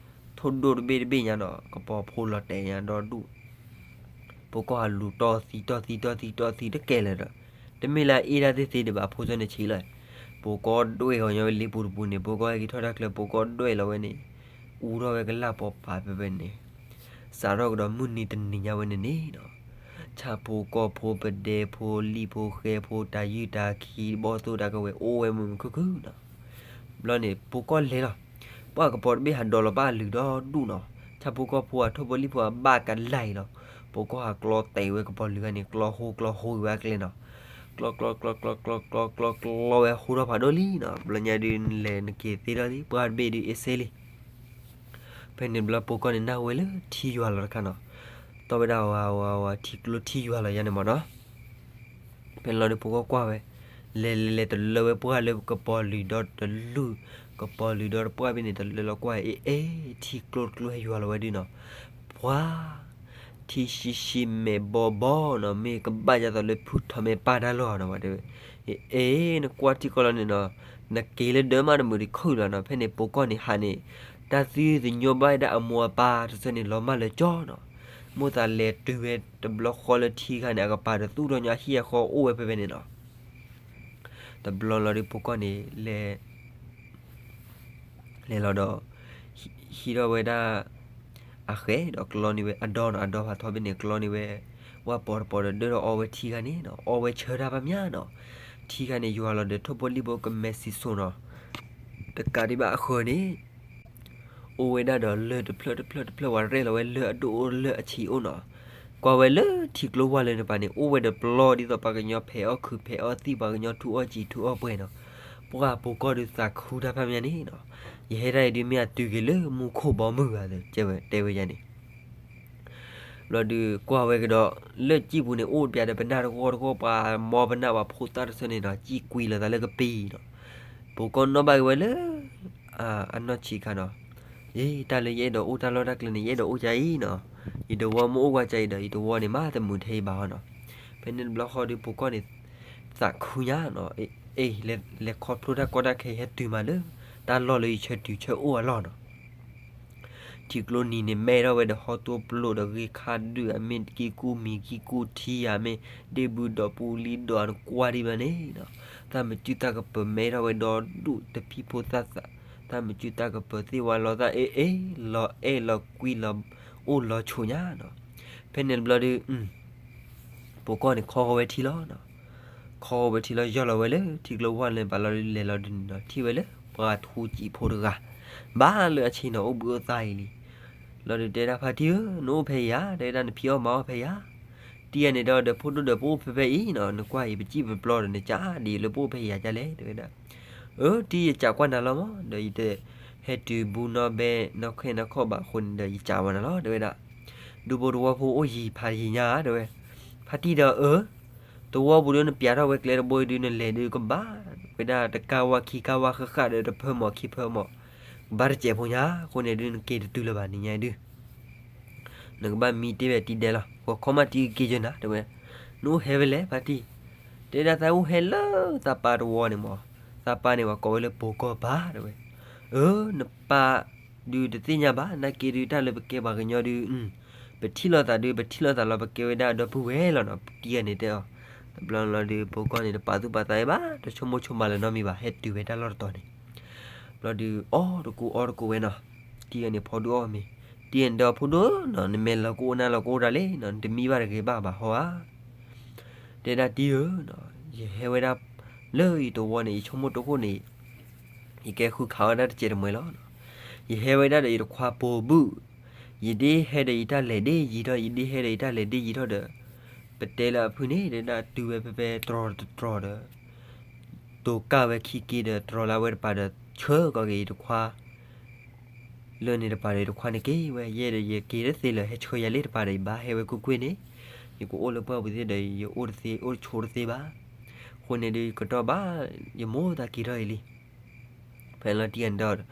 ထိၣ်ဒိၣ်တဘ့ၣ်တဘ့ၣ်ညါနီၤ, ကပီၤဖိလီၤတဲာ်ညါဒီဒူၣ်. ပိၤကီၢ်ဟးလူၤတီၢ်သံတီၢ်သံတီၢ်သံတီၢ်သံတကဲလၢာ်ဒီး တမ့ၢ်လၢအအ့ၣ်တၢ်သ့ၣ်သ့ဒံးဘၣ်, အဖိသၢန့ၣ်ဆံးလီၤ. ပိၤကီၢ်ဒွဲၣ်ဂီၤညီဝဲလ့ပူၤတပူၤန့ၣ်, ပိၤကီၢ်ဟဲက့ၤထီၣ်တၢ်ချၢ ပိၤကီၢ်ဒွဲၣ်လီၤဝဲန့ၣ်, အူထီၣ်ဝဲကလၢ်ပီၤပာ်ဖဲဖဲန့ၣ်, စးထီၣ်ကဒီးမုၢ်နံၤတနံၤညါဝဲန့ၣ်န့ၣ်နီၤ, ဆၣ်ဖိကီၢ်ဖိ ပဒဲဖိ လံၣ်ဖိ ဃဲဖိ တၢ်ယုၢ်တၢ်ခံ ဘီၣ်သိၣ်တၢ်ကဝဲၤ အိၣ်ဝဲမုာ်မုာ်ခုၣ်ခုၣ်နီၤ. ဘျီန့ၣ် ပိၤကီၢ်လဲၤလီၤ. ပှၤကပီၤတဘ့ၣ်ဟးဒိးလီၤဘၣ်အလုၢ်ဒီဒူၣ်နီၤ, ဆၣ်ဖိကီၢ်ဖိ အထိၣ်ဖိလံၣ်ဖိအဘၣ်ကလၢ်အံၤလီၤ. ပိၤကီၢ်ဟးကျီတဲာ်ဝဲကပီၤလုၢ်ဂၤန့ၣ် ကျီဟိကျီဟိက့ၤဝဲအကျဲနီၤ, ကျီကျီကျီကျီကျီကျီကျီကျီဝဲဟိထီၣ်ဖးဒိၣ်လံနီၤ. ဘျီညါဒုးလဲၤနက့ၤသ့ထီၣ်လံ, ပှၤတဘ့ၣ်ဒုးအ့ၣ်စ့လံ. ဖဲန့ၣ်ဘျီပိၤကီၢ်န့ၣ် နၢ်ဟူဝဲလၢထံယွၤလီၤတခါနီၤ, တီၢ်ဝဲဒၣ်ဝၤဝၤဝၤ ထံကျိထံယွၤလီၤယါန့ၣ်မးနီၤ. ဖဲန့ၣ်လီၤဒုး ပိၤကီၢ်ကွၢ်ဝဲ, လဲၤလဲၤလဲၤတလၢဝဲပှၢ်လၢကပီၤလုၢ်ဒီတလုၢ်, ကပီၤလုၢ်ဒီတပှၢ်ဘ့ၣ်န့ၣ် တလၢလီၤကွၢ်, အ့ အ့ ထံကျိတကျိဟဲယွၤလီၤဝဲဒုးနီၤ. ပှၤ ထံဆှံဆှံမဲာ်ဘီဘီနီၤ, မ့ၢ်ကဘၣ်ယၤသိးလၢဖုထီၣ်မဲာ်ပၢ်တၢ်လီၢ်နီၤ, ဝဲတဲဝဲ, အ့ အ့ နကွၢ်ထံကီၢ်လီၤန့ၣ်နီၤ, နက့ၤလၢဒၢးမးတမုာ်တခုၣ်လီၤနီၤ. ဖဲန့ၣ်ပိၤကီၢ်န့ၣ်ဟးန့ၣ်, တၢ်သံသညိဘၣ်ဝဲဒၣ်အမိၢ်အပၢ်တစၢန့ၣ် လီၤမၢ်လၢကၠီနီၤ. မိၢ်သးလဲၤတုၤဝဲတဘျီဃီလၢထံခါန့ၣ် အကပၤဒီးသူၣ်ထီၣ်ညီအဟံၣ်အဃီအိၣ်ဝဲဖဲဖဲန့ၣ်နီၤ. တဘျီလီၤဒုး ပိၤကီၢ်န့ၣ် လဲၤ လဲၤလီၤဒီး ဟံးထီၣ်ဝဲဒၣ် အဃဲဒီးကျီန့ၢ်ဝဲအဒီနီၤ, အဒီဖးထီဘ့ၣ်န့ၣ် ကျီန့ၢ်ဝဲ ဝၣ်ပီၤတပီၤဒီး ဒၢထီၣ်အီဝဲထံခါန့ၣ်နီၤ, အီဝဲဆၢတၢ်ဖးမးနီၤ. ထံခါန့ၣ် ယွၤလီၤဒီးထိၣ်ဖိလံၣ်ဖိကမဲာ်စံၣ်စိၤနီၤ, တကးဒံးဘၣ်အဃၢၤန့ၣ် အိၣ်ဝဲဒၣ်ဒီးလၢၢ်တဖျၢၣ်တဖျၢၣ်တဖျၢၣ် ဝဲရဲၣ်လီၤဝဲလၢၢ်အဒိၣ်အိၣ်လၢၢ်အဆံးအိၣ်နီၤ. ကွၢ်ဝဲလၢထံကျိဝၢ်လၢာ်န့ၣ်ပၤန့ၣ် အိၣ်ဝဲဒီးပျီဒ်သိးပှၤကညီဖဲးအီၣ်ခုးဖဲးအီၣ်သံၣ် ပှၤကညီထူအီၣ်စံာ်ထူအီၣ်ပှဲၤနီၤ. ပှၤပိၤကီၢ်ဒုးသးခုတၢ်ဖးမးန့ၣ်နီၤ, ယဟဲဒၣ်အံၤဒုးမ့ၢ်အတုၤက့ၤလၢမူခိၣ်ဘီမုၢ်ဘၣ် တဲဝဲယါန့ၣ် ဘျီဒုးကွၢ်ဝဲကဒီး လၢၢ်စံာ်ပူၤန့ၣ် အိၣ်ပၠးဒီးပနၢ်တဂီၢ်တဂီၢ် ပှၤမီပနၢ်ပှၤဖိသၣ်တစၢန့ၣ်နီၤ စံာ်ကွံာ်လိာ်သးလၢကပံၤနီၤ. ပိၤကီၢ်နီၣ်ဘၣ်က့ၤဝဲလၢ အနီၢ်ဆံးခါနီၤ, ယတၢ်လၢယအဲၣ်ဒိးအိၣ်တၢ်လီၢ်တၢ်ကျဲန့ၣ် ယအဲၣ်ဒိးအိၣ်ကါအံၤနီၤ, ယတဝီမ့ၢ်အိၣ်ဝဲကါအံၤဒီး ယတဝီန့ၣ်မးတမုာ်ထဲအံၤဘၣ်နီၤ. ဖဲန့ၣ်တဘျီဃီဒုး ပိၤကီၢ်န့ၣ် သးခုညါနီၤ, အ့ လဲၤခီဖျိတၢ်ကီတၢ်ခဲ ဟဲတုၤမးလၢ တၢ်လီၢ်လၢယဆၢတုၤဆၢအိၣ်အလီၢ်နီၤ. ထံကျိနံၤန့ၣ် မဲထီၣ်ဝဲဒီးဟီၣ်တိၢ်ပျိၣ်ဒီးဂ့ၢ်ခါဒုၣ် အမ့ၢ်ကံကူၣ်မံၤကံကူၣ်ထံဧါ မ့ၢ်ဒ့ၣ်ဘုဒီးပူလံဒီး နကွၢ်ဒံးဘျီန့ၣ်နီၤ, သၣ်မကုၢ်သၣ်ကပၢၤမဲထီၣ်ဝဲဒီဒူၣ် တဖံဖိသၣ်သး, သၣ်မကုၢ်သၣ်ကပၢၤသ့ၣ်ဝါလီၤသၣ် အ့ အ့ လီၤအဲၣ်လီၤကွံလီၤ အိၣ်လီၤဆိးညါနီၤ. ဖဲန့ၣ်တဘျီဒုး ပိၤကီၢ်န့ၣ် ခီဃီၤဝဲထံလီၤနီၤ. ခီဃီၤဝဲထံလီၤ ယီၢ်လီၤဝဲလၢထံကျိဝၢ်လၢာ်န့ၣ် ပာ်လီၤဒုး လဲၤလီၤဒုးန့ၣ်နီၤ ထံၣ်ဝဲလၢပှၤထူစံာ်ဖိတဂၤ ဘၣ်လၢအဆ့နီၤ အိၣ်ဘှံးအိၣ်သါအံၤလံ. လီၤဒုးတဲဒၣ် ဖါတံၢ်ဧၢ, နအိၣ်ဖဲအံၤဧါ, တဲဝဲဒၣ် နဖံးအီၣ်မၤအီၣ်ဖဲအံၤဧါ. တံၢ်ယၤန့ၣ်ဒီး ဒီးဖိဒိၣ်ဒီးပအိၣ်ဖဲဖဲအံၤနီၤ, နကွၢ်အံၤ ပစံၣ်ပပျီဒီး နကးဒ်အံၤလၢပအိၣ်ဖဲအံၤဧါ ကါလဲၣ် တဲဝဲဒၣ်. အၢ တံၢ်ယကးကွၢ်နၤလီၤမး, ဒီးယတဟဲတုၤဘူးနီၢ်ဘဲနီၢ်ခဲနီၢ်ခီၣ်ဘၣ်အဃိန့ၣ်ဒီး ယကးဝဲနၤလီၤ တဲဝဲဒၣ်. ဒူဖိတဝီဖိအိၣ်ယံၤဖးယံၤညါဧါ တဲဝဲ. ဖါတံၢ်ဒီးအၢ တဝီပူၤဒီးနပျးထီၣ်ဝဲကျဲတဘိအံၤဒုး နလဲၤဒုးကဘၣ်ဝဲဒၣ်တကးဝါခံကးဝါဃၣ်ဃၣ်ဒီး တဖၢမီၢ်ခံဖၢမီၢ်, ကဘၣ်တစဲးဖိညါ အဃိန့ၣ်ဒုး နက့ၤတတုၤလၢၤဘၣ် နံၤညါအံၤဒုး နကဘၣ်မံတ့ၢ်ဝဲတံၢ်ဒဲးလီၤ. ဂီၤခီမးတံၢ်ကက့ၤယနၤ တဲဝဲ. နအိၣ်ဟဲဝဲလဲၣ် ဖါတံၢ်, တဲဒၣ်သးအိၣ်ဟဲလၢသးပၢ်တဝီန့ၣ်မး, သးပၢ်န့ၣ် ပှၤကိးဝဲလၢပိၤကီၢ်ပၢ် တဲဝဲ. အၢ နပၢ်ဒုးတသ့ၣ်ညါဘၣ်, နာ်က့ဒုးတၢ်လၢပကဲပှၤကညီဒုး ပထံၣ်လိာ်သးဒုး ပထံၣ်လိာ်သးလီၤ ပကဲဝဲဒၣ်အဒီပုၢ်ဝဲၢ်လီၤနီၤ တံၢ်ဂၤန့ၣ်တဲအီၤ. တဘျီလီၤဒုး ပိၤကီၢ်န့ၣ် တပာ်သူၣ်ပာ်သးဝဲဘၣ် တဆိကမိၣ်ဆိကမးလၢၤနီတမံၤဘၣ် ဟဲတုၤဝဲတၢ်လီၢ်တတီၤန့ၣ်. ဘျီဒုးအီၣ်တကိးအီတကိးဝဲနီၤ, တံၢ်ဂၤန့ၣ်ဖီဒုးအီၣ်မ့ၤ, တံၢ်ဂၤန့ၣ်ဒီး ဖိဒိၣ်နီၤ နမ့ၢ်လီၤကအိၣ်နၢ်လီၤကအိၣ်တၢ်လံနီၤ နတမံဘၣ်တဂ့ၤဘၣ်ဘၣ်ဟီဧါ, တဲဒၣ်တံၢ်ဧၢ, ယဟဲဝဲဒၣ်လၢယတဝီန့ၣ် ယဆိကမိၣ်တခိၣ်န့ၣ် ယကဲဃုခးဝဲဒၣ်တစဲးတမှဲၤလီၤ. ယဟဲဝဲဒၣ်ဒီးယတခွါပိာ်ဘုၣ်, ယဒ်ဟဲဒီးယတၢ်လဲၤဒ်ယံၤထီၣ် ယဒ်ဟဲဒီးယတၢ်လဲၤဒ်ယံၤထီၣ်ဒီး, ပတဲလၢအဖုၣ်န့ၣ် တဲဒၣ်တုၤဝဲဖဲဖဲတြီၤတတြီၤဒီး တိၤကၢ်ဝဲခံက့ဒီး တြီၤလၢအဝဲတပၤဒီး ဆှၢကီးက့ၤယတခွါ လၢန့ၣ်တပၤဒီး ယတခွါန့ၣ်က့ၤဝဲ ယဲဒီးယက့ၤတသ့လၢၤ ဟဲဆှၢယၤလၢတပၤဒီး ယဘၣ်ဟဲဝဲကွ့ၢ်ကွ့ၢ်န့ၣ်, ယကအိၣ်လၢပှၢ်ပူၤသ့ၣ်ဒီး ယအိၣ်တသ့ အိၣ်တဆိးတသ့ဘၣ်. အဃိန့ၣ်ဒုး ယကတီၢ်ဘၣ် ယမိၢ်သးက့ၤထီၣ်အံၤလံ. ဖဲလီၤတံၢ်ဂၤန့ၣ်ဒီး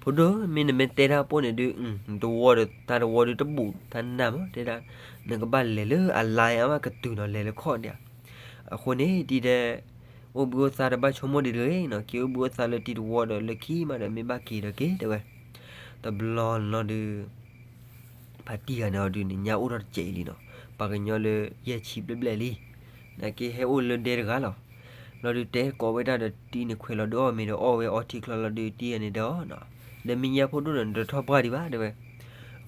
ဖိဒိၣ် မ့ၢ်နမ့ၢ်တဲတၢ်ပိၢ်န့ၣ်ဒုး တဝီဒီး တၢ်တဝီဒုးတဘူးတၢ်နၢ်မး တဲဒၣ်, နကဘၣ်လဲၤလၢအလါအါမးကတုၤနီၤ လဲၤလၢခီၣ်ဒံးဧါ. အဃိန့ၣ် တံၢ်တဲ အိၣ်ဘှံးအိၣ်သါတဘၣ်ဆိကမိၣ်ဒံးတဂ့ၤနီၤ က့ၤအိၣ်ဘှံးအိၣ်သါလၢတံၢ်တဝီဒီး လၢခံမးဒီး မ့ၢ်ဘၣ်က့ၤဒီးက့ၤတဲဝဲ. တဘျီလီၤဒုး ဖါတံၢ်ဂၤန့ၣ်အီၤဒုးန့ၣ် ညါအိၣ်ထီၣ်တစဲးအံၤလံနီၤ, ပှၤကညီလၢယဲၢ်ဆံဘျဲၣ်ဘျဲၣ်လံ, နာ်က့ဟဲအိၣ်လၢဒဲတဂၤလီၤ. လီၤဒုးတဲကိးဝဲဒၣ်ဒီးတံၢ်န့ၣ် ခွဲးလီၤဒုးအီၣ်မ့ၤဒီးအီၣ်ဝဲအီထံချီလီၤဒုး တံၢ်ဂၤန့ၣ်တဲအီၤနီၤ, ဒီးမ့ၢ်ညါဖိဒိၣ်ဒီး နတထီၣ်ပှၢ်ဒံးဘၣ်တဲဝဲ.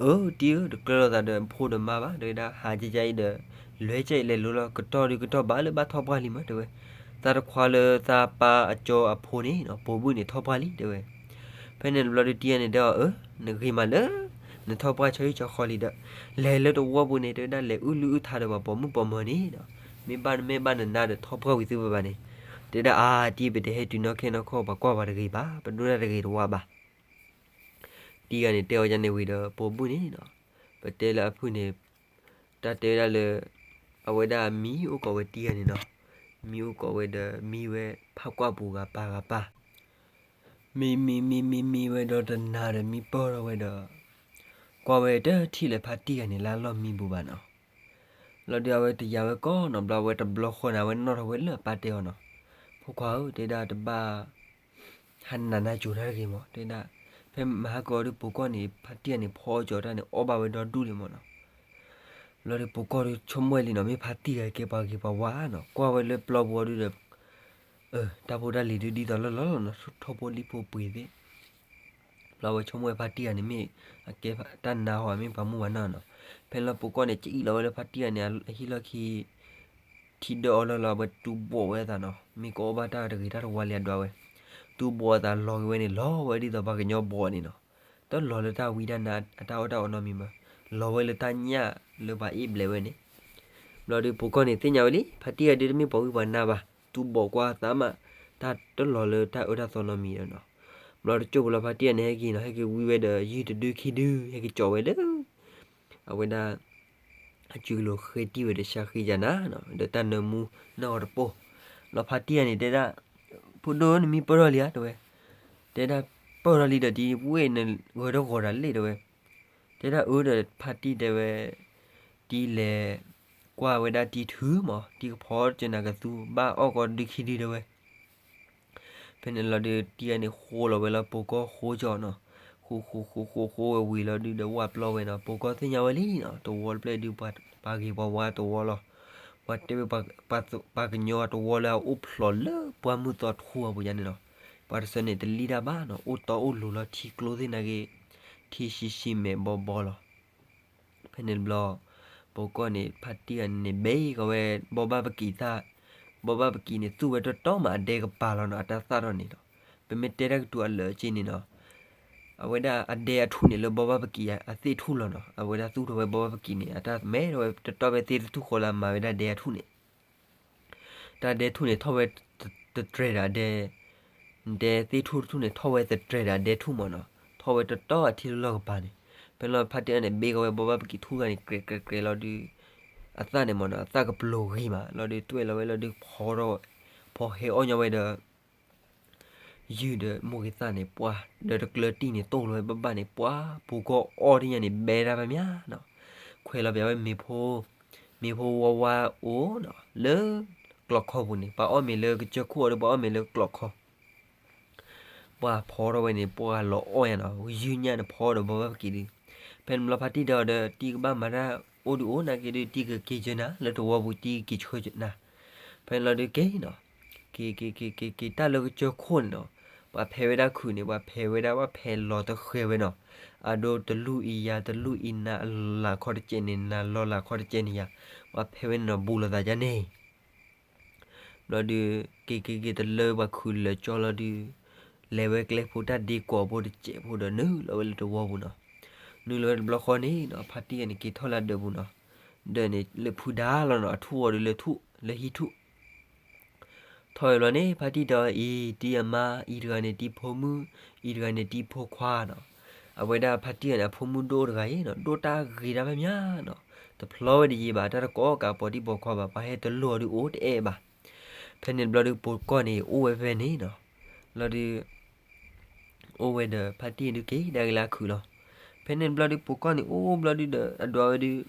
အၢ တံၢ်ဧၢ တကျၢၤလိာ်သးဒီးဖိဒီးမါဘၣ် တဲဝဲဒၣ် ဟးကကါအံၤဒီး လဲၤကဲအံၤလဲၤလိၤလီၤ ကတီၢ်ဒုးကတီၢ်ဘၣ်လၢဘၣ်ထီၣ်ပှၢ်လံမးတဲဝဲ. သးတခွါလၢသးပၢ်အကၠီအဖိန့ၣ်နီၤ ပိာ်ဘုၣ်န့ၣ် ထီၣ်ပှၢ်လံတဲဝဲ. ဖဲန့ၣ်တဘျီဒုးတံၢ်ဂၤန့ၣ်တဲအီၤ အၢ နဂ့ၤမးလၢ နထီၣ်ပှၢ်ဆီဟံၣ်ဆီဃီလံဒီး လဲၤလၢတဝီပူၤန့ၣ် တဲဝဲဒၣ် လဲၤအုၣ်လုၢ်အုၣ်ထါဒီးပှၤပိာ်မုၣ်ပိာ်မၢၤန့ၣ်နီၤ, မ့ၢ်ဘၣ်နမဲာ်ဘၣ်နနါဒီးထီၣ်ပှၢ်ဝံၤသုဘၣ်ဘၣ်န့ၣ်, တဲဒၣ်အါတံၢ် ပတဟဲတုၤနီၢ်ခဲနီၢ်ခီၣ် ပှၤကွၢ်ပှၤတဂ့ၤဘၣ် ပဒိၣ်တၢ်တဂ့ၤတဝါဘၣ်. တံၢ်ဂၤန့ၣ်တဲအီၤဒ်န့ၣ်ဝံၤဒီး ပိာ်ဘုၣ်န့ၣ်နီၤ, ပတဲလၢအဖုၣ်န့ၣ် တၢ်တဲဝဲဒၣ်လၢ အဝဲဒၣ်မံအိၣ်ကိးဝဲတံၢ်ဂၤန့ၣ်နီၤ, မံအိၣ်ကိးဝဲဒီး မံဝဲဖးကွၢ်ပူၤဂၤပၤဂၤပၤ မံမံမံမံမံဝဲဒီးတနၤဒီး မံပၢၢ်ထီၣ်ဝဲဒီး ကွၢ်ဝဲတထံၣ်လၢၤဖါတံၢ်ဂၤန့ၣ် လၢအလီၢ်မံပူၤဘၣ်နီၤ. လီၤဒုးအဝဲတယာ်ဝဲကီးနီၤ ဘျီအဝဲတဘျီဃီန့ၣ် အဝဲနီၣ်ထီၣ်ဝဲလၢအပၢ်တဲအီၤနီၤ, ဖိခွါဧၢ တဲဒၣ်တဘၣ် ဟးနးနးကိၤတၢ်တဂ့ၤမး တဲဒၣ်, ဖဲမဟါကီးဒုးပိာ်ကီၢ်န့ၣ် ဖါတံၢ်ဂၤန့ၣ် ဖီကၠီၤတၢ်န့ၣ် အီၣ်ဘၣ်ဝဲဒီဒူၣ်လံမးနီၤ. လီၤဒုးပိာ်ကီၢ်ဒုးဆိကမိၣ်လံနီၤ မ့ၢ်ဖါတံၢ်ဂၤကဲပှၤဂ့ၤပှၤဝါနီၤ ကွၢ်ဝဲလၢပျီပူၤအီၤဒုးဒီး တၢ်ဖိတၢ်လံၤဒုးဒ်သိးလီၢ်လီၢ်လီၤနီၤ ထိၣ်ဖိလံၣ်ဖိပှ့ၤသ့ၣ် ဘျီဝဲဆိကမိၣ်ဝဲဖါတံၢ်ဂၤန့ၣ်မ့ၢ် အကဲတၢ်နါဟီ မ့ၢ်ပှၤမုၢ်ပှၤနီၢ်နီၤ. ဖဲလီၤပိာ်ကီၢ်န့ၣ် ကအံၣ်လီၤဝဲလၢဖါတံၢ်ဂၤန့ၣ် အဟံၣ်လီၢ်ခံ ထံဒၢအီၤလီၤလီၤ အဝဲတူၢ်ဘီၣ်ဝဲအသးနီၤ မ့ၢ်ကအီၣ်ဘၣ်တၢ်တဂ့ၤတၢ်တဝါလံအဒွးဝဲ တူၢ်ဘီၣ်အသးလီၤက့ၤဝဲန့ၣ် လီၤဝဲဒ်သိးပှၤကညီဘီၣ်န့ၣ်နီၤ တလီၤလၢတၢ်ဝံတၢ်နါအတၢ်အီၣ်တၢ်အီနီတမံၤဘၣ် လီၤဝဲလၢတၢ်ညၣ်လၢပှၤအ့ၣ်ဘျဲးဝဲန့ၣ် ဘျီဒုးပိာ်ကီၢ်န့ၣ်သ့ၣ်ညါဝဲလံ ဖါတံၢ်ဂၤဒုးတမ့ၢ်ပှၤဝံပှၤနါဘၣ် တူၢ်ဘီၣ်ကွၢ်သးမး တၢ်တလီၤလၢတၢ်အၢတၢ်သီနီတမံၤဒီးနီၤ ဘျီတကၠိၢ်ပူၤလီၤဖါတံၢ်ဂၤန့ၣ် ဟဲက့ၤနီၤ ဟဲက့ၤဝံဝဲဒီးယုၢ်တဒုခံဒု ဟဲက့ၤကၠီးဝဲလၢ အဝဲဒၣ် အစုကလိၤဃ့တံၢ်ဝဲဒီး ရှါဃ့ယၤနၤ ဒီးတၢ်နၢမူနီၢ်ဂီၤတပိၢ် လီၤဖါတံၢ်ဂၤန့ၣ် တဲဒၣ် ဖိဒိၣ်နမံပၢၢ်ထီၣ်လံဧါ တဲဝဲ တဲဒၣ် ပၢၢ်ထီၣ်လံဒီး တံၢ်ဝ့ၢ်နဂၢၤတဂီၤတၢ်လဲၣ် တဲဝဲ တဲဒၣ်အၢဒီးဖါတံၢ်တဲဝဲ တံၢ်လဲၤကွၢ်ဝဲဒၣ်တံၢ်ထုမး တံၢ်ကဖီကနၤကသူဘၣ်အီၣ်ကီဒုခံဒုတဲဝဲ ဖဲန့ၣ်လီၤဒုး တံၢ်ဂၤန့ၣ်ဃိလီၤဝဲလီၤ ပိာ်ကီၢ်ဃိကၠီနီၤ ဃိဃိဃိဃိဃိဝဲဝံၤလီၤဒုးဒီး ဝၣ်ပျီဝဲနီၤ ပိာ်ကီၢ်သ့ၣ်ညါဝဲလံနီၤ တဝီတဖျၢၣ်ဒုး ပှၤဂ့ၤပှၤဝါတဝီလီၤ ပှၤတဲဝဲ ပှၤကညီတဝီလၢအအိၣ်ဖျိးလၢပှၢ်မုၢ်သီထူအပူၤညါန့ၣ်နီၤ ပှၤတဆၢန့ၣ်တလံၣ်တၢ်ဘၣ်နီၤ အိၣ်တီအိၣ်လိၤလီၤ ထံကျိသ့ၣ်နာ်က့ ထံဆံးဆံးမဲာ်ဘီဘီလီၤ ဖဲန့ၣ်တဘျီ ပိာ်ကီၢ်န့ၣ် ဖါတံၢ်ဂၤန့ၣ် ဘဲကီးဝဲ ဘီဘၣ်ပကံးသၣ် ဘီဘၣ်ပကံးန့ၣ် သူၣ်ဝဲတီတီမး အဒဲကပၤလီၤနီၤ အတၢ်သၣ်ထီၣ်န့ၣ်လီၤ ပမ့ၢ်တဲတၢ်ကတိၤအလၢာ်က့န့ၣ်နီၤ အဝဲဒၣ်အဒဲအထူၣ်န့ၣ် လၢဘီဘၣ်ပကံးအသ့ၣ်ထူၣ်လီၤနီၤ အဝဲဒၣ်သူၣ်ထီၣ်ဝဲဘီဘၣ်ပကံးန့ၣ် အတၢ်မဲထီၣ်ဝဲတီတီဖဲသ့ၣ်တထူၣ်ဃီလၢအမၤဝဲဒၣ်ဒဲအထူၣ်န့ၣ် တၢ်ဒဲထူၣ်န့ၣ် ထီၣ်ဝဲတတြဲၤဒီးအဒဲ ဒဲသ့ၣ်ထူၣ်တထူၣ်န့ၣ် ထီၣ်ဝဲတတြဲၤဒီးအဒဲထူၣ်မးနီၤ ထီၣ်ဝဲတီတီအထံလၢလီၢ်ကပၤန့ၣ် ဖဲလီၤဖါတံၢ်ဂၤန့ၣ် ဘဲကီးဝဲဘီဘၣ်ပကံးထူၣ်ဂၤန့ၣ် ကြဲးကြဲးကြဲးလီၤဒုး အသၣ်န့ၣ်မးနီၤ အသၣ်ကပျိၤဂ့ၤမး လီၤဒုးတွဲၣ်လီၤဝဲလီၤဒုးဖီထီၣ် ဖီဟဲအီၣ်ညီဝဲဒီး ယုၢ်ဒီးမိၢ်ဂ့ၤသၣ်န့ၣ်ပှၤ ဒီးတကျၢၤတံၢ်န့ၣ် တိၢ်လီၤဝဲဘၣ်ဘၣ်န့ၣ် ပှၤ ပူၤကီၢ်အီၣ်တညါန့ၣ် ဘဲဒၣ်ဘၣ်မးနီၤ ခွဲးလီၤပၠးဝဲမ့ၤဖိ မ့ၤဖိဝါဝါအိၣ်နီၤ လၢကျီၢ်ခီပူၤန့ၣ် ပှၤအီၣ်မ့ၤလၢကစၢၢ်ခိၣ်အီၤဒီး ပှၤအီၣ်မ့ၤလၢကျီၢ်ခီ ပှၤဖီထီၣ်ဝဲန့ၣ် ပှၤလီၤအီၣ်ညါနီၤ ယုၢ်ညါန့ၣ်ဖီဒီးဘီဘၣ်ပကံးဒုး ဖဲန့ၣ်ဘျီဖါတံၢ်တဲအီၤဒီး တံၢ်ကဘၣ်မၤတၢ်အိၣ်ဒုးအိၣ်နာ်က့ဒုး တံၢ်ကက့ၤကၢနၤ လၢတဝီပူၤတံၢ်ကက့ၤဆှၢနၤ ဖဲန့ၣ်လီၤဒုးက့ၤနီၤ က့ၤက့ၤက့ၤက့ၤက့ၤတၢ်လၢကစၢၢ်ခိၣ်န့ၣ်နီၤ ပှၤဖဲးဝဲဒၣ်ခုးန့ၣ် ပှၤဖဲးဝဲဒၣ် ပှၤဖဲးလီၤတဃဲၤဝဲနီၤ, အဒိတလူၢ်အံၤယၤ တလူၢ်အံၤနၤလၢ်ခီတစဲးန့ၣ် နၤလီၤလၢ်ခီတစဲးန့ၣ်ယၤ, ပှၤဖဲးဝဲန့ၣ်နီၤ ဘူးလိာ်သးဒ်န့ၣ် ဘျီဒုး က့ၤက့ၤက့ၤတလၢပှၤခုးလၢာ်ကၠီလီၤဒုး, လဲၤဝဲကျဲဖိတၢ်ဒ့ကွီၢ်ဖိတစဲးဖိဒီး နုာ်လီၤဝဲလၢတဝီပူၤနီၤ, နုာ်လီၤဝဲတဘျီဃီန့ၣ်နီၤ ဖါတံၢ်ဂၤန့ၣ် က့ၤထီၣ်လၢဒၢးပူၤနီၤ, ဒၢးန့ၣ်လၢဖုဒါလီၤနီၤ အထူၣ်အီၤဒုးလၢထူၣ် လၢဟံၣ်ထူၣ် ထီၣ်ဝဲဘျီန့ၣ် ဖါတံၢ်ဒီးအံၤ တံၢ်အမါ အံၤတဂၤန့ၣ် တံၢ်ဖိမုၣ် အံၤတဂၤန့ၣ် တံၢ်ဖိခွါနီၤ, အဝဲဒၣ်ဖါတံၢ်ဂၤန့ၣ် အဖိမုၣ်ဒိၣ်တဂၤအံၤနီၤ ဒိၣ်တၢ်ဂ့ၤတၢ်ဖဲမးနီၤ, တဖျီဝဲတယံာ်ဘၣ် တၢ်တကိးကးပိာ်တံၢ်ပိာ်ခွါဘၣ် ပှၤဟဲတလိၣ်အီၤဒုးအိၣ်တအဲၣ်ဘၣ်, ဖဲန့ၣ်တဘျီဒုး ပိာ်ကီၢ်န့ၣ် အိၣ်ဝဲဖဲန့ၣ်နီၤ, ဘျီဒုး အိၣ်ဝဲဒီးဖါတံၢ်ဒုးက့ၤဒၣ်က့ၤလၢအခုးလီၤ, ဖဲန့ၣ်တဘျီဒုး ပိာ်ကီၢ်န့ၣ် အိၣ်ဘျီဒုးဒီး အဒွးဝဲဒုး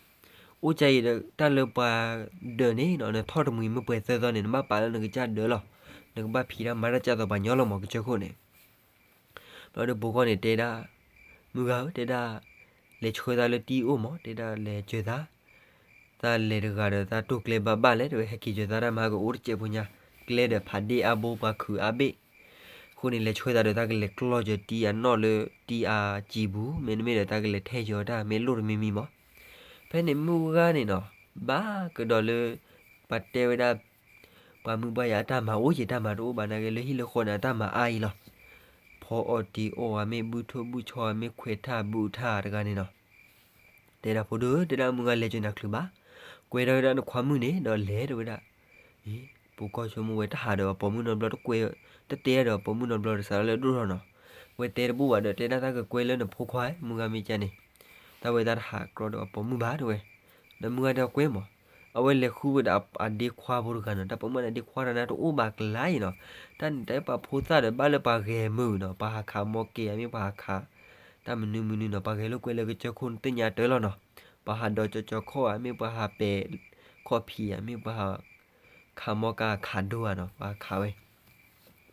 အိၣ်ကါအံၤဒီး တၢ်လၢပှၤဒၢးန့ၣ်နီၤ နထီၣ်တမှံၤမ့ၢ်ပှဲၤသၢသီန့ၣ် နဘၣ်ပာ်လၢနကစၢ်ဒၢးလီၤ, နကဘၣ်ဖံးတၢ်မၤတၢ်ကၢ်သိးပှၤညီလီၤမး ကစၢၢ်ခိၣ်န့ၣ် ဘျီဒီးပိာ်ကီၢ်န့ၣ်တဲဒၣ်, မုၢ်ဂၤဧၢ တဲဒၣ်, လဲၤဆှၢသးလၢတံၢ်အိၣ်မး တဲဒၣ်လဲၤစၢၤသး, သးလဲၤတဂၤဒီးသးတိၢ်ကျဲဘၣ်ဘၣ်လဲၣ် တဲဝဲ ဟဲက့ၤစၢၤသးတၢ်မၤကအိၣ်တစဲးဖိညါ, ကျဲဒီးဖးဒ့အါဘိပှၤခုးအါဘ့ၣ်, အဃိန့ၣ် လဲၤဆှၢသးဒီးသးကလဲၤကျီၢ်စၢၤတံၢ်အနီၣ်လၢတံၢ်အစံာ်ပူၤ မ့တမ့ၢ်ဒီးသးကလဲၤထဲယီၤတၢ်မ့ၢ်လိၣ်တမံၤမံၤမး, ဖဲန့ၣ်မုၢ်ဂၤန့ၣ်နီၤ, ဘၣ်ကဒီးလၢ ပှၤတဲဝဲဒၣ် ပှၤမုၢ်ပှၢ်ယၤအတၢ်မၤအိၣ်က့ၤ တၢ်မၤတအိၣ်ဘၣ်နာ်က့ လၢဟံၣ်လၢဃီန့ၣ်အတၢ်မၤအါအံၤလီၤ. ဖီအီၣ်တံၤအီၣ်ဧါ မ့ၢ်ဘုထိၣ်ဘုဆီဧါ မ့ၢ်ခွဲးထၣ်ဘုထၣ်တဂၤန့ၣ်နီၤ. တဲဒၣ်ဖိဒိၣ်ဧၢ တဲဒၣ်မုၢ်ဂၤလဲၤကၢၤနၤချုးဘၣ်, ကွဲထီၣ်ဝဲဒၣ်နခွါမုၣ်န့ၣ် ဒီးလဲၤတဲဝဲဒၣ်. အ့ ပိာ်ကီၢ်ဆိကမိၣ်ဝဲတဟးဒီးအပိာ်မုၣ်နီတဘျီတကွဲ, တတဲဒီးအပိာ်မုၣ်နီတဘျီဒီးစးထီၣ်လၢဒိၣ်ထီၣ်နီၤ. ဝဲတဲတဘူၣ်ဘၣ်ဒီး တဲဒၣ်တၢ်ကကွဲလၢနဖိခွါ မုၢ်ဂၤမ့ၢ်ကန့ၣ်, တၢ်ဝဲတၢ်တဟးကြီဒီးအပိာ်မုၣ်ဘၣ်တဲဝဲ. ဒီးမုၢ်ဂၤတဲအီၤကွဲမး, အဝဲလဲၤဃုဝဲဒီးအဒ့ခွါဖိတဂၤနီၤ, တၢ်ပိာ်မုၣ်န့ၣ်ဒ့ခွါတဂၤန့ၣ် တအိၣ်ဘၣ်ကလါအံၤနီၤ, တၢ်န့ၣ်တၢ်ပှၤဖိသၣ်ဒီးဘၣ်လၢပှၤဂဲၤမုာ်နီၤ, ပှၤဟးခးမီကဲၤဧါ မ့ၢ်ပှၤဟးခး တၢ်မနုၤမနုၤနီၤ, ပှၤဂဲၤလိာ်ကွဲလၢကစၢၢ်ခိၣ်န့ၣ် သ့ၣ်ညါတၢ်လီၤနီၤ, ပှၤဟးဒီးကၠီကၠီခီၣ်ဧါ မ့ၢ်ပှၤဟးပဲာ်ခီၣ်ဖံးဧါ မ့ၢ်ပှၤဟး ခးမီကါခးဒိဧါနီၤ, ပှၤခးဝဲ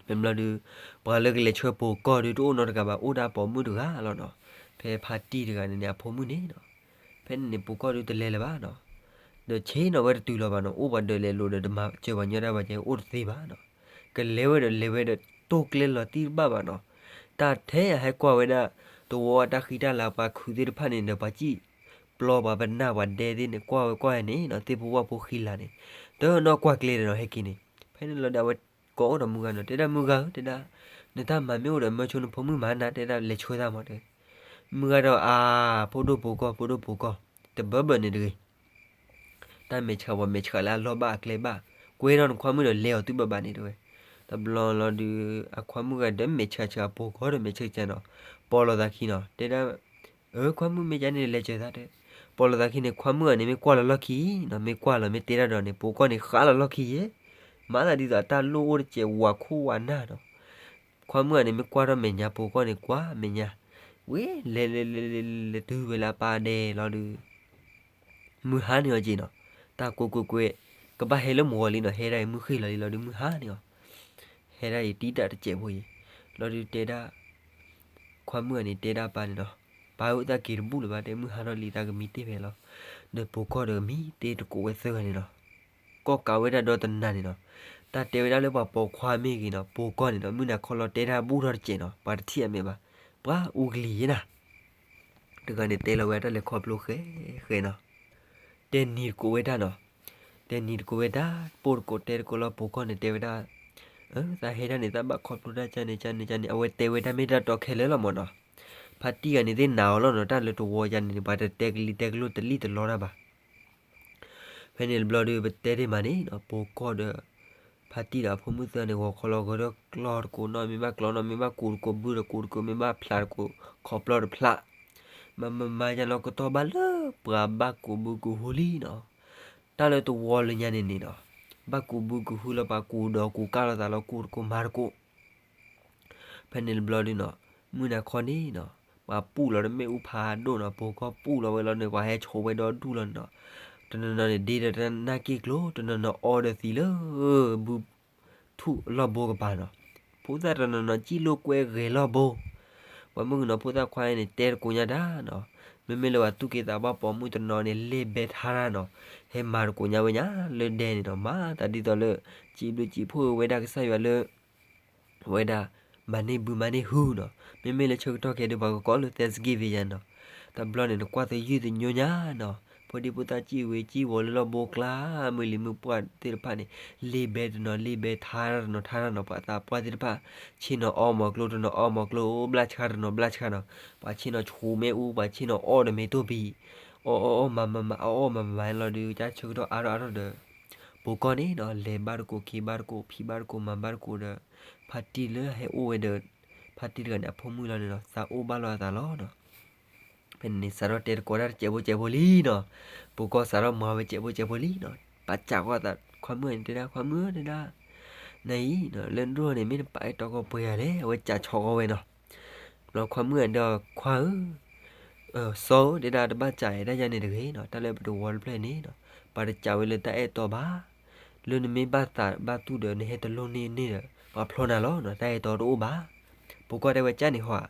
မ့ၢ်ဘျီဒုး ပှၤလၢကလဲၤဆှၢပိာ်ကီၢ်ဒုးတအိၣ်နီတဂၤဘၣ်, အိၣ်ဒၣ်ပိာ်မုၣ်တဂၤလီၤနီၤ. ဖဲဖါတံၢ်တဂၤန့ၣ်န့ၣ် အဖိမုၣ်န့ၣ်နီၤ, ဖဲန့ၣ်န့ၣ် ပိာ်ကီၢ်ဒုးတလဲၤလၢၤဘၣ်နီၤ, ဒီးဆ့ၣ်နီၤဝဲတတုၤလီၤဘၣ်နီၤ, အိၣ်ပှၤဒၢးလဲၤလိာ်ဒီး တမၤစၢၤပှၤညီတၢ်ဘၣ်ကဲ အိၣ်တသ့ဘၣ်နီၤ. ကလဲၤဝဲဒီးလဲၤဝဲဒီး တိၢ်ကျဲလီၤတံၢ်တဘၣ်ဘၣ်နီၤ. တၢ်ထဲအဟဲကွၢ်ဝဲဒၣ် တဝီအတၢ်ဃံတၢ်လၤ ပှၤခုးသ့ၣ်တဖၣ်န့ၣ်ဒီး ပှၤစံၣ်ပျီပှၤပနၢ်ပှၤဒဲသ့ၣ်န့ၣ် ကွၢ်ဝဲကွၢ်ဝဲန့ၣ်နီၤ, သ့ၣ်ဖိဝၣ်ဖိဃံလၤန့ၣ် တနီၣ်ကွၢ်ကျဲဒီးနီၤ ဟဲက့ၤန့ၣ်, ဖဲန့ၣ်လီၤဒီးအဝဲကိးအိၣ်ဒီးမုၢ်ဂၤနီၤ, တဲဒၣ်မုၢ်ဂၤဧၢ တဲဒၣ်, နတၢ်မၤမ့ၢ်အိၣ်ဒီး မၢဆိနဖိမုၣ်မၤနၤ တဲဒၣ်လဲၤဆှၢသးမးတဲ. မုၢ်ဂၤဒီးအါ ဖိဒိၣ်ပိာ်ကီၢ် ဖိဒိၣ်ပိာ်ကီၢ်, တဘၢဘၢန့ၣ်တဂ့ၤ တၢ်မဲာ်ဆှးပှၤမဲာ်ဆှးလၢအလီၢ်ဘၣ်အကျဲဘၣ်, ကွဲထီၣ်နခွါမုၣ်ဒီးလဲၤအီၤသုဘၣ်ဘၣ်န့ၣ်တဲဝဲ. တဘျီလီၤဒုး အခွါမုၣ်ဂၤဒီးမဲာ်ဆှးဆှး ပိာ်ကီၢ်ဒီးမဲာ်ဆှးဆှးနီၤ, ပိာ်လိာ်သးခံနီၤ, တဲဒၣ် အၢ ခွါမုၣ်မ့ၢ်ကန့ၣ်လဲၤစၢၤသးတဲ, ပိာ်လိာ်သးခံန့ၣ် ခွါမုၣ်ဂၤန့ၣ် မ့ၢ်ကွၢ်လီၤလီၢ်ခံနီၤ, မ့ၢ်ကွၢ်လီၤမ့ၢ်တဲတၢ်ဒီးန့ၣ် ပိာ်ကီၢ်န့ၣ်ဃးလီၤလီၢ်ခံယဲ, မၤသးဒ်သိးအတၢ်လိၣ်အိၣ်တစဲးဝးခိၣ်ဝးနၢ်နီၤ. ခွါမုၣ်ဂၤန့ၣ် မ့ၢ်ကွၢ်ထီၣ်မဲာ်ညါ ပိာ်ကီၢ်န့ၣ်ကွၢ်မဲာ်ညါ, ဝဲလဲၤလဲၤလဲၤလဲၤလဲၤတုၤဝဲလၢအပၢ်ဒဲလီၤဒုး မုၢ်ဟါန့ၢ်အီၤက့ၤနီၤ, တၢ်ကွဲကွဲကွဲ, ကဘၣ်ဟဲလၢမုၢ်ဂီၤလံနီၤ, ဟဲဒၣ်အံၤမုၢ်ဃ့ၢ်လီၤလံလီၤဒုး မုၢ်ဟါန့ၢ်အီၤ, ဟဲဒၣ်အံၤတံတၢ်တစဲးဖိအံၤ, လီၤဒုးတဲဒၣ်, ခွါမုၣ်ဂၤန့ၣ်တဲဒၣ်ပၢ်န့ၣ်နီၤ, ပၢ်ဧၢ သးက့ၤတဘူၣ်လၢၤဘၣ်တဲ မုၢ်ဟါထီၣ်လံ သးကမံတ့ၢ်ဖဲလီၤ, ဒီးပိာ်ကီၢ်ဒီးကမံတ့ၢ်တကိးဝဲသၢဂၤန့ၣ်နီၤ, ကီၢ်ကးဝဲဒၣ်ဒီတနၤန့ၣ်နီၤ, တၢ်တဲဝဲဒၣ်လၢပှၤပိာ်ခွါမ့ၢ်ဂ့ၤနီၤ ပိာ်ကီၢ်န့ၣ်နီၤ မုၢ်နၤခီလီၤတဲတၢ်ဘူၣ်ထီၣ်တစဲးနီၤ ပှၤတထံၣ်အမဲာ်ဘၣ်, ပှၤအူကလံၤယဲနၤ တဂၤန့ၣ်တဲလီၤဝဲတၢ်လဲၤခီဖျိဃဲဃဲနီၤ, တဲနံၤတကိးဝဲဒၣ်နီၤ, တဲနံၤတကိးဝဲဒၣ် ပိၢ်တကိးတဲတကိးလီၤ ပိာ်ကီၢ်န့ၣ်တဲဝဲဒၣ်, အၢ သးဟဲဒၣ်န့ၣ် သးဘၣ်ခီဖျိတၢ်ကန့ၣ်ကန့ၣ်ကန့ၣ် အဝဲတဲဝဲတၢ်မ့ၢ်တၢ်တီခဲလၢာ်လီၤမးနီၤ, ဖါတံၢ်ဂၤန့ၣ်သ့ၣ်နာ်အီၤလီၤနီၤ တၢ်လၢတဝီယၤန့ၣ် ပှၤတတဲကလံၤတဲကလိာ်တလံၣ်တလီတၢ်ဘၣ် ဖဲန့ၣ်တဘျီဒီး ပတဲတ့ၢ်မးန့ၣ်နီၤ ပိာ်ကီၢ်ဒီး ဖါတံၢ်ဒီးအဖိမုၣ်သၢန့ၣ် ဂီၤခီလီၤဂီၤဒီးကျီၢ်တကိးနီၤ မ့ၢ်ဘၣ်ကျီၢ်နီၤ မ့ၢ်ဘၣ်ကူးတကိးဘုတကိးတကိး မ့ၢ်ဘၣ်ဖျးတကိး ခီပျီတဖျး, မၤမၤမၤယါလီၤကတီၢ်ဘၣ်လၢပှၤဘၣ်ကူးဘုကူးဟုလံနီၤ, တၢ်လၢတဝီလၢညါန့ၣ်န့ၣ်နီၤ, ဘၣ်ကူးဘုကူးဟုလီၤ ပှၤကူးဒီးကူးကၢ်လိာ်သးလီၤ ကူးတကိးမၤတကိး ဖဲန့ၣ်တဘျီဒုနီၤ, မုၢ်နၤခီန့ၣ်နီၤ, ပှၤပူၣ်လီၤတမ့ၣ်အူဖးဒိၣ်နီၤ, ပိာ်ကီၢ်ပူၣ်လီၤဝဲလီၤန့ၣ် ပှၤဟဲဆိးဝဲဒီဒူၣ်လီၤန့ၣ်နီၤ, တနီၤနီၤန့ၣ် ဒ့ဒီးတၢ်နၢ်က့ၢ်ကျိၤ, တနီၤနီၤအီဒီးသံလၢ ဘုထူၣ်လီၢ်ဘိကပၤနီၤ, ဖိသၣ်တနီၤနီၤ စံၣ်လိာ်ကွဲဂဲၤလီၢ်ဘိ, ပှၤမုၣ်ကနီၤဖိသၣ်ခွါန့ၣ် တဲတကိးညါတၢ်နီၤ, မ့မ့ၢ်လၢပှၤသူၣ်က့သးပှၢ်ပိာ်မုၣ်တနီၤန့ၣ် လဲၢ်ဘဲထါတၢ်နီၤ, ဟဲမၤတကိးညါဝဲညါလၢဒဲန့ၣ်နီၤ, မၤသးဒ်သိးလၢ စံးဘျုးစံးဖှိၣ်ဝဲဒၣ်ကစၢ်ယွၤလၢ ဝဲဒၣ် မၤန့ၢ်ဘုမၤန့ၢ်ဟုနီၤ. မ့မ့ၢ်လၢဆၢကတီၢ်ခဲအံၤဒီး ပှၤကကိးလၢ Thanksgiving ယၤနီၤ, တဘျီန့ၣ် နကွၢ်သယုၢ်သညိညါနီၤ, ဖိဒံဖိသၣ်စံၣ်ဝဲစံၣ်ဝီၤလၢလီၢ်ဘိကျါ, မုၢ်လံၤမုၢ်ပှၢ်သ့ၣ်တဖၣ်န့ၣ် လ့ၤဘဲတနီၤလ့ၤဘဲ ထါတနီၤထါတနီၤ, ပှၤသးပှၢ်သ့ၣ်တဖၣ် ဆ့ၣ်နီၤအီမီၤကျိတနီၤအီမီၤကျိ ဘျၣ်ဆှါတနီၤဘျၣ်ဆှါနီၤ, ပှၤဆ့ၣ်နီၤဆူမဲအူ ပှၤဆ့ၣ်နီၤအီၣ်ဒီးမ့ၤတိၢ်ပံၤ, အီၣ်အီၣ်အီၣ်မၤမၤမၤ အီၣ်အီၣ်မၤမၤလီၤဒုး ကၢ်ဆၢကတီၢ်အါထီၣ်အါထီၣ်ဒီး ပိၤကီၢ်န့ၣ်နီၤ လဲၤဘၣ်တကိး က့ၤဘၣ်တကိး ဖံးဘၣ်တကိး မၤဘၣ်တကိးဒီး ဖါတံၢ်လၢဟဲအိၣ်ဝဲဒီး ဖါတံၢ်တဂၤန့ၣ် အဖိမုၣ်လီၤန့ၣ်နီၤ သးအိၣ်ဘၣ်လိာ်အသးလီၤနီၤ. ဖဲန့ၣ်န့ၣ် စးထီၣ်တဲတကိးတၢ်တစဲးဖိစဲးဖိလံနီၤ, ပိၤကီၢ်စးထီၣ်မၤဝဲစဲးဖိစဲးဖိလံနီၤ, ပာ်စးကွၢ်သး ခွါမုၣ်န့ၣ်တဲဒၣ် ခွါမုၣ်ဧၢ တဲဒၣ် နအံၤနီၤ လၢနဒိၣ်န့ၣ် မ့ၢ်နပာ်အဲၣ်တီကီၢ်ပှဲၤဂၤလဲၣ်, အဝဲစးဆီကီဝဲနီၤ. ဘျီခွါမုၣ်န့ၣ်ဒီး ခွါဧၢ စီၤဧၢ တဲဒၣ် တဘၣ်စးအဲၣ်တၢ်ယါန့ၣ်တဂ့ၤနီၤ, တၢ်လၢပတဝီတဖျၢၣ်န့ၣ်နီၤ ပှၤတစးဝဲလၢတၢ်အဲၣ်တီဘၣ်, လၢနမ့ၢ်ဘၣ်သးဘၣ်သူၣ်ဒီး နဟဲတလိၣ်န့ၢ်န့ၢ်ဒီး ပှၤဖျီနၤလီၤနီၤ, တၢ်အဲၣ်တီတအိၣ်ဘၣ်. ပိၤကီၢ်တဲဝဲကၢ်န့ၣ်ဟီဧါ,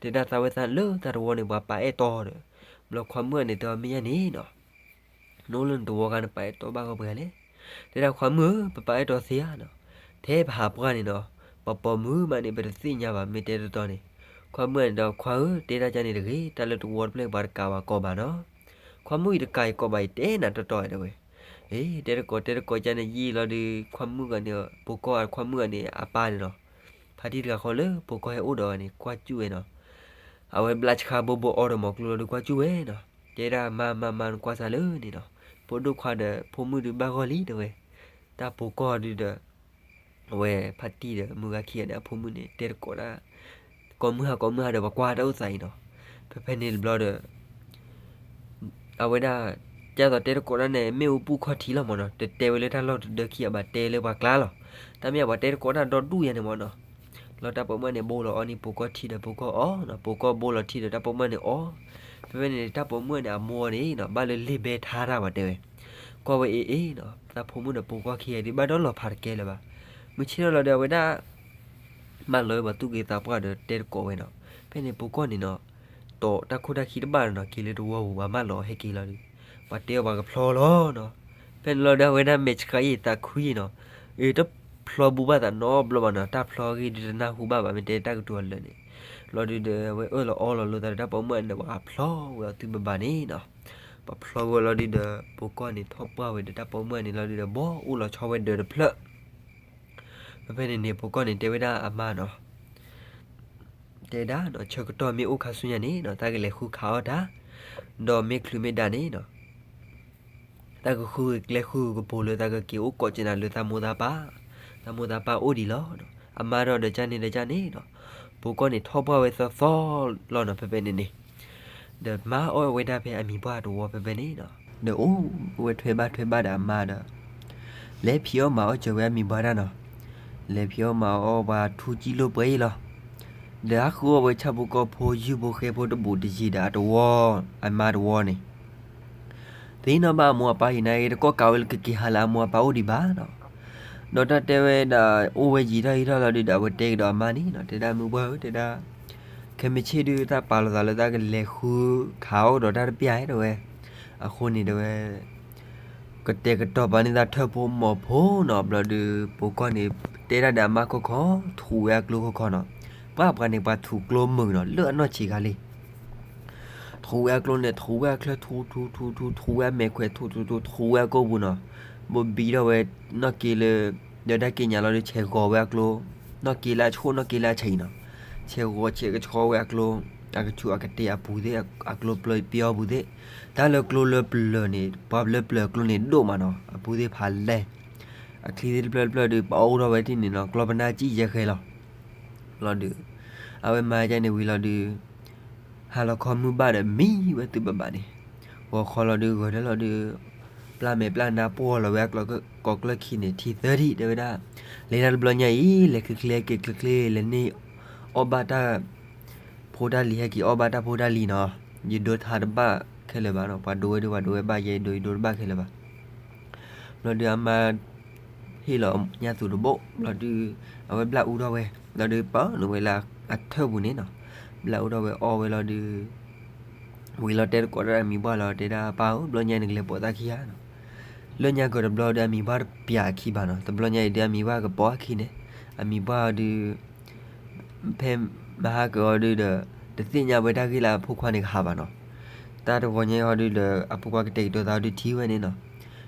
တဲဒၣ်သးဝဲသးလၢသးတဝီန့ၣ် ပှၤပာ်အဲၣ်တီဒီး, ဘျီခွါမုၣ်န့ၣ်တဲအီၤ မ့ၢ်ယါန့ၣ်နီၤ နအိၣ်လၢနတဝီဂၤ နပာ်အဲၣ်တီဘၣ်ကီၢ်ပှဲၤဂၤလဲၣ်. တဲဒၣ်ခွါမုၣ်ဧၢ ပပာ်အဲၣ်တီသ့ဧါနီၤ, ထဲပဟးပှၢ်န့ၣ်နီၤ ပှၤပိာ်မုၣ်မးန့ၣ် ပတသ့ၣ်ညါဘၣ် မ့ၢ်တဲတတီန့ၣ်. ခွါမုၣ်န့ၣ်ဒီး ခွါဧၢ တဲဒၣ်ကၢ်န့ၣ်တဂ့ၤ, တၢ်လၢတဝီတဖျၢၣ်ပှၤတကးဘၣ်ကီးဘၣ်နီၤ. ခွါမုၣ်အံၤတကးအံၤကီးဘၣ်အံၤ တဲနၤတီတီတဲဝဲ. အ့ တဲတကိးတဲတကိးကၢ်န့ၣ်ယံာ်လီၤဒုး ခွါမုၣ်ဂၤန့ၣ် ပိၤကီၢ်ခွါမုၣ်ဂၤန့ၣ် အပၢ်န့ၣ်နီၤ ဖါတံၢ်တဂၤဃီလၢပိၤကီၢ်ဟဲအိၣ်ဒီးအီၤန့ၣ် ကွၢ်စူၣ်ဝဲနီၤ. အဝဲဘျၣ်ဆှါဘိဘိအီဒီးမီၤကျိလီၤဒုးကွၢ်စူၣ်ဝဲနီၤ, တဲဒၣ် မါ မါ မါ နကွၢ်စၢ်လၢန့ၣ်နီၤ, ဖိဒိၣ်ခွါဒီးဖိမုၣ်ဒုးဘၣ်ဂီၢ်လံတဲဝဲ. တၢ်ပိၤကီၢ်ဒုးဒီး အဝဲဖါတံၢ်ဒီးမုၢ်ဂၤခံဂၤန့ၣ် အဖိမုၣ်န့ၣ် တဲတကိးဒၣ် ကိးမုၢ်ဟါကိးမုၢ်ဟါဒီး ပှၤကွၢ်တၢ်အိၣ်သးအံၤနီၤ. ဖဲဖဲန့ၣ်တဘျီဒီး အဝဲဒၣ် ကၢ်သိးတဲတကိးတၢ်န့ၣ် မ့ၣ်အူပူၤခီၣ်ထံးလီၤမၢ်နီၤ, တတဲဝဲလၢတၢ်လီၢ်တဒၢခံဂၤဘၣ် တဲလၢပှၤကျါလီၤ. တၢ်မ့ၢ်ပှၤတဲတကိးတၢ်ဒီဒူၣ်ယါန့ၣ်မၢ်နီၤ. လီၤတၢ်ပိာ်မုၣ်န့ၣ် ဘိလီၤအီၤန့ၣ် ပိၤကီၢ်ထံဒီးပိၤကီၢ်အီၤနီၤ, ပိၤကီၢ်ဘိလီၤထံဒီးတၢ်ပိာ်မုၣ်န့ၣ်အီၤ. ဖဲဖဲန့ၣ် တၢ်ပိာ်မုၣ်န့ၣ် အမိၢ်န့ၣ်နီၤ ဘၣ်လၢလ့ၤဘဲထါတၢ်ဘၣ်တဲဝဲ, ကွၢ်ဝဲအ့ၣ်အ့ၣ်နီၤ သးဖိမုၣ်ဒီးပိၤကီၢ်ခံဂၤဒုး ဘၣ်ဒီးလီၤဖးတကဲလၢၤဘၣ်. မုၢ်ဆ့ၣ်ထီၣ်လီၤဒီး အဝဲဒၣ် မၢလီၤဝဲပှၤသူၣ်က့သးပှၢ်ဒီးတဲတကိးဝဲနီၤ. ဖဲန့ၣ်ပိၤကီၢ်န့ၣ်နီၤ တီးတၢ်ခိၣ်တၢ်ခံတဘၣ်နီၤ, က့ၤလၢတဝီပူၤ ပှၤမၢလီၤဟဲက့ၤလီၤဒီး ပှၤတဲအီၤပှၤကဖျီလီၤနီၤ. ဖဲန့ၣ်လီၤဒီး အဝဲဒၣ်မဲာ်ဆှးအံၤသးခုအံၤနီၤ, အ့ၣ် တဖျီဘူးဘၣ်သးနီတဘျီဘၣ်နီၤ, တၢ်ဖျီဂ့ၢ်ဒုး တနၢ်ဟူဘၣ်ဘၣ် မ့ၢ်တဲတၢ်ကတိၤအလၢာ်န့ၣ်. လီၤဒုးဒီး အဝဲအၢၣ်လီၤအီလီၤလိာ်သးဒီးတၢ်ပိာ်မုၣ်န့ၣ်ဒီး ပှၤဖျီဝဲအီၤသုဘၣ်ဘၣ်န့ၣ်နီၤ. ပှၤဖျီဝဲလီၤဒုးဒီး ပိၤကီၢ်န့ၣ်ထီၣ်ပှၢ်ဝဲဒီး တၢ်ပိာ်မုၣ်န့ၣ်လီၤဒုးဒီး ဘီအိၣ်လီၤဆီဝဲဒၢးတဖျၢၣ်. ဖဲဖဲန့ၣ်န့ၣ် ပိၤကီၢ်န့ၣ်တဲဝဲဒၣ်အမါနီၤ တဲဒၣ်နီၤ ဆၢကတီၢ်မ့ၢ်အိၣ်ခါဆူညါန့ၣ်နီၤ တၢ်ကလဲၤဃုခးအီၣ်တၢ်, ဒီးမ့ၢ်ချုးမ့ၢ်ဒၣ်န့ၣ်နီၤ တၢ်ကဃုကျဲဃုကပူၤလၢတၢ်ကက့ၤအိၣ်ကိးကနၤလၢတၢ်မိၢ်တၢ်ပၢ်, တၢ်မိၢ်တၢ်ပၢ်အိၣ်ဒံးလီၤ. အမါဒီးဒီးကၢ်န့ၣ်ဒီးကၢ်န့ၣ်နီၤ ပိၤကီၢ်န့ၣ်ထီၣ်ပှၢ်ဝဲသီသီလီၤနီၤ ဖဲဖဲန့ၣ်န့ၣ် ဒီးမၤအီၣ်ဝဲဒၣ်ဖဲအမံၤပှၢ်တဝီဖဲဖဲန့ၣ်နီၤ, ဒီးအိၣ်ဝဲထွဲဘၣ်ထွဲဘၣ်ဒီးအမါဒီး လဲၤဖံးအီၣ်မၤအီၣ်စၢၤဝဲအမံၤပှၢ်တၢ်နီၤ, လဲၤဖံးအီၣ်မၤအီၣ်ပှၤထူကံလိၣ်ပှဲၤအံၤလီၤ. ဒီးဟးဃုအီၣ်ဝဲဆၣ်ဖိကီၢ်ဖိယုၢ်ဖိဃဲဖိတဘူးတယံၤဒီးအတဝီ, အမါတဝီန့ၣ် သ့ၣ်နီၣ်ဘၣ်အမိၢ်အပၢ်အံၤန့ၣ် တကီၢ်ကးဝဲလၢကက့ၤဟးလၢအမိၢ်အပၢ်အိၣ်ဒံးဘၣ်နီၤ. ဒီးတၢ်တဲဝဲဒၣ် အိၣ်ဝဲယံာ်ထီၣ်ယံာ်ထီၣ်လီၤဒုးဒီး အဝဲတဲကဒီးအမါန့ၣ်နီၤ, တဲဒၣ်မုၢ်ပှၢ်ဧၢ, တဲဒၣ် ခဲမုၢ်ဆ့ၣ်ဒုး တၢ်ပာ်လီၤသးလၢတၢ်ကလဲၤဃုခးအီၣ်ဒီးတၢ်တပျၢ်ဧါ တဲဝဲ. အဃိန့ၣ်တဲဝဲ ကတဲာ်ကတီၤပာ်န့ၢ်သးထၢၣ်ဖိမီၤဖိနီၤ. ဘျီဒုး ပိၤကီၢ်န့ၣ် တဲဒၣ်ဒီးအမါခီခီ, ထူးဝဲအကျိခီခီနီၤ. ပှၢ်ပှၤန့ၣ် ပှၤထူးကျိမုာ်နီၤ, လၢအနီၢ်ဆံးခါလံ ထူးဝဲအကျိန့ၣ် ထူးဝဲအချၢထူးထူးထူးထူး, ထူးဝဲအမဲာ်ခွဲးထူးထူးထူး, ထူးဝဲအကိာ်ပူၤနီၤ. ဘိးဘံထီၣ်ဝဲ နီၢ်က့လၢ ဒီးတၢ်က့ညါလီၤဒီး ဆဲးဂီၤဝဲအကျိ, နီၢ်က့လၢအဆှိၣ် နီၢ်က့လၢအဆဲးအံၤနီၤ. ဆဲးဂီၤဆဲးကဆှီဝဲအကျိ, အကဆူးအကတ့ၢ်အပူၤသ့ၣ်, အကျိပျီပျီပူၤသ့ၣ်, တၢ်လၢကျိလၢပျၢၤန့ၣ် ပှၤလၢပျၢၤအကျိန့ၣ်ဒိၣ်မးနီၤ, အပူၤသ့ၣ်ဖးလဲၢ်, အချံသ့ၣ်တဖျၢၣ်တဖျၢၣ်ဒီး ပအိၣ်ထီၣ်ဝဲဒၣ်န့ၣ်နီၤ, ကျီပနၢ်ကံၣ်ယဲဃဲလီၤ. လီၤဒုး အဝဲမၤဒ်န့ၣ်ဝံၤလီၤဒုး ဟါလီၤခီမုၢ်ဘၣ်ဒီးမံဝဲသုဘၣ်ဘၣ်န့ၣ်, ဂီၤခီလီၤဒုး ဂဲၤထီၣ်လီၤဒုး ပျၢ်မဲာ်ပျၢ်နါပှီၢ်လီၤဝဲအကျိၤကၢၢ်ကျၢၢ်ခံန့ၣ် ထံသၢထံၣ် တဲဝဲဒၣ်, လဲၤတၢ်တဘျီညါအံၤ လဲၤချ့ချ့က့ၤချ့ချ့ လဲၤန့ၢ်အီၣ်ဘၣ်တၢ်ဖိတၢ်လံၤ ဟဲက့ၤအီၣ်ဘၣ်တၢ်ဖိတၢ်လံၤနီၤ, ယဒိတဟါတဘၣ်ခဲလၢာ်ဘၣ်နီၤ, ပှၤဒိဝဲဒုး ပှၤဒိဝဲဘၣ် ယဲဒိ ယဒိတဘၣ်ခဲလၢာ်ဘၣ်. ဘျီဒုးအမါ ဟ့ၣ်လီၤညၣ်သူတဘိ ဘျီဒုး အဝဲဘျၣ်အူထီၣ်ဝဲ ဘျီဒုးပာ်န့ၢ်ဝဲလၢအထၢၣ်ပူၤန့ၣ်နီၤ, ဘျၣ်အူထီၣ်ဝဲအီၣ်ဝဲလီၤဒုး ဝံၤလီၤတဲသကိးတၢ်ဒီးအမံၤပှၢ်လီၤ တဲဒၣ်ပၢ်ဧၢ ဘျီညါန့ၣ်ကလဲၤပိာ်သးခံဧါနီၤ, လၢညါကတဘျီဒီးအမံၤပှၢ်တပျၢ်အခံဘၣ်နီၤ, တဘျီညါအံၤဒုးအမံၤပှၢ်ကပိာ်အခံန့ၣ်, အမံၤပှၢ်ဒုး ဖဲမဟါကၢၤအီၤဒုဒီး တသ့ၣ်ညါဝဲတၢ်ဂ့ၢ်လၢအဖိခွါန့ၣ်ကဟးဘၣ်နီၤ. တၢ်တဂီၤညါအီၤဒုဒီး အဖိခွါကတဲာ်ကတီၤသးအီၤဒုထံၣ်ဝဲန့ၣ်နီၤ.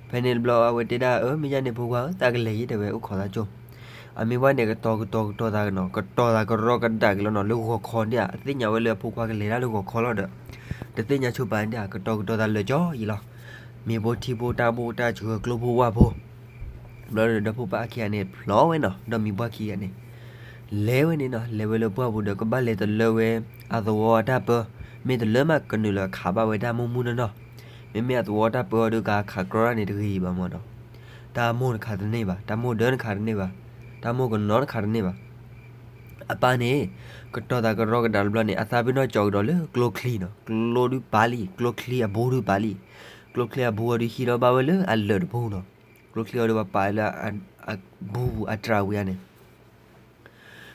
ဖဲန့ၣ်တဘျီ အဝဲတဲဒၣ် အၢ မ့ၢ်ယါန့ၣ်ဖိခွါဧၢ သးကလဲၤယဲ တဲဝဲ အိၣ်ခိးသးကၠိ. အမံၤပှၢ်န့ၣ် ကတီၤကတီၤကတီၤသးနီၤ, ကတီၤသးကရီကဒးက့ၤလီၤနီၤ, လၢဂီၤခီဒၣ်ဧါ, အသ့ၣ်ညါဝဲလၢအဖိခွါကလဲၤတၢ်လၢဂီၤခီလီၤဒီး တသ့ၣ်ညါဆိပာ်ဒၣ်ဧါ, ကတီၤကတီၤသးလၢာ်ကၠီယံာ်လီၤ. မ့ၤဖိထံဖိ တၢ်ဘိၣ်တၢ်စှၤ ကျိဖိဝၣ်ဖိ ဘျီဒီး ဒီဖိပၢ်ခံဂၤန့ၣ် ဖျီဝဲနီၤ, ဒီးမံၤပှၢ်ခံဂၤန့ၣ် လဲၤဝဲန့ၣ်နီၤ, လဲၤဝဲလၢပှၢ်ပူၤဒီး ကဘၣ်လဲၤတလၢဝဲ အသဝီအတၢ်ပၢ, မ့ၢ်တလၢမးကနုာ်လီၤခးဘၣ်ဝဲတၢ်မိၢ်မုၢ်နီၢ်နီၢ်, မ့မ့ၢ်အသဝီတၢ်ပၢအီၤဒီး ကခးကြီတၢ်န့ၣ်တဂ့ၤဘၣ်မၢ်နီၤ, တၢ်မိၢ်တခးတန့ၢ်ဘၣ်, တၢ်မိၢ်ဒၢတခးတန့ၢ်ဘၣ်, တၢ်မိၢ်ကနီၤတခးတန့ၢ်ဘၣ်. အပၢ်န့ၣ် ကတီၤသးကရီကဒးတဘျီန့ၣ် အသးပ့ၤနီၣ်ကၠီကဒီးလၢကျိချံနီၤ, ကျိဒုးပာ်လံ, ကျိချံအဘိဒုးပာ်လံ, ကျိချံအဘိအီၤဒုးဟံးထီၣ်ဘၣ်ဝဲလၢအလၢာ်တဘိနီၤ, ကျိချံအီၤဒုးပှၤပာ်လၢအဘိပူၤအတြးဝံၤဧါန့ၣ်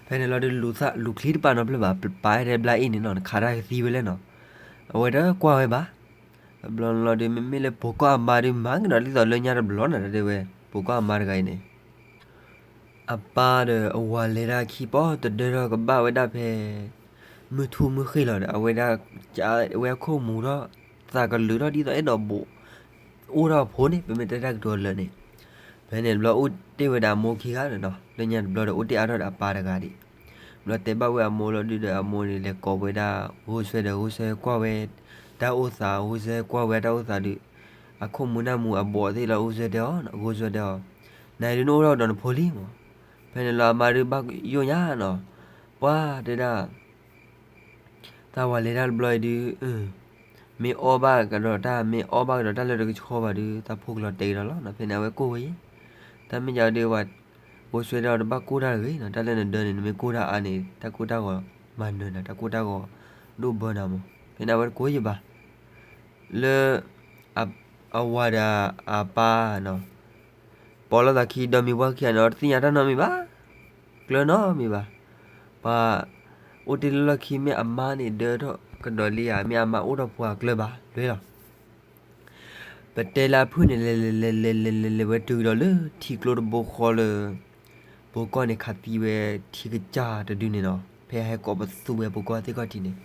ဖဲန့ၣ်လီၤဒုး လူၤချံတပာ်နီတဖျၢၣ်ဘၣ်, ပာ်ထဲဘျါအ့ၣ်န့ၣ်နီၤ, နခးတၢ်ကသံဝဲလဲၣ်နီၤ, အဝဲတကွၢ်ဝဲဘၣ်. တဘျီလီၤဒုး မ့မ့ၢ်လၢပိာ်ကွၢ်အမါဒုး မၤကဒီးဒ်သိးလၢညါတဘျီနီၤ, တဲဝဲ ပိာ်ကွၢ်အမါတဂၤအံၤန့ၣ် အပၢ်ဒီးအဝၤလဲၤတၢ်ခံပီၢ်တဒၢထီၣ်ကဘၣ်ဝဲဒၣ်ဖဲ မုၢ်ထူၣ်မုၢ်ဃ့ၢ်လီၤဒီး အဝဲဒၣ် ဝဲအခိၣ်မူထီၣ် သးကလုာ်ထီၣ်ဒ်သိးအဲၣ်ဒိးဘိး အိၣ်ထီၣ်အဖိန့ၣ် ပမ့ၢ်တဲတၢ်ကတိၤလၢာ်န့ၣ်, ဖဲန့ၣ်တဘျီအိၣ်တ့ၢ်ဝဲဒၣ်အမိၢ်ခံဂၤဒီးနီၤ, လၢညါတဘျီဒီးအိၣ်တ့ၢ်အါထီၣ်ဒီးအပၢ်တဂၤဒံး, ဘျီတဲဘၣ်ဝဲအမိၢ်လီၤဒုးဒီး အမိၢ်န့ၣ်လဲၤကိးဝဲဒၣ် ဂိၢ်စွဲဒီး ဂိၢ်စွဲကွၢ်ဝဲ တၢ်အိၣ်သး, ဂိၢ်စွဲကွၢ်ဝဲတၢ်အိၣ်သးဒုး အခိၣ်မူနၢ်မူအဘိးသ့ၣ်လီၤ, ဂိၢ်စွဲတဲအီၤ, ဂိၢ်စွဲတဲအီၤ, နဒုးနအိၣ်ထီၣ်ကဒီးနဖိလံမး. ဖဲန့ၣ်လီၤအမါဒုးဘၣ်ယိၣ်ညါနီၤ, ပှၤတဲဒၣ် သးဝၤလဲၤတၢ်တဘျီအံၤဒုး မ့ၢ်အီၣ်ဘၣ်ကဒီးတၢ်, မ့ၢ်အီၣ်ဘၣ်ကဒီးတၢ်လၢတကဆှီဘၣ်ဒုး သးဖိကလီၤတဲာ်ကဒီးလီၤနီၤ. ဖဲန့ၣ်အဝဲကိၢ်ဝဲအံၤ, တၢ်မ့ၢ်ယၤဒုးဝဲ ဂိၢ်စွဲတဲအီၤတဘၣ်ကိၢ်တၢ်တဂ့ၤနီၤ, တၢ်လၢနဒၢန့ၣ် နမ့ၢ်ကိၢ်တၢ်အါန့ၣ် တၢ်ကိၢ်တၢ်ဂီၤမၤနၢၤနၤ, တၢ်ကိၢ်တၢ်ဂီၤဒိၣ်ဘၢနၤမး. ဖဲန့ၣ်အဝဲတကိၢ်ယံၤဘၣ် လၢ အဝၤဒီးအပၢ်နီၤ, ပိာ်လိာ်သးခံ ဒီးမံၤပှၢ်ခံဂၤန့ၣ် တသ့ၣ်ညါတၢ်နီတမံၤဘၣ်, ကျၢၤနီတမံၤဘၣ်. ပှၤအိၣ်တ့ၢ်လၢလီၢ်ခံ မ့ၢ်အမါန့ၣ်ဒၢထီၣ်ကဒီးလံဧါ, မ့ၢ်အမါအိၣ်ထီၣ်ဖိအကျၢၤဘၣ် လွဲလီၤ. ပတဲလၢအဖုၣ်န့ၣ် လဲၤလဲၤလဲၤလဲၤလဲၤလဲၤဝဲတုၤကဒီးလၢထံကျိတဘိဃီလၢ ပိာ်ကွၢ်န့ၣ်ခးသံဝဲထံကစၢ်တဒုန့ၣ်နီၤ, ဖဲအဟဲကိးပသူဝဲပိာ်ကွၢ်သ့ၣ်ခီၣ်ထံးန့ၣ်,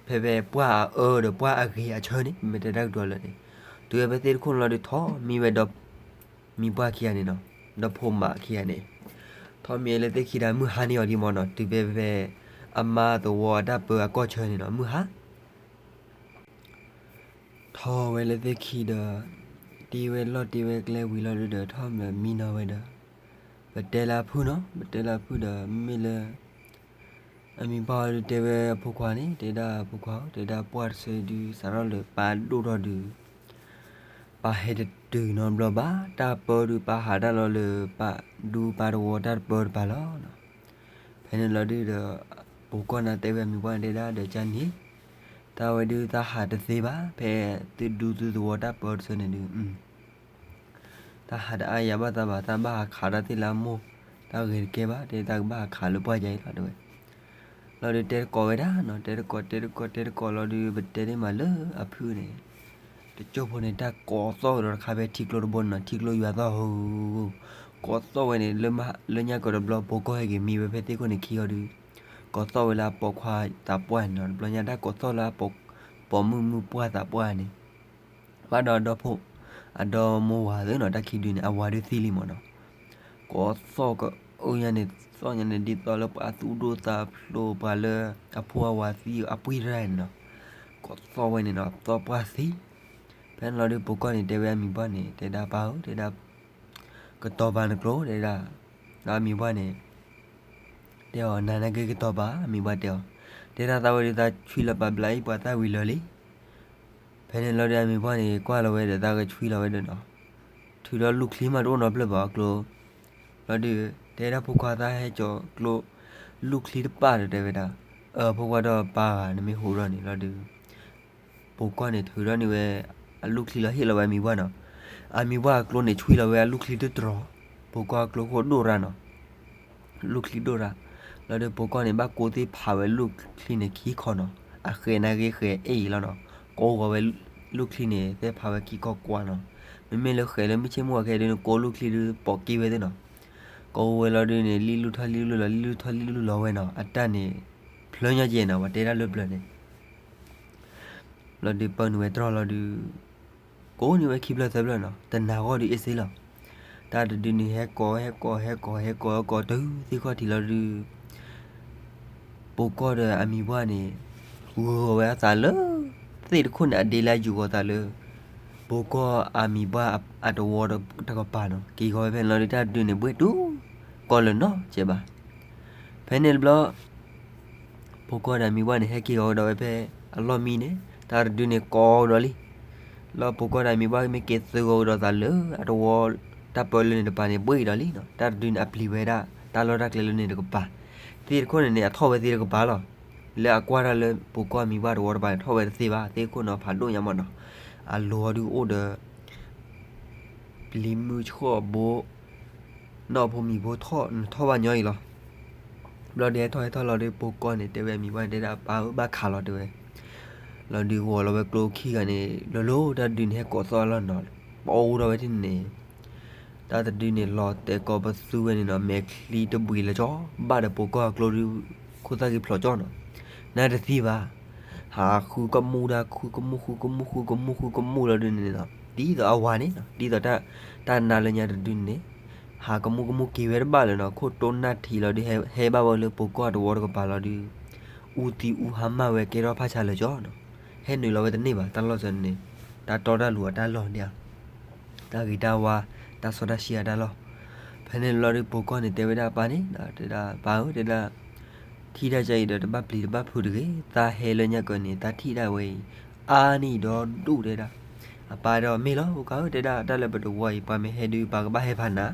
ဖဲဖဲပှၢ်အအၢဒီးပှၢ်အဂ့ၤအဆၢန့ၣ် ပမ့ၢ်တဲတၢ်ကတိၤလၢာ်န့ၣ်, တုၤဝဲဖဲသ့ၣ်တခိၣ်န့ၣ်လီၤဒုး ထီၣ်မံဝဲဒီး မံၤပှၢ်ခံဂၤန့ၣ်နီၤ, ဒီးဖိမးခံဂၤန့ၣ်, ထီၣ်မံဝဲလၢသ့ၣ်ခံဒီး မုၢ်ဟါန့ၢ်အီၤဒံးမးနီၤ, တုၤဖဲဖဲ အမါသဝီအတၢ်ပၢအကီၢ်ဆၢန့ၣ်နီၤ, မုၢ်ဟါ ထီၣ်ဝဲလၢသ့ၣ်ခံဒီး တ့ဝဲလီၢ်တ့ဝဲကျဲဝံၤလီၤဒုးဒီး ထီၣ်မၤမံနီၤဝဲဒီး ပတဲလၢအဖုၣ်နီၤ, ပတဲလၢအဖုၣ်ဒီး မ့မ့ၢ်လၢ အမံၤပှၢ်အီၤဒုးတဲဝဲအဖိခွါန့ၣ်, တဲဒၣ်အဖိခွါဧၢ, တဲဒၣ်ပှၢ်တဆၢဒုး စးထီၣ်လၢပၢ်ဒိၣ်ထီၣ်ဒုး ပၢ်ဟဲတတုၤနီတဘျီဘၣ်, တၢ်ပၢဒုးပၢ်ဟးတၢ်လီၤလၢ ပၢ်ဒူပၢ်သဝီတၢ်တပၢတပၤလီၤ. ဖဲန့ၣ်လီၤဒုးဒီး ပိာ်ကွၢ်န့ၣ်တဲဝဲအမံၤပှၢ်န့ၣ် တဲဒၣ်ဒီးကန့ၣ်, တၢ်ဝဲဒုးတၢ်ဟးတသ့ဘၣ်, ဖဲသုဒူသုသဝီတၢ်ပၢတဆၢန့ၣ်ဒုး တၢ်ဟးတအါယၤဘၣ်သးဘၣ်, တၢ်ဘၣ်ဟးခးတၢ်သ့ၣ်လၢအမိၢ်, တၢ်ဂ့ၤတကဲဘၣ်, တဲတၢ်ကဘၣ်ဟးခးလၢပှၢ်ယၤအံၤလီၤ တဲဝဲ. လီၤဒုးတဲတကိးဝဲဒၣ်နီၤ, တဲတကိး တဲတကိး တဲတကိးလီၤဒုး ပတဲဒ်မးလၢအဖုၣ်န့ၣ် တကၠိၢ်ဖိန့ၣ် တၢ်ကိးသီၣ်ကဒီးတခါဖဲထံကျိတဘိန့ၣ်နီၤ, ထံကျိယွၤသီၣ်ဧၢ, ကိးသီၣ်ဝဲန့ၣ် လၢညါကဒီးတဘျီ ပိာ်ကွၢ်ဟဲက့ၤမံဝဲဖဲသ့ၣ်ခိၣ်န့ၣ်ခံအီၤဒုး ကိးသီၣ်ဝဲလၢအပိာ်ခွါသးပှၢ်န့ၣ်နီၤ, တဘျီညါတၢ်ကိးသီၣ်လၢအပိာ် ပိာ်မုၣ်မုၣ်ပှၢ်သးပှၢ်န့ၣ် ဘၣ်ဒီးအဒီဖိ အဒီမိၢ်ဝၤသ့ၣ်နီၤ, တၢ်ခံဒုန့ၣ် အဝၤဒုးသံလံမးနီၤ, ကိးသီၣ်ကအုညါန့ၣ် သီၣ်ညါန့ၣ် ဒ်သိးလၢပှၤသူၣ်ဒိၣ်သးဖျိး ပှၤလၢအဖိအဝၤသံအပှံၢ်တရၣ်န့ၣ်နီၤ, ကိးသီၣ်ဝဲန့ၣ်နီၤ သီၣ်ပှၢ်သံ. ဖဲန့ၣ်လီၤဒုး ပိာ်ကွၢ်န့ၣ် တဲဝဲအမံၤပှၢ်န့ၣ် တဲဒၣ်ပၢ်ဧၢ, တဲဒၣ် ကတီၤပာ်နကျိ တဲဒၣ်, ဒီးအမံၤပှၢ်န့ၣ် တဲအီၤ နၤနက့ကတီၤပာ် အမံၤပှၢ်တဲအီၤ, တဲဒၣ်သးဝဲဒုးသးဆွံလီၤပာ်ဘျးအံၤ ပှၤသၣ်ဝံၤလၢာ်လံ. ဖဲန့ၣ်လီၤဒုးအမံၤပှၢ်န့ၣ် ကွၢ်လီၤဝဲဒီးသးကဆွံလီၤဝဲဒီးနီၤ, ထုးဒီးလူၢ်ချံမးတအိၣ်နီတဖျၢၣ်ဘၣ်အကျိ, လီၤဒုး တဲဒၣ်ဖိခွါသးဟဲကၠီၤကျိ လူၢ်ချံတပၢ်ဒီးတဲဝဲဒၣ်, အၢ ဖိခွါဒီးပၢ်ဂၤ နမ့ၢ်ဟူးထီၣ်န့ၣ်လီၤဒုး ပိာ်ကွၢ်န့ၣ်ထုးထီၣ်န့ၢ်ဝဲ အလူၢ်ချံလီၤဟ့ၣ်လီၤဝဲအမံၤပှၢ်နီၤ, အမံၤပှၢ်အကျိန့ၣ် ဆွံလီၤဝဲအလူၢ်ချံတတြီၤ, ပိာ်ကွၢ်အကျိခိၣ်ဒိၣ်ရၣ်နီၤ, လူၢ်ချံဒိၣ်ရၣ်, လီၤဒုးပိာ်ကွၢ်န့ၣ် ဘၣ်ကိးသ့ၣ်ဖးဝဲလူၢ်ချံန့ၣ်ခံခီနီၤ, အဃဲးနာ်က့ဃဲးအ့ၣ်အံၤလီၤနီၤ, ကိးဂီၤဝဲလူၢ်ချံန့ၣ် သ့ၣ်ဖးဝဲခံခီကွၢ်နီၤ, မ့မ့ၢ်လၢဃဲးလၢမုၢ်ဆ့ၣ်မုၢ်ဂီၤခဲဒုးန့ၣ် ကိးလူၢ်ချံဒုးပိာ်က့ၤဝဲသ့ၣ်နီၤ, က အိၣ်ဝဲလီၤဒုန့ၣ် လံၣ်လူၢ်ထီၣ်လံၣ်လူၢ်လီၤ လံၣ်လူၢ်ထီၣ်လံၣ်လူၢ်လီၤဝဲနီၤ အတၢ်န့ၣ် ဖျၢၣ်ညီကဲနီၤ ပှၤတဲတၢ်လၢပျၢၤန့ၣ် လီၤဒုးပၢနုာ်ဝဲတြီၢ်လီၤဒုး ကိးန့ၢ်ဝဲခံဖျၢၣ်သၢဖျၢၣ်နီၤ တနၤဂီၢ်ဒုးအ့ၣ်စ့လီၤ. တၢ်တဒုန့ၣ် ဟဲကိး ဟဲကိး ဟဲကိး ဟဲကိး ဟဲကိးတုၤသ့ၣ်ခီၣ်ထံးလီၤဒုး ပိာ်ကီၢ်ဒီးအမံၤပှၢ်န့ၣ် ဂုာ်ဂီၤဝဲအသးလၢ သ့ၣ်တခိၣ်န့ၣ် အဒ့လၢယူၤဂီၤသးလၢ ပိာ်ကီၢ်အမံၤပှၢ်အတဝီတကပၤနီၤ က့ၤဂီၤဝဲဖဲန့ၣ်လီၤဒုး တၢ်တဒုန့ၣ်ဘှ့ၣ်တူၢ် ကီၢ်လၢနီတစဲးဘၣ်. ဖဲန့ၣ်တဘျီ ပိာ်ကီၢ်ဒီးအမံၤပှၢ်န့ၣ် ဟဲက့ၤဂီၤကဒီးဝဲဖဲအလီၢ်မံန့ၣ် တၢ်တဒုန့ၣ်ကိးကဒီးလံ. လီၤပိာ်ကီၢ်ဒီးအမံၤပှၢ်မ့ၢ်က့ၤသုးဂီၤကဒီးသးလၢ အတဝီတၢ်ပၢလၢန့ၣ်တပၤန့ၣ် ဘှ့ၣ်ကဒီးလံနီၤ တၢ်တဒုန့ၣ် အပျံၤဝဲဒၣ် တၢ်လီၢ်တၢ်ကျဲလၢန့ၣ်တကပၤ သ့ၣ်တခိၣ်န့ၣ်န့ၣ် အထီၣ်ဝဲသ့ၣ်တကပၤလီၤ. လၢအကွၢ်တၢ်လၢပိာ်ကီၢ်အမံၤပှၢ်တဝီတပၤန့ၣ် ထီၣ်ဝဲတသ့ဘၣ် သ့ၣ်တခိၣ်န့ၣ်ဖးဒိၣ်ညါမးနီၤ အလိၤဒုးအိၣ်ဒီး ပျံၤမုၢ်ဆှီၣ်ဘိ နီၢ်ဖိမံၤဖိထီၣ် နထီၣ်ဘၣ်ညီအံၤလီၤ. ဘျီဒုးဟဲထီၣ်ဟဲထီၣ်လီၤဒုး ပိာ်ကီၢ်န့ၣ် တဲဝဲအမံၤပှၢ်န့ၣ် တဲဒၣ်ပၢ်ဧၢ ဘၣ်ခးလီၤတဲဝဲ. လီၤဒုးဂီၤလီၤဝဲကျိခံဂၤန့ၣ် လီၤလိၤတၢ်တဒုန့ၣ် ဟဲကိးသီၣ်လီၤနီၤ ပအီၣ်အူထီၣ်ဝဲဒ်န့ၣ် တၢ်တဒုန့ၣ် လီၤတဲာ်ကီးပသူဝဲန့ၣ်နီၤ မဲာ်ချံတဘှံးလၢာ်ကၠီ ဘၣ်ဒီးပိာ်ကီၢ်အကျိဒုး ခိၣ်သၣ်ဂ့ၤဖျိးကၠီနီၤ နတသံဘၣ် ဟးဃုကမူၣ်ဒၣ် ဃုကမူၣ် ဃုကမူၣ် ဃုကမူၣ် ဃုကမူၣ်လီၤဒုးန့ၣ်နီၤ ဒ်သိးအဝၤန့ၣ်နီၤ ဒ်သိးတၢ် တၢ်နါလၢညါတဒုန့ၣ် ဟးကမူၣ်ကမူၣ်က့ၤဝဲတဘၣ်လၢၤနီၤ ခိၣ်တိၢ်နၢ်ထံးလီၤဒုး ဟဲဘၣ်ဝဲလၢပိာ်ကီၢ်တဝီတကပၤလီၤဒုး အူသံအူဟါမၢ်ဝဲကဲထီၣ်ဖၣ်ဆါလၢာ်ကၠီနီၤ ဟဲနုာ်လီၤဝဲတန့ၢ်ဘၣ် တၢ်လီၢ်စၢၤန့ၣ် တၢ်တီတၢ်လိၤအတၢ်လီၢ်န့ၣ်ဧါ တၢ်ဂ့ၤတၢ်ဝါ တၢ်စီတၢ်ဆှံအတၢ်လီၢ်. ဖဲန့ၣ်လီၤဒုးပိာ်ကီၢ်န့ၣ် တဲဝဲဒၣ်ပၢ်န့ၣ် တဲဒၣ်ပၢ်ဧၢ တဲဒၣ် ထံၣ်တၢ်ကအံၤဒီး တဘၣ်ပျံၤတဘၣ်ဖုးတဂ့ၤ သးဟဲလၢညါကၢၤန့ၣ် သးထံၣ်ဒၣ်ဝဲအံၤ အါန့ၢ်ဒီဒူၣ်တဲဒၣ်. အပၢ်ဒီးမ့ၢ်လီၤ ဖိခွါဧၢ တဲဒၣ် တၢ်လၢပတဝီအံၤ ပှၤမ့ၢ်ဟဲဒုး ပှၤကဘၣ်ဟဲဖးနၤ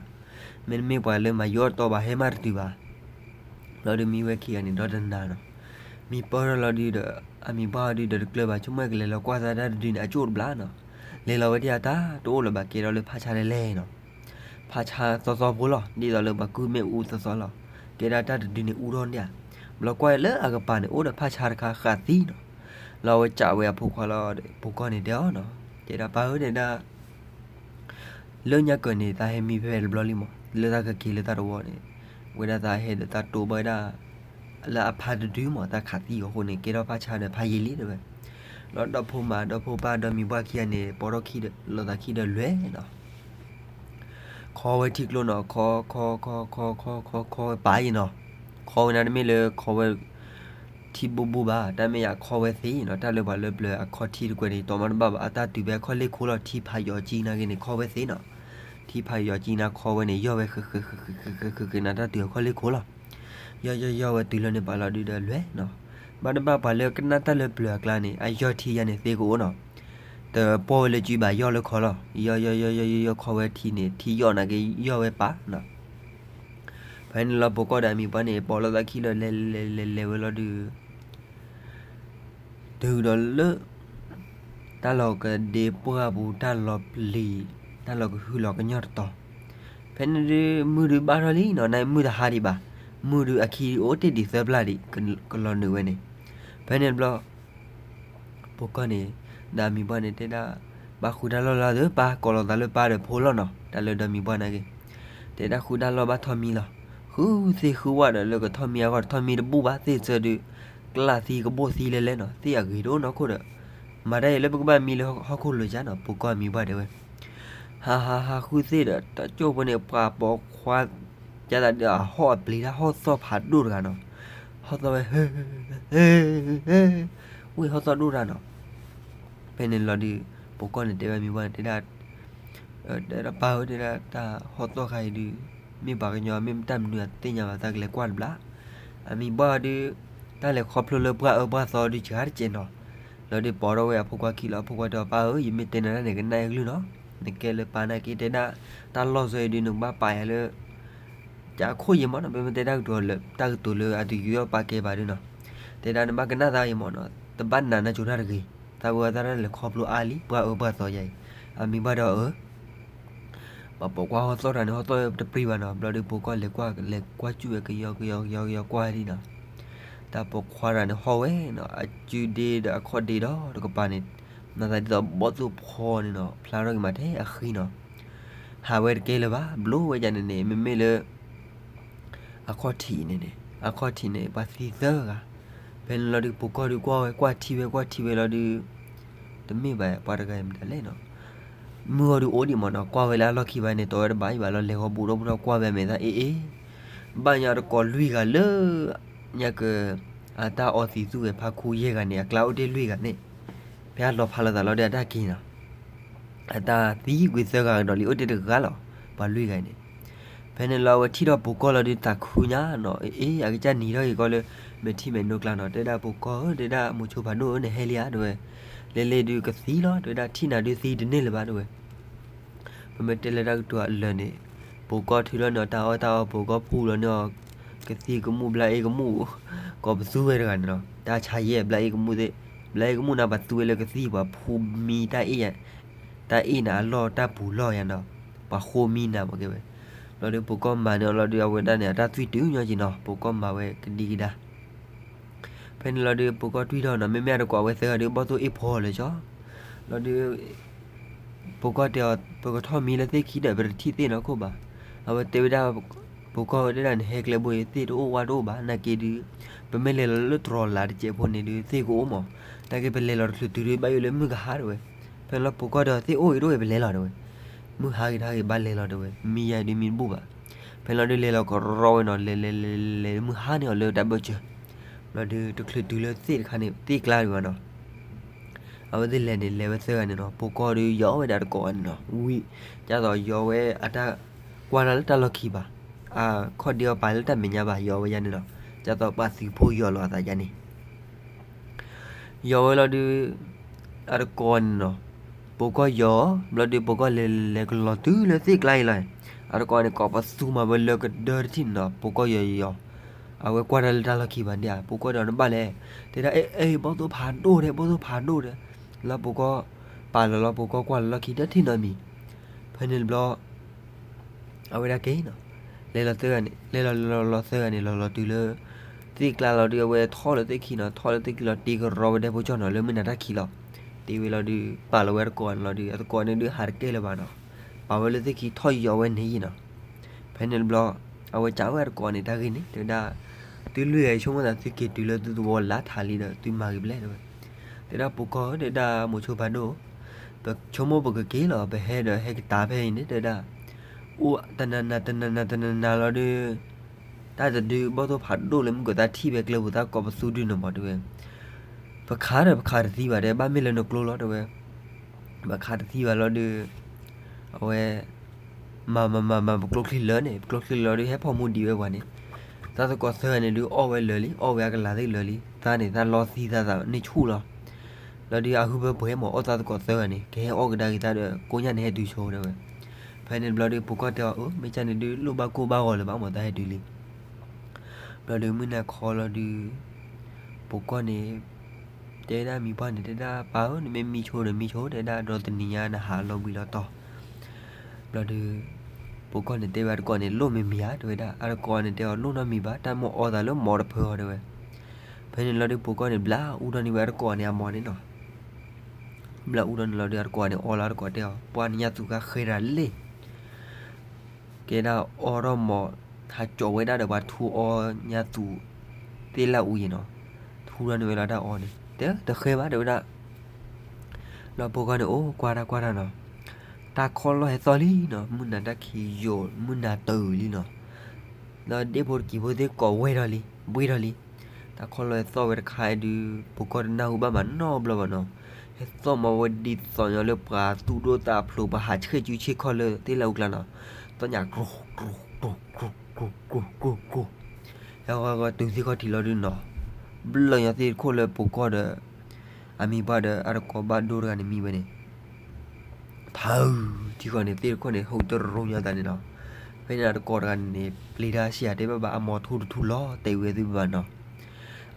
မ့တမ့ၢ်ပှၤလၢမၤယီၣ်တီဘၣ် ဟဲမးတတုၤဘၣ်. လီၤဒုးမံဝဲခံဂၤန့ၣ် ဒီတနၤနီၤ မံပၢၢ်ထီၣ်လီၤဒုးဒီး အမံၤပှၢ်အီၤဒုးဒီးတကျၢၤဘၣ် ဆိကမိၣ်ကလဲၤလီၤကွၢ်သးတၢ်တဒုန့ၣ် အကၠိၣ်တဘျီနီၤ. လဲၤလီၤဝဲဒၣ်အတၢ်တအိၣ်လၢၤဘၣ် ကဲထီၣ်လၢဖၣ်ဆါလဲၣ်လဲၣ်နီၤ. ဖၣ်ဆါသီသီဖိလီၤ ဒ်သိးလၢပှၤကုၢ်မ့ၣ်အူသီသီလီၤ. ကဲဒၣ်တၢ်တဒုန့ၣ်အူထီၣ်ဒၣ်ဧါ. ဘျီကွၢ်လၢအကပၤန့ၣ် အိၣ်ဒီးဖၣ်ဆါတခါဃးသံနီၤ. လီၤဝဲကးဝဲအဖိခွါလီၤ ပိာ်ကီၢ်န့ၣ်တဲအီၤနီၤ တဲဒၣ်ပၢ်ဧၢ တဲဒၣ် လၢညါကၢၤန့ၣ် သးဟဲမံဖဲတဘျီလံမး လၢတၢ်ကက့ၤလၢတၢ်တဝီန့ၣ် ဝဲဒၣ်သးဟဲဒီးသးတိဘၣ်ဝဲဒၣ် လၢအဖါတဒုမး တၢ်ခးသံအဃိန့ၣ် ကဲထီၣ်ဖၣ်ဆါဒီးဖးယံာ်လံတဲဝဲ. လီၤဒီဖိမး ဒီဖိပၢ်ဒီမံၤပှၢ်ခံဂၤန့ၣ် ပိာ်ထီၣ်ခံဒီး လိာ်သးခံဒီးလွဲၢ်နီၤ. ခီဝဲထံကျိနီၤ ခီ ခီ ခီ ခီ ခီ ခီ ခီဝဲပာ်အံၤနီၤ. ခီဝဲန့ၣ်တမ့ၢ်လၢခီဝဲ ထံဘူၣ်ဘူၣ်ဘၣ် တၢ်မ့ၢ်ယၤခီဝဲသ့နီၤ. တၢ်လၢပှၤလၢပျၢၤအခီထံတကွဲးန့ၣ် တီမးတဘၣ်ဘၣ် အတၢ်တုၤဖဲအခီၣ်လ့ၢ်ခိလီၤ ထံဖးယီၤကံနၤဂ့ၤန့ၣ် ခီဝဲသ့နီၤ. ထံဖးယီၤကံနၤခီဝဲန့ၣ် ယီၢ်ဝဲဃဲးဃဲးဃဲးဃဲးဃဲးဃဲးဃဲးဃဲးဃဲးနၤ တၢ်တုၤအခီၣ်လ့ၢ်ခိလီၤ. ယီၢ်ယီၢ်ယီၢ်ဝဲတုၤလၢန့ၣ်ပာ်လီၤဒုးဒီးလွဲၢ်နီၤ. ဘၣ်တဘၣ်ပှၤလၢကနၣ်တၢ်လၢပျၢၤအကျါန့ၣ် အယီၢ်ထံယၤန့ၣ်သ့ကအိၣ်နီၤ. တပီၢ်ဝဲလၢကုဘၣ်ယီၢ်လၢခီလီၤ. ယီၢ်ယီၢ်ယီၢ်ယီၢ်ယီၢ်ယီၢ်ခီဝဲထံန့ၣ် ထံယီၢ်နၤက့ၤယီၢ်ဝဲပာ်နီၤ. ဖဲန့ၣ်လီၤပိာ်ကီၢ်ဒီးအမံၤပှၢ်န့ၣ် ပိာ်လိာ်သးခံလီၤ လဲၤလဲၤလဲၤလဲၤဝဲလီၤဒုး တုၤဒီးလၢ တၢ်လီၢ်ကဒ့ပှၢ်ပူၤ တၢ်လီၤပျံၤ တၢ်လီၢ်ကဟုလီၤကညီၢ်တတီၤ, ဖဲန့ၣ်ဒုး မုၢ်ဒုးဘၣ်ထီၣ်လံနီၤ, နမုၢ်တဟါဒံးဘၣ်, မုၢ်ဒုးအခံအိၣ်တ့ၢ်ဒံးသၢပျၢ်ဒံး ကလီၤနုာ်ဝဲန့ၣ်, ဖဲန့ၣ်တဘျီ ပိာ်ကီၢ်န့ၣ် ဒီးအမံၤပှၢ်န့ၣ်တဲဒၣ် ဘၣ်ဃုတၢ်လီၢ်လီၤဒီး ပၢ်ကိးလီၤသးလၢပၢ်ဒီးဖိလီၤနီၤ, တၢ်လၢဒီးမံၤပှၢ်နာ်က့ၤ, တဲဒၣ်ဃုတၢ်လီၢ်ဘၣ်ထီၣ်မံလီၤ, ဃုသ့ၣ်ဃုဝၣ်ဒီးလၢကထီၣ်မံအဂီၢ် တထီၣ်မံတဘူၣ်ဘၣ် သ့ၣ်စၢဒုး ကျၢ်သံကဘိၣ်သံလဲလဲနီၤ, သ့ၣ်အဂ့ၤတအိၣ်နီတခိၣ်ဒီး, မၤတၢ်အံၤလၢပကဘၣ်မံလၢဟီၣ်ခိၣ်လိၤကါနီၤ, ပိာ်ကီၢ်အမံၤပှၢ်တဲဝဲ ဟးဟးဟးဃုသ့ၣ်ဒီး တၢ်ကၠိၣ်ဖိန့ၣ် ပှၤပိာ်ခွါ ကသးဒီးအဟီၣ်အပျံၤတၢ်ဟီၣ်သီၣ်ဖးဒိၣ်တဂၤနီၤ, ဟီၣ်သီၣ်ဝဲ ဝံၣ်ဟီၣ်သီၣ်ဒိၣ်တၢ်နီၤ, ဖဲန့ၣ်လီၤဒုး ပိာ်ကီၢ်န့ၣ်တဲဝဲမံၤပှၢ်န့ၣ်တဲဒၣ် တဲဒၣ်ပၢ်ဧၢ တဲဒၣ်တၢ်ဟီၣ်သီၣ်ခါအံၤဒုး မ့ၢ်ပှၤကညီ မ့ၢ်တၢ်မနုၤအသ့ၣ်ညါဘၣ် သးကလဲၤကွၢ်တဘျီ, အမံၤပှၢ်ဒုး တၢ်လဲၤခီဖျိလၢပှၢ်အၢပှၢ်သီဒုး စှၤတကဲးနီၤ, လီၤဒုးပိာ်ထီၣ်ဝဲအဖိခွါခံလီၤ, အဖိခွါတဲအီၤ ပၢ်ဧၢ ယမ့ၢ်တဲနၤတၢ်န့ၣ် ကနၣ်အကလုၢ်နီၤ, နကဲလၢပၢ်နာ်က့ၤတဲဒၣ် တၢ်လီၢ်စီအံၤဒုး နကဘၣ်ပာ်ယၤလၢ ကးခိၣ်ယံၤမးနီၤ, ပမ့ၢ်တဲတၢ်ကတိၤလၢ တၢ်ကတိၤလၢအတယူးယီၣ်ပာ်ကဲဘၣ်ဒုးနီၤ, တဲဒၣ်နဘၣ်ကနၣ်သးအံၤမးနီၤ, တဘၣ်နာ်နၢ်ကၠိတၢ်တဂ့ၤ, သးဝဲသးတၢ်လဲၤခီဖျိအါလံ ပှၢ်အၢပှၢ်သီယၤအံၤ, အမံၤပှၢ်ဒီးအၢ ပှၤပိာ်ခွါဟီၣ်သီၣ်တၢ်န့ၣ် ဟီၣ်သီၣ်တပျံၤဘၣ်နီၤ, ဘျီဒုးပိာ်ကီၢ်လဲၤကွၢ် လဲၤကွၢ်ကၠူၣ်ဝဲကယီကယီကယီကယီကွၢ်ဒံးနီၤ, တၢ်ပိာ်ခွါတၢ်န့ၣ်ဟီၣ်ဝဲနီၤ, အစုဒ့ဒီးအခီၣ်ဒ့ဒီးတကပၤန့ၣ်, မၤသးဒ်သိးဘီၣ်သိၣ်ဖီန့ၣ်နီၤ, ဖျါထီၣ်က့ၤမးထဲအဃံနီၤ, ဟးဝဲတကဲလၢၤဘၣ်, ဘျိဝဲဒၣ်န့ၣ်န့ၣ် မ့မ့ၢ်လၢ အခီၣ်ထံးန့ၣ်န့ၣ် အခီၣ်ထံးန့ၣ် ပှၤသံသၢဂၤ. ဖဲန့ၣ်လီၤဒုး ပိာ်ကီၢ်ဒုးကွၢ်ဝဲ ကွၢ်ထံဝဲ ကွၢ်ထံဝဲလီၤဒုး တမ့ၢ်ဘၣ်ပှၤတဂၤအံၤမတၤလဲၣ်နီၤ. မုၢ်အီၤဒုးအိၣ်ဒံးမးနီၤ, ကွၢ်ဝဲလၢအလီၢ်ခံဘၣ်န့ၣ် တအိၣ်ဝဲတဘၣ်အံၤဘၣ်လီၤ, လဲၤဂီၤဘူးဒီးပူၤထီၣ်ကွၢ်ဝဲမဲာ်သၣ်အ့ၣ်အ့ၣ်, ဘၣ်ညါတကိးလွံၢ်ဂၤလၢ ညါက အတၢ်အီသံးသူၣ်ဂဲၤဖးခူယဲၢ်ဂၤန့ၣ် အကျါအိၣ်တ့ၢ်လွံၢ်ဂၤန့ၣ်, ဖဲအလီၤဖးလိာ်သးလီၤဒီးအတၢ်က့ၤနီၤ အတၢ်သံကွံာ်သၢဂၤကဒီးလံ အိၣ်တ့ၢ်တဂၤလီၤ, ပှၤလွံၢ်ဂၤန့ၣ်. ဖဲန့ၣ်လီၤအဝဲထံၣ်ထီၣ်ပိာ်ကီၢ်လီၤဒုးသးခုညါနီၤ, အ့ၣ် အကစၢ်နံၤထီၣ်က့ၤကီလၢ မဲာ်ထံမဲာ်နိကျါနီၤ, တဲဒၣ်ပိာ်ကီၢ်ဧၢ, တဲဒၣ်မိၤဆိဖးဒိၣ်ဧၢ, နဟဲလံဧါ တဲဝဲ, လဲၤလဲၤဒုးကသံလီၤ တဲဝဲဒၣ်, ထံၣ်နၤဒုးသံတန့ၢ်လၢၤဘၣ် တဲဝဲ. ပမ့ၢ်တဲလၢတၢ်ကတိၤအလၢာ်န့ၣ်, ပိာ်ကီၢ်ထုးထီၣ်န့ၢ်အီၤတၢ်အီၣ်တၢ်အီ, ပိာ်ကီၢ်ဖူလီၤန့ၢ်အီၤ ကသံၣ်ကမူၣ်ဘျါအ့ၣ်ကမူၣ်, ကိးပသူဝဲတဂၤန့ၣ်နီၤ, တၢ်ဆါယဲၢ်ဘျါအ့ၣ်ကမူၣ်သ့ၣ်, ဘျါအ့ၣ်ကမူၣ်န့ၣ် ပှၤသူဝဲလၢကသံၣ် ပှၤဖူမံတၢ်အ့ၣ်ယၤ, တၢ်အ့ၣ်န့ၣ်အလီၢ်တၢ်ပူၤလီၢ်ယၤနီၤ, ပှၤဃိမံနၤမ့ၢ်ကဲဝဲ. လီၤဒုးပိာ်ကီၢ်မၤန့ၢ်အီၤလီၤဒုး အဝဲဒၣ်န့ၣ် အတၢ်သွံၣ်တုၤညီက့ၤနီၤ, ပိာ်ကီၢ်မၤဝဲကဒံကဒါ ဖဲန့ၣ်လီၤဒုး ပိာ်ကီၢ်တွံၢ်ထီၣ်နီၤ, မ့မ့ၢ်အတကိးအဝဲသၢဂၤဒုး ဘီၣ်သိၣ်အ့ၣ်ဖိလၢာ်ကၠီ, လီၤဒုး ပိာ်ကီၢ်တဲအီၤ ပကထီၣ်မံလၢသ့ၣ်ခံဒီး ပတထံၣ်သ့ၣ်နီၢ်ခိၣ်ဘၣ်. အဝဲတဲဝဲဒၣ် ပိာ်ကီၢ်ဝဲတဲဒၣ်န့ၣ် ဟဲကျဲဘိအံၤ သ့ၣ်တအိၣ်ဝၣ်တအိၣ်ဘၣ်, နာ်က့ဒုး ပမ့ၢ်လဲၤလီၤလၢတြီၤလးတစဲးဖိန့ၣ်ဒုး သ့ၣ်ကအိၣ်မး, နာ်က့ပလဲၤလီၤတချုးတုၤဒုး ဘၣ်ယိၣ်လၢမုၢ်ကဟါတဲဝဲ. ဖဲန့ၣ်လီၤပိာ်ကီၢ်တဲအီၤ သ့ၣ်အိၣ်အံၤတအိၣ်အံၤ ပလဲၤလီၤတဲဝဲ, မုၢ်ဟါဂ့ၤတဟါဂ့ၤ ဘၣ်လဲၤလီၤတဲဝဲ, မံယါအံၤဒုးမံတဘူၣ်ဘၣ်. ဖဲန့ၣ်လီၤဒုးလဲၤလီၤကရီဝဲနီၤ, လဲၤလဲၤလဲၤလဲၤလဲၤ မုၢ်ဟါန့ၢ်အီၤလၢတၢ်ဘၢၣ်စၢၤ, လီၤဒုး တချုးတုၤလၢသ့ၣ်တခါန့ၣ် သ့ၣ်ကျါဒံးဘၣ်နီၤ အဝဲသ့ၣ်လဲၤန့ၣ် လဲၤဝဲသၢဂၤန့ၣ်နီၤ, ပိာ်ကီၢ်ဒုးယီၤဝဲဒၣ်တကိးန့ၣ်နီၤ, ဝံၤ ဒ်သိးယီၤဝဲအတၢ်ကွၢ်တၢ်လၢတၢ်လီၢ်ခံဘၣ်, အခီၣ်ဒ့အီၤပာ်လၢတၢ်မဲာ်ညါဘၣ် ယီၤဝဲယါန့ၣ်နီၤ, ဒ်သိးပှၤသုးဖိယီၤလီၤအသးယါန့ၣ် ယီၤဝဲလီၤဒုး အတကိးန့ၣ်နီၤ, ပိာ်ကီၢ်ယီၤ ဘျီဒုး ပိာ်ကီၢ်လဲၤလဲၤကလီၤတုၤလၢသ့ၣ်ကျါအံၤလီၤ, အတကိးန့ၣ် ကိးပသူမၤဝဲလၢကဒၢတထံၣ်န့ၣ်နီၤ, ပိာ်ကီၢ်ယီၤယီၤ, အဝဲကွၢ်တၢ်လၢတၢ်လီၢ်ခံဘၣ်ဒ်ဧါ, ပိာ်ကီၢ်ဒီးနဘၣ်လဲၣ်, တဲဒၣ် အဲ အဲ ဘီၣ်သိၣ်ဖးဒိၣ်ဒဲး ဘီၣ်သိၣ်ဖးဒိၣ်ဒဲး, လၢပိာ်ကီၢ် ပာ်လီၤလီၤ ပိာ်ကီၢ်ကွၢ်လီၤလီၢ်ခံ တထံၣ်နီတမံၤ, ဖဲန့ၣ်တဘျီ အဝဲဒၣ်က့ၤနီၤ, လဲၤလီၤသၢဂၤန့ၣ် လဲၤလီၤလီၤလီၤသၢဂၤန့ၣ် လီၤလီၤတုၤလၢ သ့ၣ်ကျါလီၤဒုး အဝဲထီၣ်လၢသ့ၣ်ခံနီၤ, ထီၣ်လၢသ့ၣ်ခံလီၤ တ့ကရီဝဲဒဲဖိကၠီနီၤ လၢမုၢ်နၤတၢ်ခံးလီၤ, တ့ဝဲလီၤဒုး ပာ်လီၤဝဲအတကိးန့ၣ်လီၤဒုး အတကိးန့ၣ်ဒုးဟးတကဲလၢၤဘၣ်နီၤ, ပာ်ဝဲလၢသ့ၣ်ခံထီၣ်ယီၤဝဲန့ၣ်ယံၤနီၤ, ဖဲန့ၣ်တဘျီ အဝဲစံးဝဲအတကိးန့ၣ် တၢ်ဂ့ၢ်န့ၣ် တဲဝဲဒၣ် သုလွံၢ်ဂၤအံၤဆိကမိၣ်သး သုက့ၤတုၤလၢသုသဝီလါထးလံဒီး သုမၤဂ့ၤပလဲၣ်တဲဝဲ, တဲဒၣ်ပိာ်ကီၢ်ဧၢ တဲဒၣ်မိၤဆိဖးဒိၣ် ပဆိကမိၣ်ပကက့ၤလီၤ ပဟဲဒီးဟဲကတၢၢ်ဖဲအံၤန့ၣ် တဲဒၣ် အိၣ်တနၤနၤတနၤနၤတနၤနၤလီၤဒုး တၢ်တဒု ဘီၣ်သိၣ်ဖးဒိၣ်လၢမုၢ်ကသးထံၣ်ဖဲကျဲပူၤသးကိးပသူဒုးန့ၣ်မးတဲဝဲ, ပခးဒီးပခးတသံဘၣ်တဲ ဘၣ်မ့ၢ်လၢနကျိလီၤတဲဝဲ, ပခးတသံဘၣ်လီၤဒုး အဝဲ မၤမၤမၤမၤ ပကျိချံလၢာ်န့ၣ် ပကျိချံလၢာ်လီၤဒုး ဟဲဖီၣ်မူဒံးဝဲပှၤန့ၣ်, သးသကိးသၢဂၤန့ၣ်ဒုး အီၣ်ဝဲလၢာ်လံ အီၣ်ဝဲအကလၤသ့ၣ်လၢာ်လံ သးန့ၣ် သးလီသံသးသးန့ၣ်ဆူၣ်လီၤ, လီၤဒုးအဟုဖၢပှဲၤမး အီၣ်သးသကိးသၢဂၤန့ၣ် ကဟဲအီၣ်ကဒါက့ၤသးဒီး ကိးညါန့ၣ်ဟဲတုၤဆိတဲဝဲ, ဖဲန့ၣ်တဘျီဒုး ပိာ်ကီၢ်တဲအီၤ အၢ မ့ၢ်ကၢ်န့ၣ်ဒုး လိၣ်ဘၣ်ကိၢ်ဘၣ်ဂီၤလၢၤဘၣ်မး သးဟဲတုၤလံ ဘျီဒုးမုၢ်နၤခီလီၤဒုး ပိာ်ကီၢ်န့ၣ် တဲဒၣ်မံၤပှၢ်န့ၣ် တဲဒၣ်ပၢ်ဧၢ နမ့ၢ်မံဆိဒီးမံဆိ တဲဒၣ်ဒီးတနံၤညါနဟးလီၤဘှံးလီၤတီၤ, ဘျီဒုး ပိာ်ကီၢ်န့ၣ်တဲဝဲအတကိးန့ၣ် လိၣ်မ့ၢ်မံၤဧါ တဲဝဲဒၣ် အတကိးန့ၣ်တဲအီၤ လိၣ်နီတမံၤဘၣ် တၢ်မ့ၢ်အီသးလၢမီၤတဖၢအီၤတဲဝဲ, ဖဲန့ၣ်လီၤဒုး ပိာ်ကီၢ်န့ၣ် ဘျးအူထီၣ်န့ၢ်ဝဲအတကိးန့ၣ်အမီၤန့ၣ်နီၤ ဘျးအူထီၣ်န့ၣ်လီၤဒုး အတကိးန့ၣ် အီလီၤအတကိးတဲအီၤ ပှၤနညါသူၣ်ဃါဃဲတၢ်လံ ကဲဒၣ်အီထီၣ်မီၤ ဟးကၠီးဝဲဒၣ်ဒီးပှၤထူအီညါသူၣ် သ့ၣ်လၢအူယံၤနီၤ, ထူထီၣ်န့ၢ်ဝဲလီၤတၢ်အီန့ၣ် တဲတဃဲဘၣ်တဲဝဲဒၣ် ဒီးပိာ်ကီၢ်န့ၣ် အိၣ်ကွၢ်တၢ်ကွၢ်တၢ်နီၤ, တၢ်ခီၣ်လီၢ်ဟဲသီၣ်လံနီၤ, မုၢ်နၤတၢ်ခံးယိာ် မုၢ်နၤတုၤလံနီၤ, ဒီးဒ့ဖိတကံၤဖိသ့ၣ်ကိးဝဲထီၣ်လံ ဘှ့ၣ်ထီၣ်လံ, တၢ်ခီၣ်လီၢ်ဟဲသီၣ်ဝဲတခါအံၤဒုး ပိာ်ကီၢ်တနၢ်ဟူဘၣ်မးနီတဘျီဘၣ်နီၤ, ဟဲသီၣ်မးဝဲဒ်သိးညီလၢပှၤသူၣ်ဒိၣ်သးဖျိး ပှၤဟးဆှဲၣ်စုဆ့ၣ်ခီၣ်လၢသ့ၣ်လၢအူကျါနီၤ, သီၣ်ညါကျိၤ ကျိၤ ကျိၤ ကျိၤ ကျိၤ ဟဲဃီၤဃီၤတုၤသ့ၣ်ခီၣ်ထံးလီၤဒုးနီၤ, ဘျၢၣ်ညီသ့ၣ်တခိၣ်လၢပိာ်ကီၢ်ဒီး အမံၤပှၢ်ဒီးအတကိးဘၣ်ဒိတဂၤန့ၣ်မံဝဲန့ၣ် ဖး ထံဃီန့ၣ် သ့ၣ်တခိၣ်န့ၣ် ဟူးတရိညါသးန့ၣ်လီၤ. ဖဲန့ၣ်အတကိးတဂၤန့ၣ် ပျံၤတၢ်ဆံးဧါတဲဘၣ်ဘၣ် အမီၤထူတထူလီၤတဲာ်ဝဲသုဘၣ်နီၤ.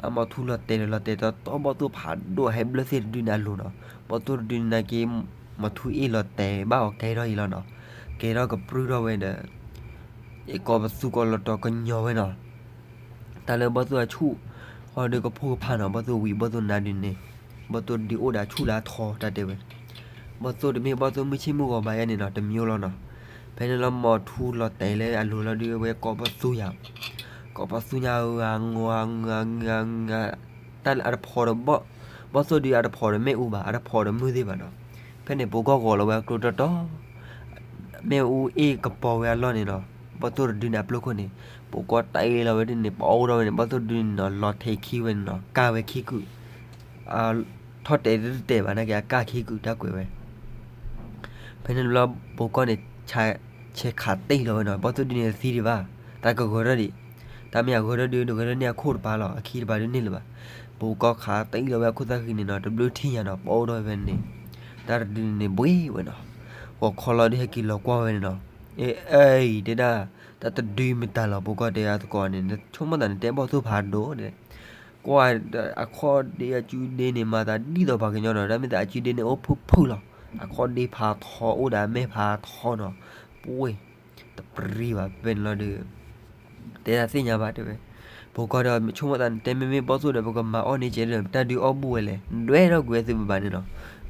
အမီၤထူလီၤတဲာ်ဒီးလီၤတဲာ်တီတီ ဘီၣ်သိၣ်ဖးဒိၣ်ဟဲဘျၢသ့ၣ်တဒုန့ၣ်အလိၤနီၤ. ဘီၣ်သိၣ်တဒုန့ၣ်နာ်က့ မီၤထူအ့ၣ်လီၤတဲာ်ဘၣ်အီၤကဲထီၣ်အံၤလီၤနီၤ. ကဲထီၣ်ကပြုၢ်ထီၣ်ဝဲဒီး ကိးပသူကိးလီၤတီၤကညီၤဝဲနီၤ. တၢ်လၢဘီၣ်သိၣ်အဆူၣ် ဟီၣ်ဒီးကဖိကဖးနီၤ ဘီၣ်သိၣ်ဝံၤ ဘီၣ်သိၣ်နါဒုန့ၣ် ဘီၣ်သိၣ်ဒုးအိၣ်ဒီးအဆူၣ်လၢအထီတၢ်တဲဝဲ ဘီၣ်သိၣ်တမ့ၢ်ဘီၣ်သိၣ်မုၢ်ဆ့ၣ်မုၢ်ဂီၤဘၣ်ယဲန့ၣ်နီၤ တမံၤလီၤနီၤ. ဖဲန့ၣ်လီၤမီၤထူလီၤတဲာ်လၢအလိၤလီၤဒုးအဝဲကိးပသူယၤ ကိးပသူညါဧၢ အင တၢ်အတဖီဒီး ဘီၣ်သိၣ်ဒုးအတဖီဒီးမ့ၣ်အူဘၣ်, အတဖီဒီးမုၢ်သ့ၣ်ဘၣ်နီၤ. ဖဲန့ၣ် ပိၤကီၢ်ဂီၤလီၤဝဲအကျိတတီၤ, မ့ၣ်အူအ့ၣ်ကပီၤဝဲအလီၢ်န့ၣ်နီၤ, ဘီၣ်သိၣ်တဒုန့ၣ်အပျိၢ်ခိၣ်န့ၣ်, ပိၤကီၢ်တ့လီၤဝဲဒ်န့ၣ် ပအိၣ်ထီၣ်ဝဲန့ၣ် ဘီၣ်သိၣ်တဒုန့ၣ်နီၤ လီၤထဲခံဝဲန့ၣ်နီၤ ကၢ်ဝဲခံကုာ် ထီၣ်တဲာ်တတဲာ်ဘၣ်နာ်က့ အကၢ်ခံကုာ်တၢ်ကွဲးဝဲ. ဖဲန့ၣ်တဘျီ ပိၤကီၢ်န့ၣ် ဆဲးခးတ့ၢ်လီၤဝဲနီၤ, ဘီၣ်သိၣ်ဒုန့ၣ်တသံဒံးဘၣ်, တၢ်ကဂၢၤထီၣ်ဒံး, တၢ်မ့ၢ်အဂၢၤထီၣ်ဒု တဂၢၤထီၣ်န့ၢ်အခိၣ်တပၤလီၤ, အခံတပၤဒုန့ၣ်လၢၤဘၣ်. ပိၤကီၢ်ခးတ့ၢ်လီၤဝဲအခိၣ်သၣ်ဃံန့ၣ်နီၤ တဘျုးထံၣ်ညါနီၤ ပအိၣ်ထီၣ်ဝဲန့ၣ်, တၢ်တဒုန့ၣ်ဘှ့ဝဲနီၤ, ဂီၤခီလီၤဒုးဟဲက့ၤလီၤကွၢ်ဝဲန့ၣ်နီၤ, အ့ အ့ တဲဒၣ်, တၢ်တဒုမတၤလီၤ ပိၤကီၢ်တဲအသကိးန့ၣ် နဆိကမိၣ်သးန့ၣ် တဲဘီၣ်သိၣ်ဖးဒိၣ်ဒဲး ကွၢ်အခီၣ်ဒ့အစုဒ့န့ၣ် မၤသးဒ်သိးပှၤကညီနီၤ, တၢ်မ့ၢ်သးအစုဒ့န့ၣ် အိၣ်ဖုၣ်ဖုၣ်လီၤ, အခီၣ်ဒ့ဖးထီ အိၣ်ဒီးအမဲၢ်ဖးထီနီၤ, ပှ့ၢ်, တပြံဘၣ်ဖဲန့ၣ်လီၤဒုး, တဲဒၣ်သ့ၣ်ညါဘၣ်တဲဝဲ, ပိၤကီၢ်ဒီးဆိကမိၣ်သးန့ၣ် တဲမ့မ့ၢ်ဘီၣ်သိၣ်ဒီး ပကမၤအီၣ်န့ၢ်ကဲဒီး တၢ်ဒုးအီၣ်ဘူၣ်ဝဲလဲၣ်, ဒွဲၣ်ထီၣ်ကွံာ်ဝဲသုးပဘၣ်န့ၣ်နီၤ,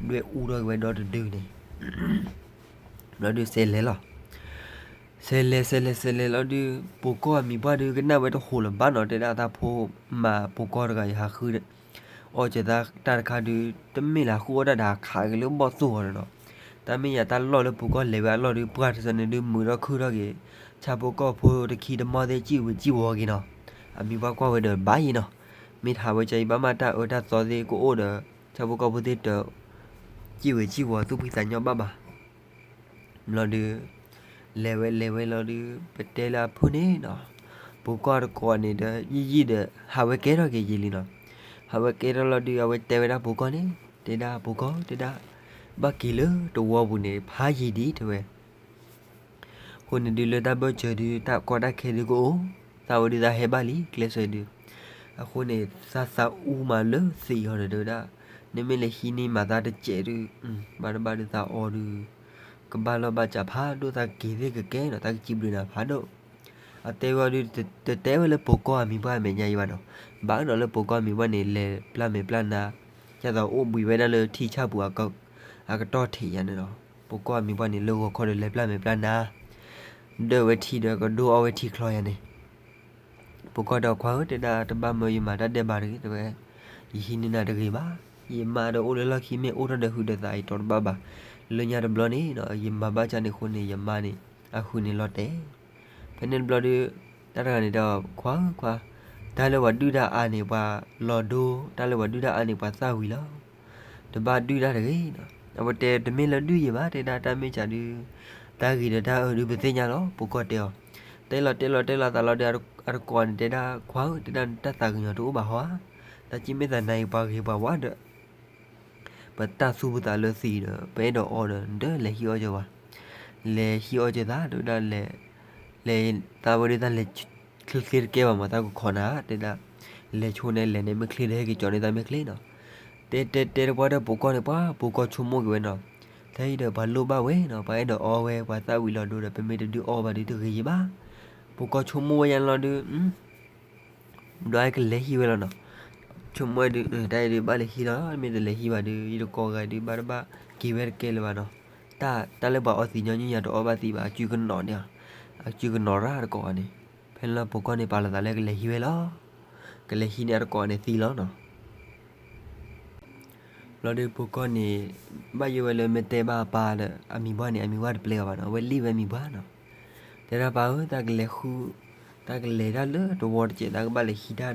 ဒွဲၣ်အူထီၣ်ကွံာ်ဝဲဒီတဒုန့ၣ် ဘျီဒုးစဲးလဲၤလီၤ, စဲးလဲၤ စဲးလဲၤ စဲးလဲၤလီၤဒုး, ပိၤကီၢ်အမံၤပှၢ်ဒုး ကနၣ်ဝဲတဟူးလၢၤဘၣ်နီၤ, တဲဒၣ်အသးဖိမၤပိၤကီၢ်တဂၤအံၤ ဟးဃု အီၣ်ကၢၤသးတၢ်တခါဒုး တမ့ၢ်လၢဃုအီၣ်တၢ်ဒီး ဟးခးက့ၤလၢဘီၣ်သိၣ်အီၤဒီးနီၤ, တၢ်မ့ၢ်ယၤတၢ်လီၢ်လၢပိၤကီၢ်လဲၤဝဲအလီၢ်ဒုး ပှၢ်တစၢန့ၣ်ဒုး မုာ်ထီၣ်ခုၣ်ထီၣ်က့ၤ, ဆၣ်ဖိကီၢ်ဖိတခံတမီၢ်သ့ၣ်စံၣ်ဝံၤစံၣ်ဝီၤက့ၤနီၤ, အမံၤပှၢ်ကွၢ်ဝဲဒီးဘၣ်ယံၤနီၤ, မ့ၢ်ထးဝဲကၢအံၤဘၣ်မးတၢ်အၢတၢ်သီသ့ၣ်ကအိၣ်ဒီး ဆၣ်ဖိကီၢ်ဖိသ့ၣ်တ စံၣ်ဝံၤစံၣ်ဝီၤသူၣ်ဖှံသးညီဘၣ်ဘၣ် ဘျီဒုး, လဲၤဝဲလဲၤဝဲလီၤဒုး ပတဲလၢအဖုၣ်န့ၣ်နီၤ, ပိၤကီၢ်တကိးန့ၣ်ဒီး ယံာ်ယံာ်ဒီး ဟးဝဲကဲထီၣ်က့ၤယံာ်လံနီၤ, ဟးဝဲကဲထီၣ်လီၤဒုး အဝဲတဲဝဲဒၣ်ပိၤကီၢ်န့ၣ်, တဲဒၣ်ပိၤကီၢ် တဲဒၣ်, ဘၣ်က့ၤလၢတဝီပူၤန့ၣ် ဖးယံာ်ဒံးတဲဝဲ အဃိန့ၣ်ဒုးလၢတၢ်ဘၢၣ်စၢၤဒုး တၢ်ကီတၢ်ခဲဒုးကအိၣ်, သးဝဲဒုးသးဟဲဘၣ်လံ ကျဲးစၢးဒုး, အဃိန့ၣ် သးသးအူမးလၢသံးအီၤဒီးတဲဝဲဒၣ်, နမ့ၢ်လဲၤဟံးန့ၢ်မၤသးတစဲးဒုး, ဘၣ်တဘၣ်ဒုးသးအီၤဒုး, ကဘၣ်လီၢ်ဘၣ်စးဖးဒိၣ် သးက့ၤသ့ၣ်ကကဲနီၤ သးကစံးဘျုးနၤဖးဒိၣ်, အတဲဝဲဒုး တတဲဝဲလၢပိၤကီၢ်အမံၤပှၢ်အမဲာ်ညါအံၤဘၣ်နီၤ, ဘၣ်ဒီးလၢပိၤကီၢ်အမံၤပှၢ်န့ၣ် လဲၤပျၢ်မဲာ်ပျၢ်နါ, ဒ်သိးအိၣ်ဘှံးဝဲဒၣ်လၢထံဆၣ်ပူၤ အကတီၢ်ထံးယါန့ၣ်လီၤ, ပိၤကီၢ်အမံၤပှၢ်န့ၣ် လၢဂီၤခီဒီးလဲၤပျၢ်မဲာ်ပျၢ်နါ, ဒၢၣ်ဝဲထံဒီးကဒိၣ်အီၣ်ဝဲထံချီယါန့ၣ်, ပိၤကီၢ်ဒီးခွါဧၢ တဲဒၣ်တဘၣ်မၢယမၤတၢ်ဒဲးဘးတဂ့ၤ တဲဝဲ, ယဟံးန့ၢ်နၤတဂ့ၤဘၣ်, ယမါဒီးအိၣ်လၢလီၢ်ခံမ့ၢ်အိၣ်ထီၣ်ဒီးဟုးဒီးသးအံၤတီတဘၣ်ဘၣ်, လၢညါတဘျီန့ၣ်နီၤ ယမၤဘၣ်ဆၣ်န့ၣ်အဃိန့ၣ် ယမါန့ၣ် အဟုးန့ၣ်လီၤတဲာ် ဖဲန့ၣ်တဘျီဒီး တၢ်တဂၤန့ၣ်ဒီး ခွါဧၢခွါ, တၢ်လၢပှၤဒုၣ်တၢ်အါန့ၣ် ပှၤလီၤဒိ, တၢ်လၢပှၤဒုၣ်တၢ်အါန့ၣ် ပှၤသၣ်ဝံၤလီၤ, တဘၣ်ဒုၣ်တၢ်တဂ့ၤနီၤ, အဝဲတဲတမ့ၢ်လၢဒုၣ်ယံၤဘၣ် တဲဒၣ်တၢ်မ့ၢ်စးဒုး, တၢ်ဂ့ၤဒီးတၢ်အၢဒုးပသ့ၣ်ညါလီၤ ပိၤကီၢ်တဲအီၤ, တဲလီၤတဲလီၤတဲလီၤသးလီၤဒီး အတကိးန့ၣ်တဲဒၣ် ခွါဧၢ တဲဒၣ်တၢ်သးကညီၤတအိၣ်ဘၣ်ဟီဧါ, တၢ်က့မ့ၢ်သးနၤအံၤပှၤဂ့ၤပှၤဝါဒီး ပတၢ်သူၣ်ပသးလၢသံးဒီး ပအဲၣ်ဒိးအီဒီး နတလဲၤဟံးအီၣ်ကၢၤဝဲ, လဲၤဟံးအီၣ်ကၢၤသး တဲဝဲဒၣ်လဲၤ, လဲၤသးဝဲဒၣ်တၢ်လဲၤချ့ချ့တကဲဘၣ်မး တၢ်ကခီနၤ တဲဒၣ်, လဲၤဆိန့ၣ်လဲၤန့ၣ်မ့ၢ်ချ့ဒီး ဟဲက့ၤကၠီန့ၢ်သးမ့ၢ်ချ့နီၤ, တဲတဲတဲတပှၢ်ဒီးပိၤကီၢ်န့ၣ် ပှၤပိၤကီၢ်ဆိကမိၣ်က့ၤဝဲနီၤ, ထဲအံၤဒီးပှၤလိၣ်ဘၣ်ဝဲနီၤ ပှၤအဲၣ်ဒိးအီဝဲ ပှၤသၣ်ဝံၤလီၤဒိဒီး ပမ့ၢ်တဒုးအီဘၣ်ဒုးတဂ့ၤယံၤဘၣ်, ပိၤကီၢ်ဆိကမိၣ်ဝဲယါလီၤဒုး ဘျီကလဲၤဟံးဝဲလီၤနီၤ, ဆိကမိၣ်ဝဲဒုး တၢ်အံၤဒုးဘၣ်လဲၤဟံးလီၤ မ့ၢ်တလဲၤဟံးဘၣ်ဒုး ယတကိးဂၤဒုးဘၣ်တဘၣ်က့ၤဝဲတကဲလၢၤဘၣ်နီၤ, တၢ် တၢ်လၢပှၤအီသံးညီနုၢ်ညါတအီဘၣ်သံးဘၣ် အစုကနီၤန့ၣ်, အစုကနီၤရၣ်တကိးဂၤန့ၣ်, ဖဲန့ၣ်လီၤပိၤကီၢ်န့ၣ် ပာ်လီၤသးလၢကလဲၤဟံးဝဲလီၤ, ကလဲၤဟံးန့ၢ်အတကိးဂၤန့ၣ်သံးလီၤနီၤ ဘျီဒုးပိၤကီၢ်န့ၣ် ဘၣ်ယိၣ်ဝဲလၢမ့ၢ်တဲဘၣ်အပၢ်ဒီး အမံၤပှၢ်န့ၣ် အမံၤပှၢ်တပျဲအီၤဘၣ်နီၤ အဝဲလံၣ်ဝဲမံၤပှၢ်နီၤ, တဲဒၣ်ပၢ်ဧၢ တၢ်ကလဲၤဃု, တၢ်ကလဲၤတၢ်လၢတဝီတစဲး တၢ်ကဘၣ်လဲၤဟံးတၢ်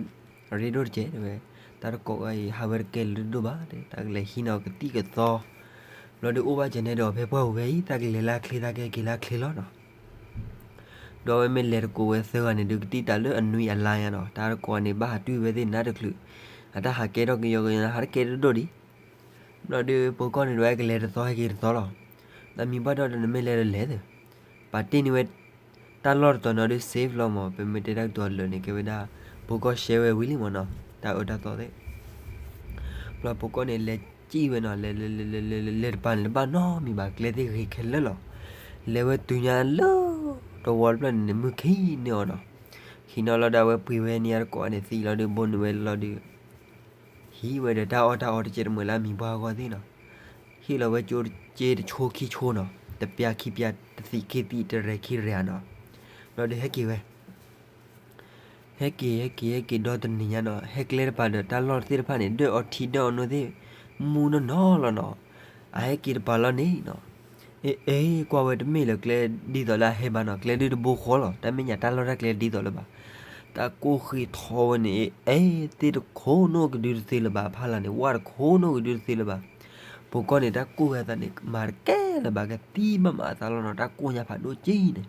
ရ့ဒိၣ်တစဲးတဲဝဲ, တၢ်တကိးအံၤ ဟးဝဲတကဲလၢၤဒိၣ်ဘၣ်တဲ တၢ်ကလဲၤဟံးန့ၢ်အီၤကသံၣ်ကသီ, ဘျီဒုးအိၣ်ဘၣ်စဲးန့ၣ်ဒီးဖဲပှၢ်ပူၤဖဲအံၤ တၢ်ကလဲၤလၢချ့ တၢ်ကဟဲက့ၤလၢချ့လီၤနီၤ ဒီးအဝဲမ့ၢ်လဲၤတကိးဝဲသၢဂၤန့ၣ်ဒုး ကသံၣ်တၢ်လၢအနွံအလါညါနီၤ, တၢ်တကိးန့ၣ် ဘၣ်ဟးတွံၢ်ဝဲသ့ၣ်နါတချုး, အတၢ်ဟးကဲထီၣ်ကယီကယီ ဟးတကဲတဒိၣ်ဒံး, ဘျီဒုး ပိၤကီၢ်န့ၣ်ဒီး ဟဲကလဲၤတသီ ဟဲက့ၤတသီလီၤ, ဒီးမံၤပှၢ်ဒီး နမ့ၢ်လဲၤဒီးလဲၤသ့, ပာ်တ့ၢ်န့ၢ်ဝဲ တၢ်လီၢ်တတီၤန့ၣ်ဒီး safe လီၤမး, ပမ့ၢ်တဲတၢ်ကတိၤလၢာ်န့ၣ် ကဲဝဲဒၣ် ပိၤကီၢ်ရှဲဝဲဝံၤလံမးနီၤ, တၢ်အၢတၢ်သီသ့ၣ် ဘျီပိၤကီၢ်န့ၣ် လဲၤစံၣ်ဝဲနီၤ, လဲၤလဲၤလဲၤလဲၤလဲၤလဲၤတပၤန့ၣ် တဘၣ်နီတမံၤဘၣ်, ကျဲသ့ၣ်ဂ့ၤခဲလၢာ်လီၤ. လဲၤဝဲတုၤညါလၢ တဝီတဖျၢၣ်န့ၣ်န့ၣ် မုၢ်ခံးန့ၢ်အီၤနီၤ. ခံးန့ၢ်အီၤလီၤဒီး အဝဲပှ့ၤဝဲန့ၢ်အတကိးန့ၣ်သံလီၤဒီး ဘိန့ၢ်ဝဲလီၤဒီး ဟံးဝဲဒီးတၢ်အီၣ်တၢ်အီတကဲတမှဲၤလၢအမံၤပှၢ်အဂီၢ်သ့ၣ်နီၤ. ဟ့ၣ်လီၤဝဲကၠိတက့တဆိခံဆိနီၤ, တပျၢ်ခံပျၢ် တသံးခံသံး တရဲၤခံရဲၤနီၤ. ဘျီဒီးဟဲက့ၤဝဲ ဟဲ ဟဲက့ၤ ဟဲက့ၤ ဟဲက့ၤဒီတနံၤညါနီၤ, ဟဲကျဲတပၤဒီးတၢ်လီၢ်သ့ၣ်တဖၣ်န့ၣ် ဒၢၣ်အီထံဒၢၣ်အီနိသ့ၣ် မူနီၢ်နီၢ်လီၤနီၤ. အဟဲက့ၤတပၤလီၤန့ၣ်နီၤ, အ့ အ့ ကွၢ်ဝဲတမ့ၢ်လၢကျဲဒ်သိးလၢအဟဲဘၣ်နီၤ, ကျဲဒုးတဘိဃီလီၤ, တၢ်မဲာ်ညါတၢ်လီၢ်တၢ်ကျဲဒ်သိးလၢၤဘၣ်. တၢ်ကိၢ်ဃ့ထီဝဲန့ၣ် အ့ အ့ သ့ၣ်တခိၣ်နီၣ်ကဒုတသ့လၢၤဘၣ်, အဖီလာ်န့ၣ် ဝၣ်တခိၣ်နီၣ်ကဒုတသ့လၢၤဘၣ်. ပိာ်ကီၢ်န့ၣ် တၢ်ကိၢ်ဝဲအသးန့ၣ် မၤတကဲလၢၤဘၣ်, ကသံဘၣ်မးအသးလီၤနီၤ, တၢ်ကိၢ်ညါဖးဒိၣ်က့န့ၣ်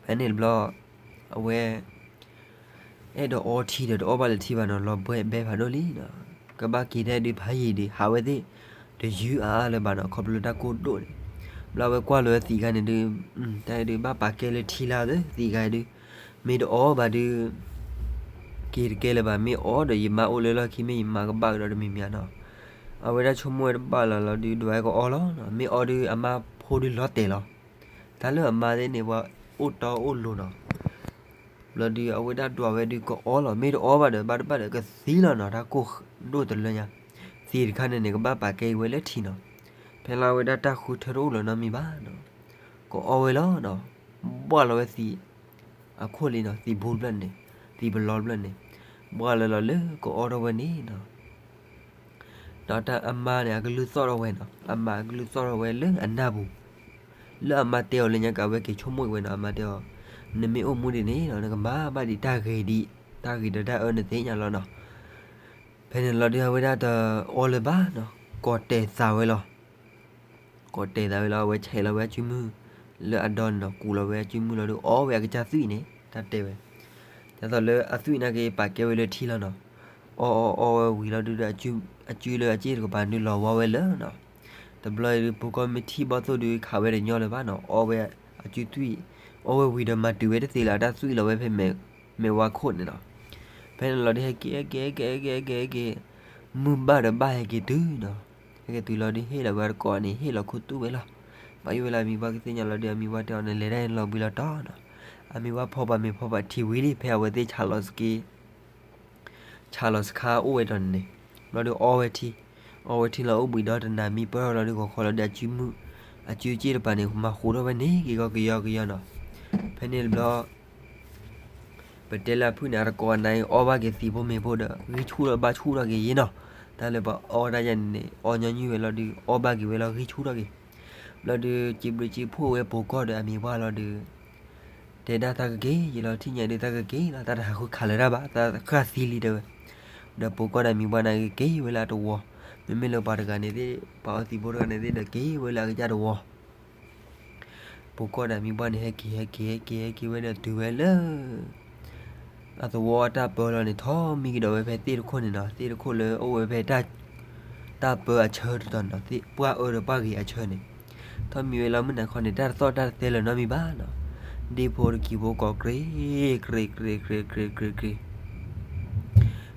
ဖဲန့ၣ်တဘျီ အဝဲ အဲၣ်ဒိးအီထံဒီးတအီၣ်ဘၣ်လၢၤထံဘၣ်နီၤ, လီၤဘှဲဘဲဖးဒိၣ်လံနီၤ. ကဘၣ်က့ၤဒဲဒုးဖးယံာ်ဒုး ဟးဝဲသ့ၣ် တယုၢ်အါအါလၢၤဘၣ်နီၤ, ခီဖျိလၢတၢ်ကိၢ်ဒိၣ်န့ၣ်. ဘျီအဝဲကွၢ်လီၤဝဲသံးခါန့ၣ်ဒုး, တၢ်ဒုးဘၣ်ပာ်ကဲလၢထံလၢသ့ၣ် သံးခါဒုး, မ့ၢ်တအီၣ်ဘၣ်ဒုး က့ၤတကဲလၢၤဘၣ်, မ့ၢ်အီၣ်ဒီးယမါအိၣ်လၢလီၢ်ခံ မ့ၢ်ယမါကဘၣ်ကဒီးတမံၤမံၤနီၤ. အဝဲဒၣ်ဆိကမိၣ်ဝဲတဘၣ်လီၤလီၤဒုး ဒွးဝဲကအီလီၤနီၤ, မ့ၢ်အီဒုးအမါဖိဒုးလီၤတဲာ်လီၤ. တၢ်လၢအမါသ့ၣ်န့ၣ် ပှၤအိၣ်တီအိၣ်လိၤနီၤ. ဘျီဒုးအဝဲဒၣ်ဒွးဝဲဒုးကအီလီၤ, မ့ၢ်တအီဘၣ်ဒီး ဘၣ်တဘၣ်ဒီးကသံလီၤနီၤ, တၢ်ကိၢ်ဒိၣ်တလၢညါ. သံးတခါန့ၣ်န့ၣ် ကဘၣ်ပာ်ကဲအံၤဝဲလၢထံနီၤ. ဖဲလၢအဝဲဒၣ်တၢ်ဃုထၢတအိၣ်လၢၤနီတမံၤဘၣ်နီၤ, ကအီဝဲလီၤနီၤ. ဘှၣ်လီၤဝဲသံးအခိၣ်လံနီၤ, သံးဘိတဖျၢၣ်န့ၣ်, သံးပလီတဖျၢၣ်န့ၣ်, ဘှၣ်လီၤလၢကအီထီၣ်ဝဲန့ၣ်နီၤ. ဒီးတၢ်အမါန့ၣ် အကလုၢ်သီၣ်ထီၣ်ဝဲနီၤ, အမါအကလုၢ်သီၣ်ထီၣ်ဝဲလၢအနၢ်ပူၤ, လၢအမါတဲအီၤလၢညါက့ၤ အဝဲက့ၤဆိကမိၣ်က့ၤဝဲနီၤ, အမါတဲအီၤ, နမ့ၢ်အိၣ်မူဒ်န့ၣ်နီၤ နကမၤဘၣ်ဒံးတၢ်ဂ့ၤဒံး, တၢ်ဂ့ၤဒီးတၢ်အၢနသ့ၣ်ညါလီၤနီၤ. ဖဲန့ၣ်လီၤဒုး အဝဲဒၣ်တအီလၢၤဘၣ်နီၤ, ကိးတဲာ်သးဝဲလီၤ. ကိးတဲာ်သးဝဲလီၤ, အဝဲဆဲးလီၤဝဲအစုမုၢ်လၢအဒီန့ၣ်နီၤ, ကူးလီၤဝဲအစုမုၢ်လီၤဒုး အီဝဲအကစၢ်သွံၣ်န့ၣ်, တၢ်တဲဝဲ, ဒ်သိးလၢအသွံၣ်နာ်က့ၤ ပာ်ကဲဝဲလၢထံလီၤနီၤ. အီအီအီဝဲဝံၤလီၤဒုးဒီး အစုလၢအစ့ၣ်တကပၤဒုးလီၤဝါဝဲလၢာ်နီၤ. တဘျီအံၤဒုး ပူၤကီၢ်မ့ၢ်ထံၣ်ဘီၣ်သိၣ်ဒုး ခးဝဲတညီလၢၤဘၣ်နီၤ, အီဝဲအစုသွံၣ်, အီဝဲဝံၤဒီးမၤတုၤဝဲတသ့လၢၤ, အတၢ်သွံၣ်လီၤဝဲဖဲမဲာ်ဝါခိၣ်န့ၣ်နီၤ. ဖဲန့ၣ်လီၤဒုး ဟဲက့ၤ ဟဲက့ၤ ဟဲက့ၤ ဟဲက့ၤ ဟဲက့ၤ ဟဲက့ၤ, မုၢ်ဘၣ်ဒီးဘၣ်ဟဲက့ၤတုၤနီၤ. ဟဲက့ၤတုၤလီၤဒုး ဟ့ၣ်လီၤဝဲတကိးန့ၣ် ဟ့ၣ်လီၤခူသူၣ်ဝဲလီၤ. ဘၣ်ယိၣ်ဝဲလၢအမံၤပှၢ်ကသ့ၣ်ညါလီၤဒုး အမံၤပှၢ်တဲအီၤန့ၣ် လဲၤတၢ်လီၤဘှံးလီၤတီၤနီၤ. အမံၤပှၢ်ဖီၣ်ဘၣ်မ့ၤဖီၣ်ဘၣ်ထံဝံၤလံ ဖဲအဝဲသ့ၣ်ဆးလီၤစခါအိၣ်ဝဲဒီးန့ၣ်, ဘျီဒုးအီဝဲထံ, အီဝဲထံလီၤအိၣ်ဘှံးဒီတနၤ မံပၢၢ်ထီၣ်လီၤဒုး ဂီၤခီလီၤဒုး အစုမုၢ်, အစုစ့ၣ်တပၤန့ၣ် မၤဃူထီၣ်ဝဲန့ၣ် က့ၤကီကယီကယီနီၤ. ဖဲန့ၣ်တဘျီ ပတဲလၢအဖုၣ်န့ၣ် အတကိးအနါအံၤ အီဘၣ်က့ၤသံးဖိမ့ၤဖိဒီး ဂံၢ်ဆူၣ်ထီၣ်ဘၣ်ဆူၣ်ထီၣ်က့ၤယ့ၢ်နီၤ. တၢ်လၢပှၤအီတၢ်ယါန့ၣ်န့ၣ် အီညီနုၢ်ဝဲလီၤဒုး အီဘၣ်က့ၤဝဲလီၤ ဂံၢ်ဆူၣ်ထီၣ်က့ၤ. ဘျီဒုး စံးဘျုးစံးဖှိၣ်ဝဲပိာ်ကီၢ်ဒီးအမံၤပှၢ်လီၤဒုး တဲဒၣ်သးကက့ၤယ့ၢ်လီၤ ထံၣ်ညါဒုးသးကက့ၤလီၤ တၢ်တဟးဃုခးလၢၤတၢ်ဘၣ် သးဃၣ်သံလံတဲဝဲ. ဒီးပိာ်ကီၢ်ဒီးအမံၤပှၢ်န့ၣ် က့ၤဝဲလၢအတဝီ, မ့မ့ၢ်လၢပှၤတဂၤန့ၣ်သ့ၣ် ပှၤအီသံးဖိတဂၤန့ၣ်သ့ၣ်ဒီး က့ၤဝဲလၢအကစၢ်တဝီ. ပိာ်ကီၢ်ဒီးအမံၤပှၢ်န့ၣ် ဟဲက့ၤ ဟဲက့ၤ ဟဲက့ၤ ဟဲက့ၤဝဲဒီးတုၤဝဲလၢ အသဝီအတၢ်ပၢလီၤန့ၣ် ထီၣ်မံကဒီးဝဲဖဲသ့ၣ်တခိၣ်န့ၣ်နီၤ, သ့ၣ်တခိၣ်လၢအိၣ်ဝဲဖဲ တၢ်ပၢအဆၢတတီၤန့ၣ်နီၤ, ပှၢ်အၢဒီးပှၢ်ဂ့ၤအဆၢန့ၣ်, ထီၣ်မံဝဲလၢမုၢ်နၤခီန့ၣ် တၢ်တသီၣ်တၢ်တသဲလၢၤနီတမံၤဘၣ်နီၤ. ဒ့ဖိတကံၤဖိကိး ကြ့ ကြ့ ကြ့ ကြ့ ကြ့ ကြ့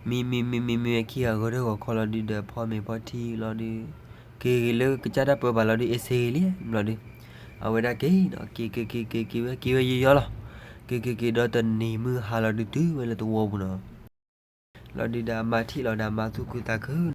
မံ မံ မံ မံ မံဝဲခံဂၤဂီၤဒၢဂီၤခီလီၤဒုးဒီး ဖီမ့ၤဖီထံလီၤဒုး က့ၤဂ့ၤလၢကစၢ်တၢ်ပၢဘၣ်လီၤဒုး အ့ၣ်စ့ဂ့ၤလံ ဘျီဒုး အဝဲဒၣ်က့ၤနီၤ က့ၤ က့ၤ က့ၤ က့ၤ က့ၤဝဲ က့ၤဝဲယီယီလီၤ. က့ၤ က့ၤ က့ၤ ဒီးတနံၤမုၢ်ဟါလီၤဒုး တုၤဝဲလၢသဝီပူၤနီၤ. လီၤဒုးဒီးအမါထံၣ်လီၤဒီးအမါသူၣ်ခုသးခု